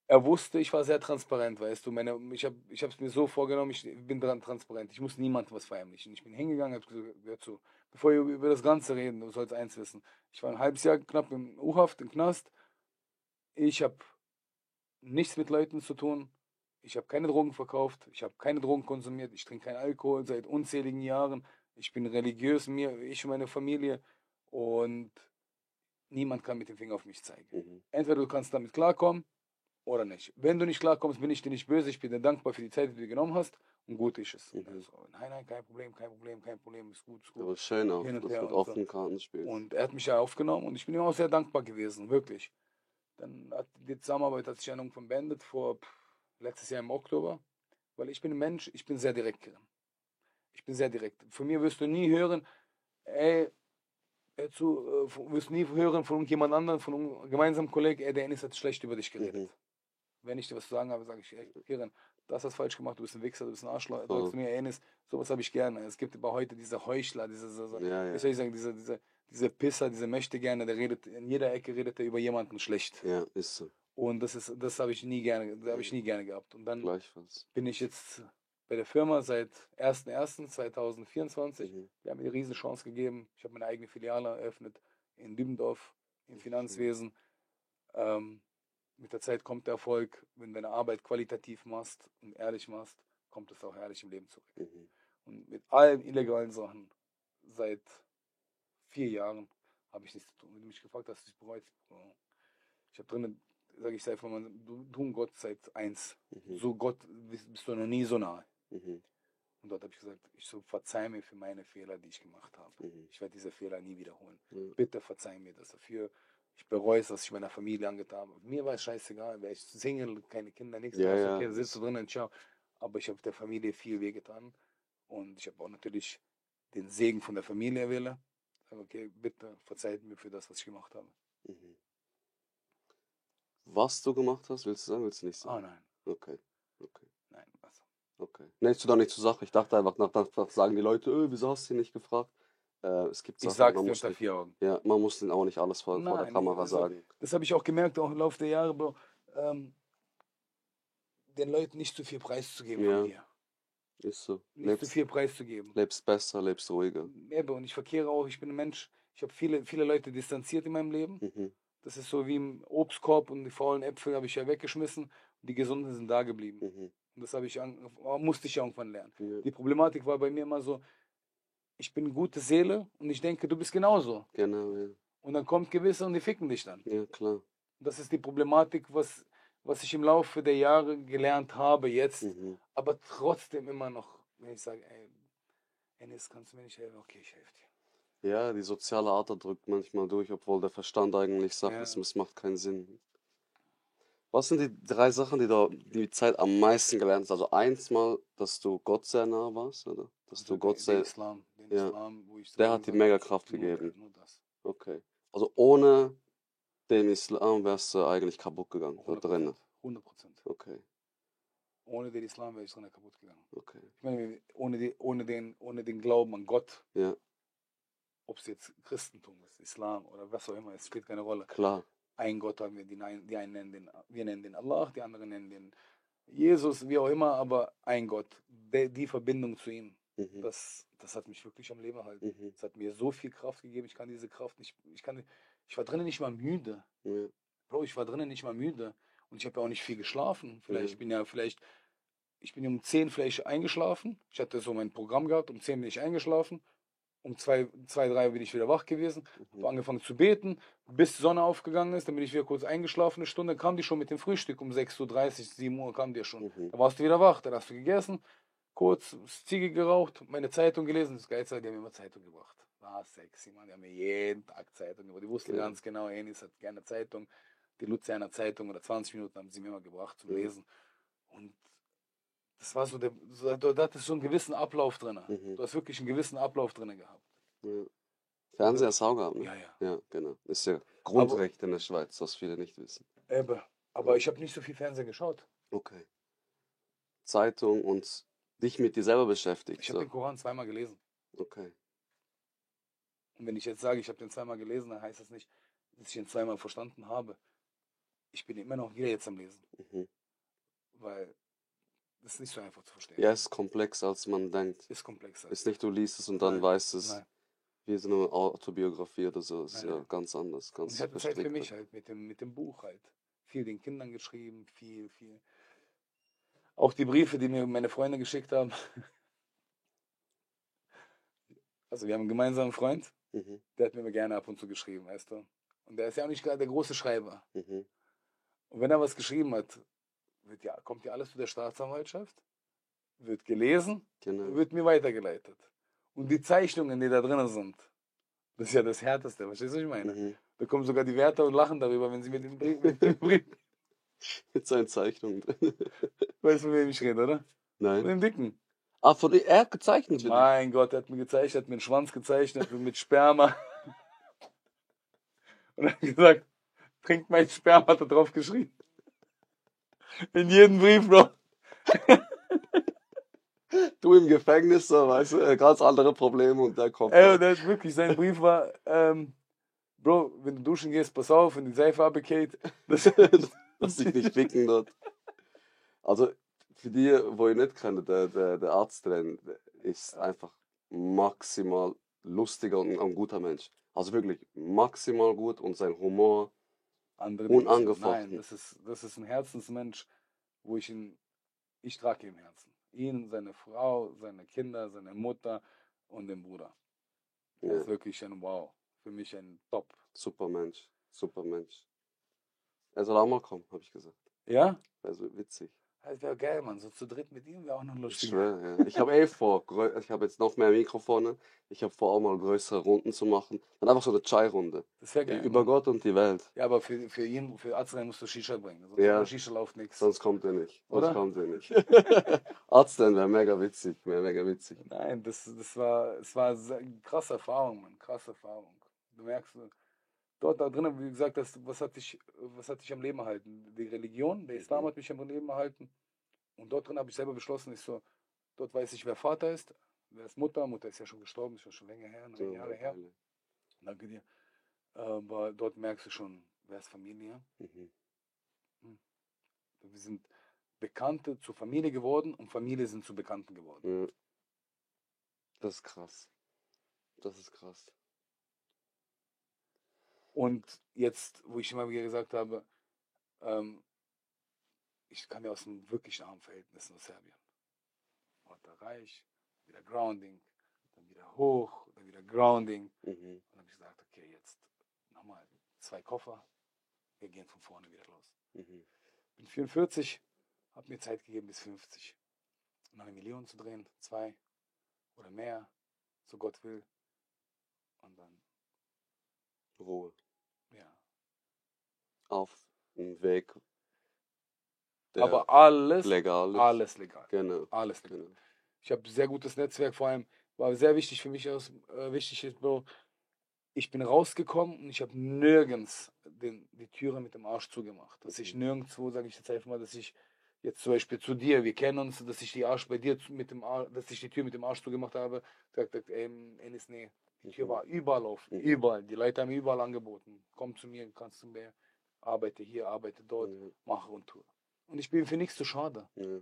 er wusste, ich war sehr transparent, weißt du. Ich habe es mir so vorgenommen, ich bin dran transparent. Ich muss niemandem was verheimlichen. Ich bin hingegangen, habe gesagt, hör zu, bevor wir über das Ganze reden, du sollst eins wissen. Ich war ein halbes Jahr knapp im U-Haft, im Knast. Ich habe nichts mit Leuten zu tun. Ich habe keine Drogen verkauft. Ich habe keine Drogen konsumiert. Ich trinke keinen Alkohol seit unzähligen Jahren. Ich bin religiös, ich und meine Familie. Und niemand kann mit dem Finger auf mich zeigen. Mhm. Entweder du kannst damit klarkommen oder nicht. Wenn du nicht klarkommst, bin ich dir nicht böse. Ich bin dir dankbar für die Zeit, die du genommen hast. Und gut ist es. Mhm. Also, nein, kein Problem. Ist gut. Aber schön auch, Hin und dass her du mit und so. offenen Karten spielst. Und er hat mich ja aufgenommen und ich bin ihm auch sehr dankbar gewesen, wirklich. Dann hat die Zusammenarbeit hat sich ja irgendwann beendet letztes Jahr im Oktober, weil ich bin ein Mensch, ich bin sehr direkt. Ich bin sehr direkt. Von mir wirst du nie hören, wirst du nie hören von jemand anderem, von einem gemeinsamen Kollegen, der Enis hat schlecht über dich geredet. Mhm. Wenn ich dir was zu sagen habe, sage ich, Kiran, das hast falsch gemacht, du bist ein Wichser, du bist ein Arschloch, Oh. sagst du mir, Enis, sowas habe ich gerne. Es gibt aber heute diese Heuchler, Ja, wie soll ich sagen, diese Pisser, diese Möchtegerne, der redet, in jeder Ecke redet er über jemanden schlecht. ja, ist so. Und das habe ich nie gerne gehabt. Und dann Gleichfalls. bin ich jetzt bei der Firma seit 1.1.2024. Mhm. Wir haben mir eine riesen Chance gegeben. Ich habe meine eigene Filiale eröffnet in Dübendorf, im Finanzwesen. Mit der Zeit kommt der Erfolg. Wenn du deine Arbeit qualitativ machst und ehrlich machst, kommt es auch ehrlich im Leben zurück. Mhm. Und mit allen illegalen Sachen seit 4 Jahren habe ich nichts zu tun. Wenn du mich gefragt hast, ich bereue es. Ich habe drinnen sage ich einfach mal, du und Gott seid eins. Mhm. So Gott bist du noch nie so nahe. Mhm. Und dort habe ich gesagt, ich so verzeih mir für meine Fehler, die ich gemacht habe. Mhm. Ich werde diese Fehler nie wiederholen. Ja. Bitte verzeih mir das dafür. Ich bereue es, was ich meiner Familie angetan habe. Mir war es scheißegal, wäre ich Single, keine Kinder, nichts. Ja, Ja, ja. okay, sitzt du drinnen, ciao. Aber ich habe der Familie viel wehgetan. Und ich habe auch natürlich den Segen von der Familie erwählt. Okay, bitte verzeiht mir für das, was ich gemacht habe. Mhm. Was du gemacht hast, willst du sagen, willst du nicht Ah, sagen? nein, Okay, okay, nein, was? okay. Nee, ist doch nicht zur Sache. Ich dachte einfach, nach sagen die Leute, wieso hast du ihn nicht gefragt? Es gibt Ich Sachen, sag's man dir muss unter nicht, 4 Augen. ja, man muss denen auch nicht alles vor der Nein, Kamera also, sagen. das habe ich auch gemerkt, auch im Laufe der Jahre, Bro. Den Leuten nicht zu viel preiszugeben Ja. von mir. Ist so. Nicht zu viel preiszugeben. Lebst besser, lebst ruhiger. Ja, Bro, und ich verkehre auch, ich bin ein Mensch, ich habe viele Leute distanziert in meinem Leben. Mhm. Das ist so wie im Obstkorb und die faulen Äpfel habe ich ja weggeschmissen und die gesunden sind da geblieben. Mhm. Und das musste ich ja irgendwann lernen. Ja. Die Problematik war bei mir immer so, ich bin eine gute Seele und ich denke, du bist genauso. Genau, ja. Und dann kommt gewisse und die ficken dich dann. Ja, klar. Und das ist die Problematik, was ich im Laufe der Jahre gelernt habe jetzt, Mhm. aber trotzdem immer noch, wenn ich sage, ey, Enes, kannst du mir nicht helfen? Okay, ich helfe dir. Ja, die soziale Ader drückt manchmal durch, obwohl der Verstand eigentlich sagt, Ja. es macht keinen Sinn. Was sind die 3 Sachen, die du die Zeit am meisten gelernt hast? Also eins mal, dass du Gott sehr nah warst, oder? Dass Also du Gott den sehr... Islam, Ja. Islam, wo ich Der hat dir mega Kraft nur, gegeben. Nur das. Okay. Also ohne den Islam wärst du eigentlich kaputt gegangen, da 100%. drinnen. 100%. Okay, Ohne den Islam wäre ich drin kaputt gegangen. okay. Ich meine, ohne den Glauben an Gott, Ja, ob es jetzt Christentum ist, Islam oder was auch immer, es spielt keine Rolle. klar. Ein Gott haben wir, die einen wir nennen den Allah, die anderen nennen den Jesus, wie auch immer, aber ein Gott. Die Verbindung zu ihm, Mhm. das hat mich wirklich am Leben erhalten. Mhm. Es hat mir so viel Kraft gegeben, ich kann diese Kraft nicht, ich war drinnen nicht mal müde. Ja. Bro, ich war drinnen nicht mal müde. Und ich habe ja auch nicht viel geschlafen. Ich bin um 10 vielleicht eingeschlafen. Ich hatte so mein Programm gehabt, um 10 bin ich eingeschlafen. Um 2, 3 bin ich wieder wach gewesen, Mhm. habe angefangen zu beten, bis die Sonne aufgegangen ist. Dann bin ich wieder kurz eingeschlafen, eine Stunde. Kam die schon mit dem Frühstück um 6:30 Uhr, 7 Uhr kam die schon. Mhm. Da warst du wieder wach, dann hast du gegessen, kurz Ziege geraucht, meine Zeitung gelesen. Das Geilste war, die haben mir immer Zeitung gebracht. War sexy, man. Die haben mir jeden Tag Zeitung gebracht. Die wussten Ja. ganz genau, Enis hat gerne Zeitung. Die Luzerner Zeitung oder 20 Minuten haben sie mir immer gebracht zum Ja. Lesen. Und das war so, da hattest so einen gewissen Ablauf drin. Mhm. Du hast wirklich einen gewissen Ablauf drin gehabt. Ja. Fernseher ist auch ne? Ja, ja. Ja, genau. Ist ja Grundrecht in der Schweiz, was viele nicht wissen. Aber ich habe nicht so viel Fernsehen geschaut. Okay. Zeitung und dich mit dir selber beschäftigt. Ich habe So. den Koran 2-mal gelesen. Okay. Und wenn ich jetzt sage, ich habe den 2-mal gelesen, dann heißt das nicht, dass ich ihn 2-mal verstanden habe. Ich bin immer noch wieder jetzt am Lesen. Mhm. Weil das ist nicht so einfach zu verstehen. Ja, es ist komplexer, als man denkt. Ist komplexer. Ist nicht, du liest es und dann Nein, weißt es, nein. wie so eine Autobiografie oder so. Ist Nein, ja nein. ganz anders, Und ganz ich hatte Zeit für verstrickt. mich halt mit dem Buch halt. Viel den Kindern geschrieben, viel. Auch die Briefe, die mir meine Freunde geschickt haben. Also wir haben einen gemeinsamen Freund, Mhm. der hat mir gerne ab und zu geschrieben, weißt du. Und der ist ja auch nicht gerade der große Schreiber. Mhm. Und wenn er was geschrieben hat, kommt ja alles zu der Staatsanwaltschaft, wird gelesen, Genau. wird mir weitergeleitet. Und die Zeichnungen, die da drin sind, das ist ja das Härteste, verstehst du, was ich meine? Mhm. Da kommen sogar die Wärter und lachen darüber, wenn sie mit dem Brief Mit seinen Zeichnungen drin. weißt du, von wem ich rede, oder? Von Nein. dem Dicken. Ah, er hat gezeichnet für dich. Mein Gott, er hat mir gezeichnet, hat mir einen Schwanz gezeichnet mit Sperma. Und er hat gesagt, trink mein Sperma, hat er drauf geschrieben. In jedem Brief, Bro. Du im Gefängnis, so, weißt du, ganz andere Probleme und der kommt. Ey, der hat wirklich, sein Brief war, Bro, wenn du duschen gehst, pass auf, wenn die Seife abgeht. Dass dich nicht ficken dort. Also, für die, wo ich nicht kenne, der Arzt drin ist einfach maximal lustiger und ein guter Mensch. Also wirklich maximal gut und sein Humor Andere unangefochten. Nein, das ist ein Herzensmensch, wo ich trage ihn im Herzen. Ihn, seine Frau, seine Kinder, seine Mutter und den Bruder. Er Ja, ist wirklich ein Wow. Für mich ein Top. super Mensch, super Mensch. Er soll auch mal kommen, habe ich gesagt. Ja? Wäre so witzig. Das wäre geil, Mann. So zu dritt mit ihm wäre auch noch Ich lustig. schwöre, ja. Ich habe vor, ich habe jetzt noch mehr Mikrofone. Ich habe vor, auch mal größere Runden zu machen. Dann einfach so eine Chai-Runde. Das wäre geil. Über Mann. Gott und die Welt. Ja, aber für ihn, für Azrael musst du Shisha bringen. Sonst Ja. ohne Shisha läuft nichts. Sonst kommt er nicht. Sonst Oder? kommt er nicht. Arztlein wäre mega witzig. Wäre mega witzig. Nein, es war eine krasse Erfahrung, Mann. Krasse Erfahrung. Du merkst, dort da drinnen, wie gesagt, was hat dich am Leben erhalten? Die Religion, der Islam hat mich am Leben erhalten. Und dort drin habe ich selber beschlossen, dort weiß ich, wer Vater ist, wer ist Mutter. Mutter ist ja schon gestorben, ist ja schon länger her, 9 Jahre her. Danke dir. Aber dort merkst du schon, wer ist Familie. Wir sind Bekannte zur Familie geworden und Familie sind zu Bekannten geworden. Ja. Das ist krass. Das ist krass. Und jetzt, wo ich immer wieder gesagt habe, ich kam ja aus einem wirklich armen Verhältnis aus Serbien. Heute reich, wieder Grounding, dann wieder hoch, dann wieder Grounding. Und dann habe ich gesagt, okay, jetzt nochmal 2 Koffer, wir gehen von vorne wieder los. Bin 44, habe mir Zeit gegeben bis 50. Noch 1 Million zu drehen, 2 oder mehr, so Gott will. Und dann Ruhe. ja. Auf dem Weg. Der Aber alles legal ist. alles legal. Genau. Alles legal. Genau. Ich habe ein sehr gutes Netzwerk, vor allem war sehr wichtig für mich, wichtig ist, Bro, ich bin rausgekommen und ich habe nirgends die Türe mit dem Arsch zugemacht. Dass ich nirgendwo, sage ich jetzt einfach mal, dass ich jetzt zum Beispiel zu dir, wir kennen uns, dass ich die Arsch bei dir dass ich die Tür mit dem Arsch zugemacht habe, sagt, ey, Enis, nee, die Tür war überall offen, überall. Die Leute haben überall angeboten. Komm zu mir, kannst du mehr, arbeite hier, arbeite dort, mache und tue. Und ich bin für nichts zu schade. Ja.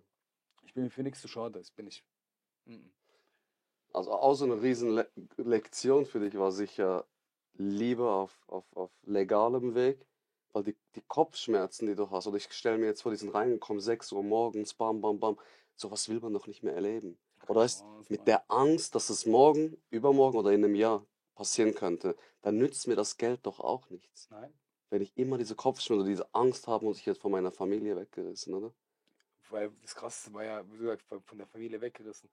Ich bin für nichts zu schade, das bin ich. Also auch so eine riesen Lektion für dich war sicher Liebe auf legalem Weg, weil die Kopfschmerzen, die du hast, oder ich stelle mir jetzt vor, die sind reingekommen, 6 Uhr morgens, bam, bam, bam, sowas will man doch nicht mehr erleben. Oder ist mit der Angst, dass es morgen, übermorgen oder in einem Jahr passieren könnte, dann nützt mir das Geld doch auch nichts. Nein. Wenn ich immer diese Kopfschmerzen oder diese Angst habe, muss ich jetzt von meiner Familie weggerissen, oder? Weil das Krasseste war ja, wie gesagt, von der Familie weggerissen.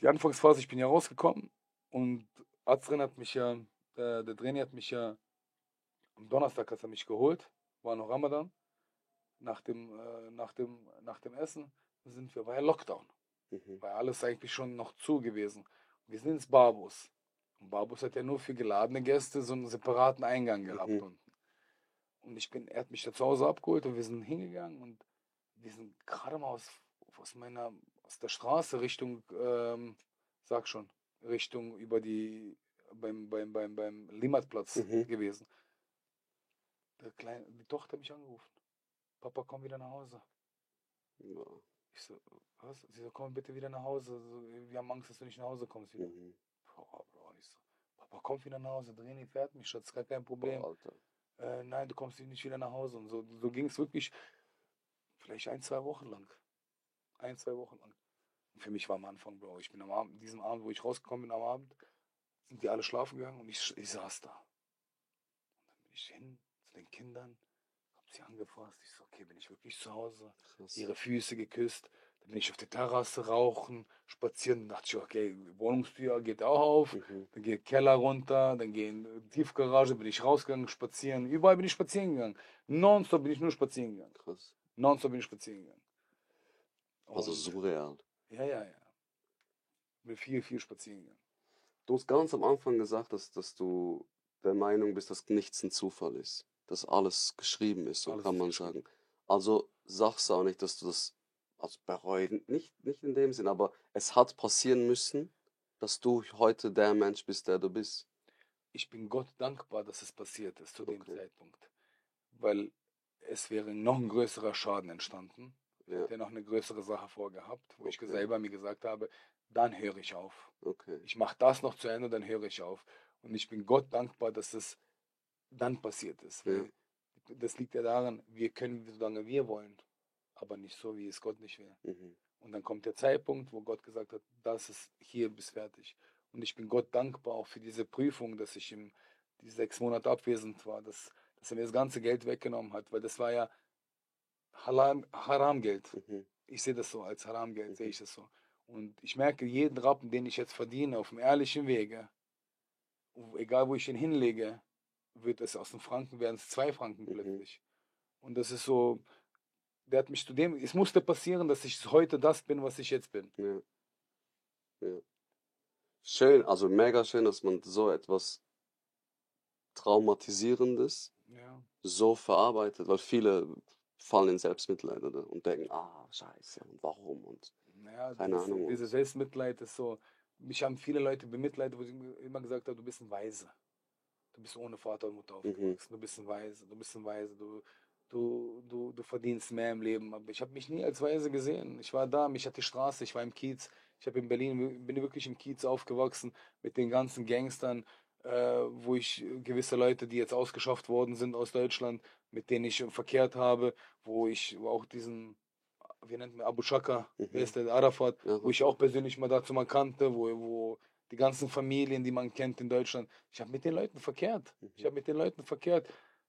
Die Anfangsphase, ich bin ja rausgekommen und Azrin hat mich ja, der Trainer hat mich ja, am Donnerstag hat er mich geholt, war noch Ramadan. Nach dem Essen war ja Lockdown. War ja alles eigentlich schon noch zu gewesen. Wir sind ins Barbus. Und Barbus hat ja nur für geladene Gäste so einen separaten Eingang gehabt unten. Und er hat mich da zu Hause abgeholt und wir sind hingegangen und wir sind gerade mal aus der Straße Richtung, Richtung beim Limmatplatz gewesen. Die Tochter hat mich angerufen. Papa, komm wieder nach Hause. Ja. Ich so, was? Sie so, komm bitte wieder nach Hause. So, wir haben Angst, dass du nicht nach Hause kommst wieder. Bro, ich so, Papa, komm wieder nach Hause. Training fährt mich, Schatz, gar kein Problem. Nein, du kommst nicht wieder nach Hause. Und so ging es wirklich vielleicht 1-2 Wochen lang. 1-2 Wochen lang. Und für mich war am Anfang, Bro, ich bin am Abend, diesem Abend, wo ich rausgekommen bin am Abend, sind die alle schlafen gegangen und ich saß da. Und dann bin ich hin zu den Kindern, hab sie angefasst. Ich so, okay, bin ich wirklich zu Hause? Krass. Ihre Füße geküsst. Dann bin ich auf der Terrasse rauchen, spazieren. Dann dachte ich, okay, Wohnungstür geht auch auf. Dann geht Keller runter, dann gehen Tiefgarage, bin ich rausgegangen, spazieren. Überall bin ich spazieren gegangen. Nonstop bin ich nur spazieren gegangen. Krass. Nonstop bin ich spazieren gegangen. Also surreal. Ja. Bin viel spazieren gegangen. Du hast ganz am Anfang gesagt, dass du der Meinung bist, dass nichts ein Zufall ist. Dass alles geschrieben ist, so Alles kann ist man geschrieben. sagen. Also sagst du auch nicht, dass du das bereuen, nicht in dem Sinn, aber es hat passieren müssen, dass du heute der Mensch bist, der du bist. Ich bin Gott dankbar, dass es passiert ist zu dem Zeitpunkt. Weil es wäre noch ein größerer Schaden entstanden. Ich hätte noch eine größere Sache vorgehabt, wo ich selber mir gesagt habe, dann höre ich auf. Ich mache das noch zu Ende, dann höre ich auf. Und ich bin Gott dankbar, dass es dann passiert ist. Weil das liegt ja daran, wir können, solange wir wollen, aber nicht so, wie es Gott nicht will. Und dann kommt der Zeitpunkt, wo Gott gesagt hat, das ist hier bis fertig. Und ich bin Gott dankbar auch für diese Prüfung, dass ich die 6 Monate abwesend war, dass dass er mir das ganze Geld weggenommen hat, weil das war ja Haram-Geld. Ich sehe das so, als Haram-Geld sehe ich das so. Und ich merke, jeden Rappen, den ich jetzt verdiene, auf dem ehrlichen Wege, egal wo ich ihn hinlege, wird es aus den Franken, werden es 2 Franken plötzlich. Und das ist so, der hat mich zu dem, es musste passieren, dass ich heute das bin, was ich jetzt bin. Ja. Ja. Schön, also mega schön, dass man so etwas Traumatisierendes Ja. so verarbeitet, weil viele fallen in Selbstmitleid, oder? Und denken, ah, scheiße, und warum? Und Naja, keine Ahnung. dieses Selbstmitleid ist so, mich haben viele Leute bemitleidet, wo sie mir immer gesagt haben, du bist ein Weise. Du bist ohne Vater und Mutter aufgewachsen, du bist ein Weise, du verdienst mehr im Leben. Aber ich habe mich nie als Weise gesehen. Ich war da, mich hat die Straße, ich war im Kiez, ich habe in Berlin, bin wirklich im Kiez aufgewachsen mit den ganzen Gangstern, wo ich gewisse Leute, die jetzt ausgeschafft worden sind aus Deutschland, mit denen ich verkehrt habe, wo auch diesen, wie nennt man, Abu Shaka, wer ist der, Arafat, wo ich auch persönlich mal dazu mal kannte, wo die ganzen Familien, die man kennt in Deutschland, ich habe mit den Leuten verkehrt. Ich habe mit den Leuten verkehrt.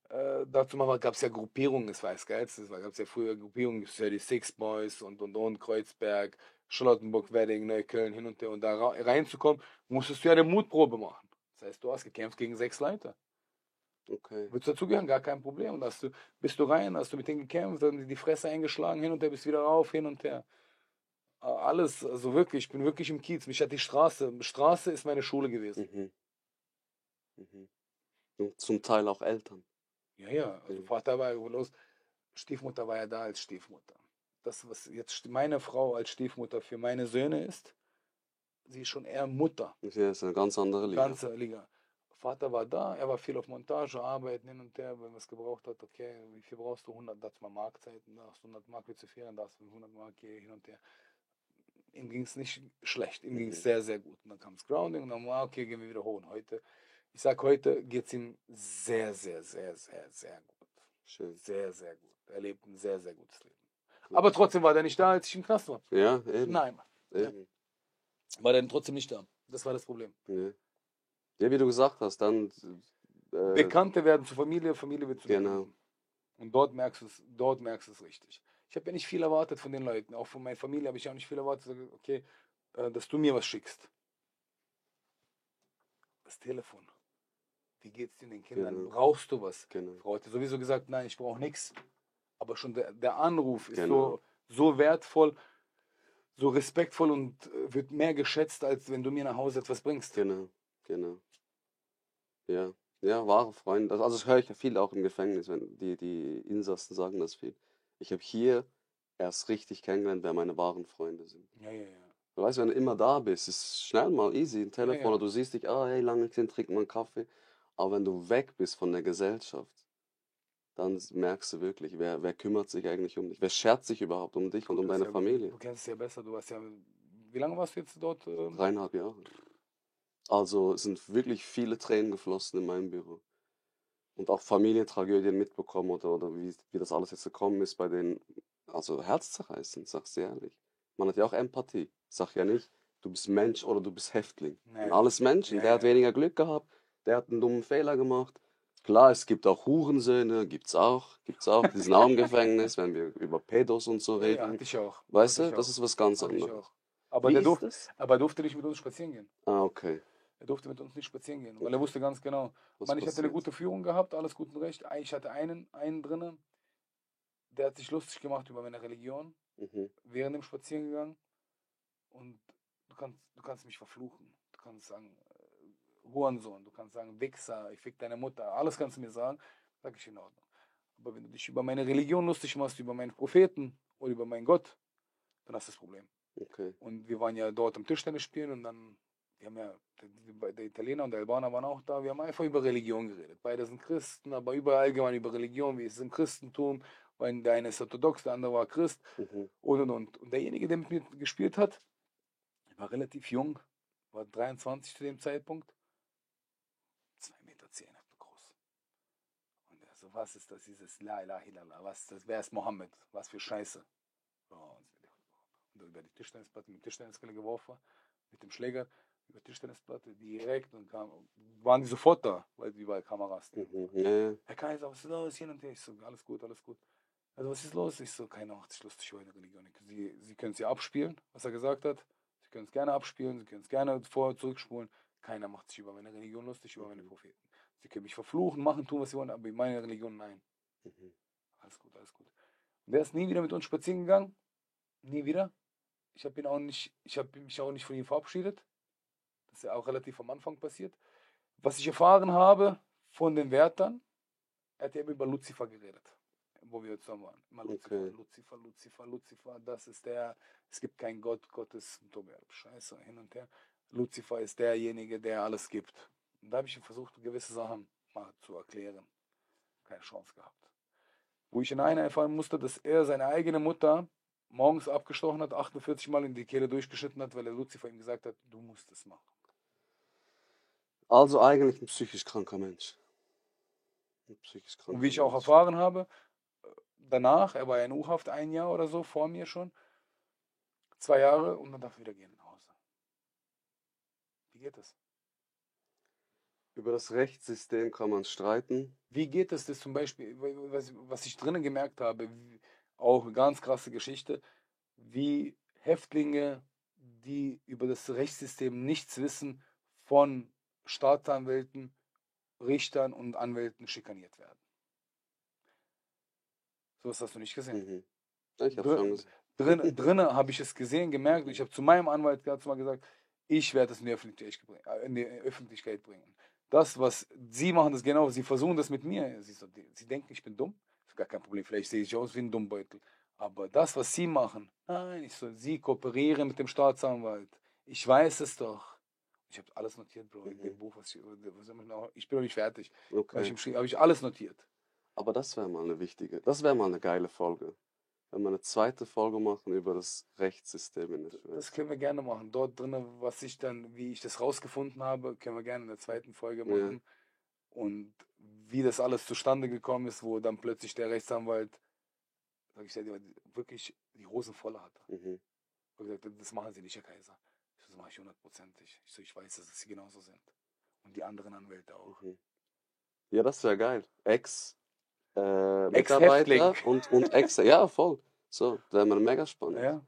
Dazu gab es ja Gruppierungen, das war das Geilste, gab es ja früher Gruppierungen, das ja die Six Boys und Kreuzberg, Charlottenburg, Wedding, Neukölln, hin und her. Und da reinzukommen, musstest du ja eine Mutprobe machen. Das heißt, du hast gekämpft gegen 6 Leute. Okay. Willst du dazugehören? Gar kein Problem. Und bist du rein, hast du mit denen gekämpft, dann die Fresse eingeschlagen, hin und her, bist wieder rauf, hin und her. Alles, also wirklich, ich bin wirklich im Kiez. Mich hat die Straße ist meine Schule gewesen. Und zum Teil auch Eltern. Ja, also Vater war ja los, Stiefmutter war ja da als Stiefmutter. Das, was jetzt meine Frau als Stiefmutter für meine Söhne ist, sie ist schon eher Mutter. Ja, ist eine ganz andere Liga. Ganze Liga. Vater war da, er war viel auf Montage, arbeiten hin und her, wenn man es gebraucht hat, okay, wie viel brauchst du? 100, das mal Markzeiten, da hast du 100 Mark, willst du fehlen, da hast du 100 Mark, hier hin und her. Ihm ging es nicht schlecht, ihm ging es sehr, sehr gut. Und dann kam das Grounding und dann war, okay, gehen wir wieder hoch. Und heute geht es ihm sehr, sehr, sehr, sehr, sehr gut. Schön. Sehr, sehr gut. Er lebt ein sehr, sehr gutes Leben. Aber trotzdem war der nicht da, als ich im Knast war. Ja, eben. Nein. Eben. War der trotzdem nicht da. Das war das Problem. Ja, wie du gesagt hast, dann Bekannte werden zu Familie, Familie wird zu Genau. Bekannten. Und dort merkst du es richtig. Ich habe ja nicht viel erwartet von den Leuten. Auch von meiner Familie habe ich auch nicht viel erwartet. Okay, dass du mir was schickst. Das Telefon. Wie geht's dir den Kindern? Genau. Brauchst du was? Genau. Frau hat sowieso gesagt, nein, ich brauche nichts. Aber schon der Anruf ist Genau. so wertvoll, so respektvoll und wird mehr geschätzt, als wenn du mir nach Hause etwas bringst. Genau. Ja, wahre Freunde. Also das höre ich ja viel auch im Gefängnis, wenn die Insassen sagen das viel. Ich habe hier erst richtig kennengelernt, wer meine wahren Freunde sind. Ja. Du weißt, wenn du immer da bist, ist schnell mal easy, ein Telefon, Ja. oder du siehst dich, hey, lange gesehen, trink mal einen Kaffee. Aber wenn du weg bist von der Gesellschaft, dann merkst du wirklich, wer kümmert sich eigentlich um dich? Wer schert sich überhaupt um dich und um deine Familie? Du kennst es ja besser, du hast ja. Wie lange warst du jetzt dort? 3,5 Jahre. Also es sind wirklich viele Tränen geflossen in meinem Büro. Und auch Familientragödien mitbekommen oder wie das alles jetzt gekommen ist bei denen. Also herzzerreißend, sag's dir ehrlich. Man hat ja auch Empathie. Sag ja nicht, du bist Mensch oder du bist Häftling. Nee. Und alles Menschen. Ja, Der hat weniger Glück gehabt, der hat einen dummen Fehler gemacht. Klar, es gibt auch Hurensöhne, gibt's auch. Die sind auch im Gefängnis, wenn wir über Pedos und so reden. Ja, hatte ich auch. Weißt Hatte du, ich das auch. ist was ganz Hatte ich anderes. auch. Aber Wie der ist das? durfte nicht mit uns spazieren gehen. Ah, okay. Er durfte mit uns nicht spazieren gehen, weil er wusste ganz genau. Was Ich hatte eine passiert? gute Führung gehabt, alles gut und recht. Ich hatte einen drinnen, der hat sich lustig gemacht über meine Religion während dem Spaziergang. Und du kannst mich verfluchen. Du kannst sagen, Hurensohn, du kannst sagen, Wichser, ich fick deine Mutter, alles kannst du mir sagen, sag ich in Ordnung. Aber wenn du dich über meine Religion lustig machst, über meinen Propheten oder über meinen Gott, dann hast du das Problem. Okay. Und wir waren ja dort am Tischtennis spielen und dann, wir haben ja, der Italiener und der Albaner waren auch da, wir haben einfach über Religion geredet. Beide sind Christen, aber überall allgemein über Religion, wie es ist im Christentum, weil der eine ist orthodox, der andere war Christ und. Und derjenige, der mit mir gespielt hat, war relativ jung, war 23 zu dem Zeitpunkt, 2,10 Meter groß. Und er so, was ist das, dieses La ilaha illallah, wer ist Mohammed, was für Scheiße. Und über die Tischtennisplatte mit Tischtenniskelle geworfen, mit dem Schläger. über Tischtennisplatte, direkt und waren die sofort da, weil die überall Kameras stehen. Ja. Herr Kaiser, was ist los? Hin und her. Ich so, alles gut, alles gut. Also was ist los? Ich so, keiner macht sich lustig über eine Religion. Sie können es ja abspielen, was er gesagt hat. Sie können es gerne abspielen, Sie können es gerne vor- und zurückspulen. Keiner macht sich über meine Religion lustig, über meine Propheten. Sie können mich verfluchen, machen, tun, was sie wollen, aber in meiner Religion nein. Alles gut, alles gut. Und der ist nie wieder mit uns spazieren gegangen. Nie wieder. Ich habe mich auch nicht von ihm verabschiedet. Das ist ja auch relativ am Anfang passiert. Was ich erfahren habe von den Wärtern, er hat eben über Luzifer geredet, wo wir zusammen waren. Immer Luzifer, Okay. Luzifer, Luzifer, Luzifer, das ist der, es gibt keinen Gott, Gottes, Scheiße, hin und her. Luzifer ist derjenige, der alles gibt. Und da habe ich ihm versucht, gewisse Sachen mal zu erklären. Keine Chance gehabt. Wo ich in einer erfahren musste, dass er seine eigene Mutter morgens abgestochen hat, 48 Mal in die Kehle durchgeschnitten hat, weil er Luzifer ihm gesagt hat, du musst es machen. Also eigentlich ein psychisch kranker Mensch. Ein psychisch kranker Und wie ich auch Mensch. erfahren habe, danach, er war ja in U-Haft 1 Jahr oder so, vor mir schon, 2 Jahre und dann darf er wieder gehen nach Hause. Wie geht das? Über das Rechtssystem kann man streiten. Wie geht es das zum Beispiel, was ich drinnen gemerkt habe, auch eine ganz krasse Geschichte, wie Häftlinge, die über das Rechtssystem nichts wissen, von Staatsanwälten, Richtern und Anwälten schikaniert werden. So was hast du nicht gesehen. Mhm. Ja, ich habe schon gesehen. Drinnen habe ich es gesehen, gemerkt. Ich habe zu meinem Anwalt dazu mal gesagt, ich werde es in die Öffentlichkeit bringen. Das, was sie machen, das genau, sie versuchen das mit mir. Sie denken, ich bin dumm. Das ist gar kein Problem. Vielleicht sehe ich aus wie ein Dummbeutel. Aber das, was sie machen, nein, sie kooperieren mit dem Staatsanwalt. Ich weiß es doch. Ich habe alles notiert, Bro. In dem Buch, ich bin noch nicht fertig. Okay. Habe ich alles notiert. Aber das wäre mal das wäre mal eine geile Folge. Wenn wir eine zweite Folge machen über das Rechtssystem in der Schweiz. Das können wir gerne machen. Dort drinnen, wie ich das rausgefunden habe, können wir gerne in der zweiten Folge machen. Und wie das alles zustande gekommen ist, wo dann plötzlich der Rechtsanwalt, sag ich dir, wirklich die Hosen voll hatte. Mhm. Und gesagt, das machen Sie nicht, Herr Kaiser. Ich so, das mache ich 100%ig. Ich weiß, dass Sie genauso sind. Und die anderen Anwälte auch. Mhm. Ja, das wäre geil. Mitarbeiter Ex-Häftling. und Ex, ja, voll. So, das wäre mega spannend. Ja,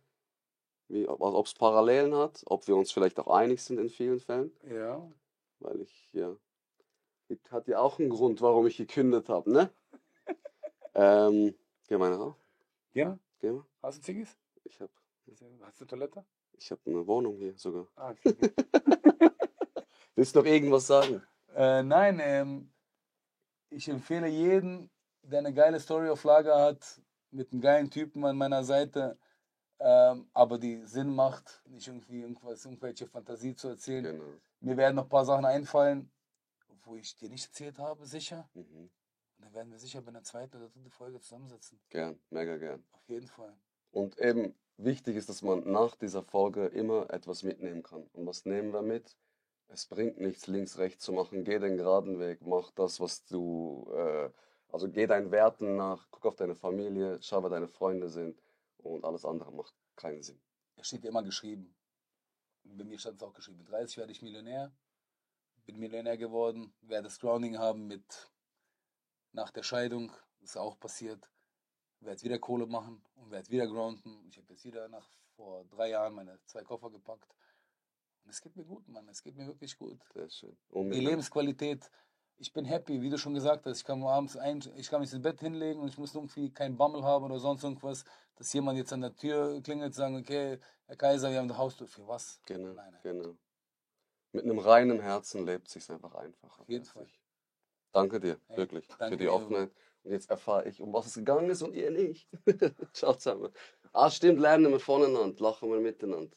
Ob es Parallelen hat, ob wir uns vielleicht auch einig sind in vielen Fällen. ja. Weil hat ja auch einen Grund, warum ich gekündigt habe, ne? Gehen wir rauf? Ja? Gehen wir? Hast du Ziggis? Ich habe Hast du eine Toilette? eine Wohnung hier sogar. Ah, okay. Willst du noch irgendwas sagen? Nein, ich empfehle jeden, der eine geile Story auf Lager hat, mit einem geilen Typen an meiner Seite, aber die Sinn macht, nicht irgendwelche Fantasie zu erzählen. Genau. Mir werden noch ein paar Sachen einfallen, wo ich dir nicht erzählt habe, sicher. Mhm. Und dann werden wir sicher bei einer zweiten oder dritten Folge zusammensetzen. Gern, mega gern. Auf jeden Fall. Und eben wichtig ist, dass man nach dieser Folge immer etwas mitnehmen kann. Und was nehmen wir mit? Es bringt nichts, links, rechts zu machen. Geh den geraden Weg, mach das, was du, also geh deinen Werten nach, guck auf deine Familie, schau, wer deine Freunde sind und alles andere macht keinen Sinn. Es steht ja immer geschrieben. Bei mir stand es auch geschrieben. Mit 30 werde ich Millionär. Bin Millionär geworden. Werde das Grounding haben nach der Scheidung. Das ist auch passiert. Werde wieder Kohle machen und werde wieder grounden. Ich habe jetzt wieder vor 3 Jahren meine 2 Koffer gepackt. Und es geht mir gut, Mann. Es geht mir wirklich gut. Sehr schön. Die Lebensqualität. Ich bin happy, wie du schon gesagt hast. Ich kann mich ins Bett hinlegen und ich muss irgendwie keinen Bammel haben oder sonst irgendwas, dass jemand jetzt an der Tür klingelt und sagt, okay, Herr Kaiser, wir haben die Haustür. Für was? Genau, Nein. genau. Mit einem reinen Herzen lebt es sich einfach einfacher. Auf jeden Fall. Danke dir, Hey, wirklich, danke für die dir, Offenheit. Und jetzt erfahre ich, um was es gegangen ist und ihr nicht. Ciao zusammen. Stimmt, lernen wir voneinander, lachen wir miteinander.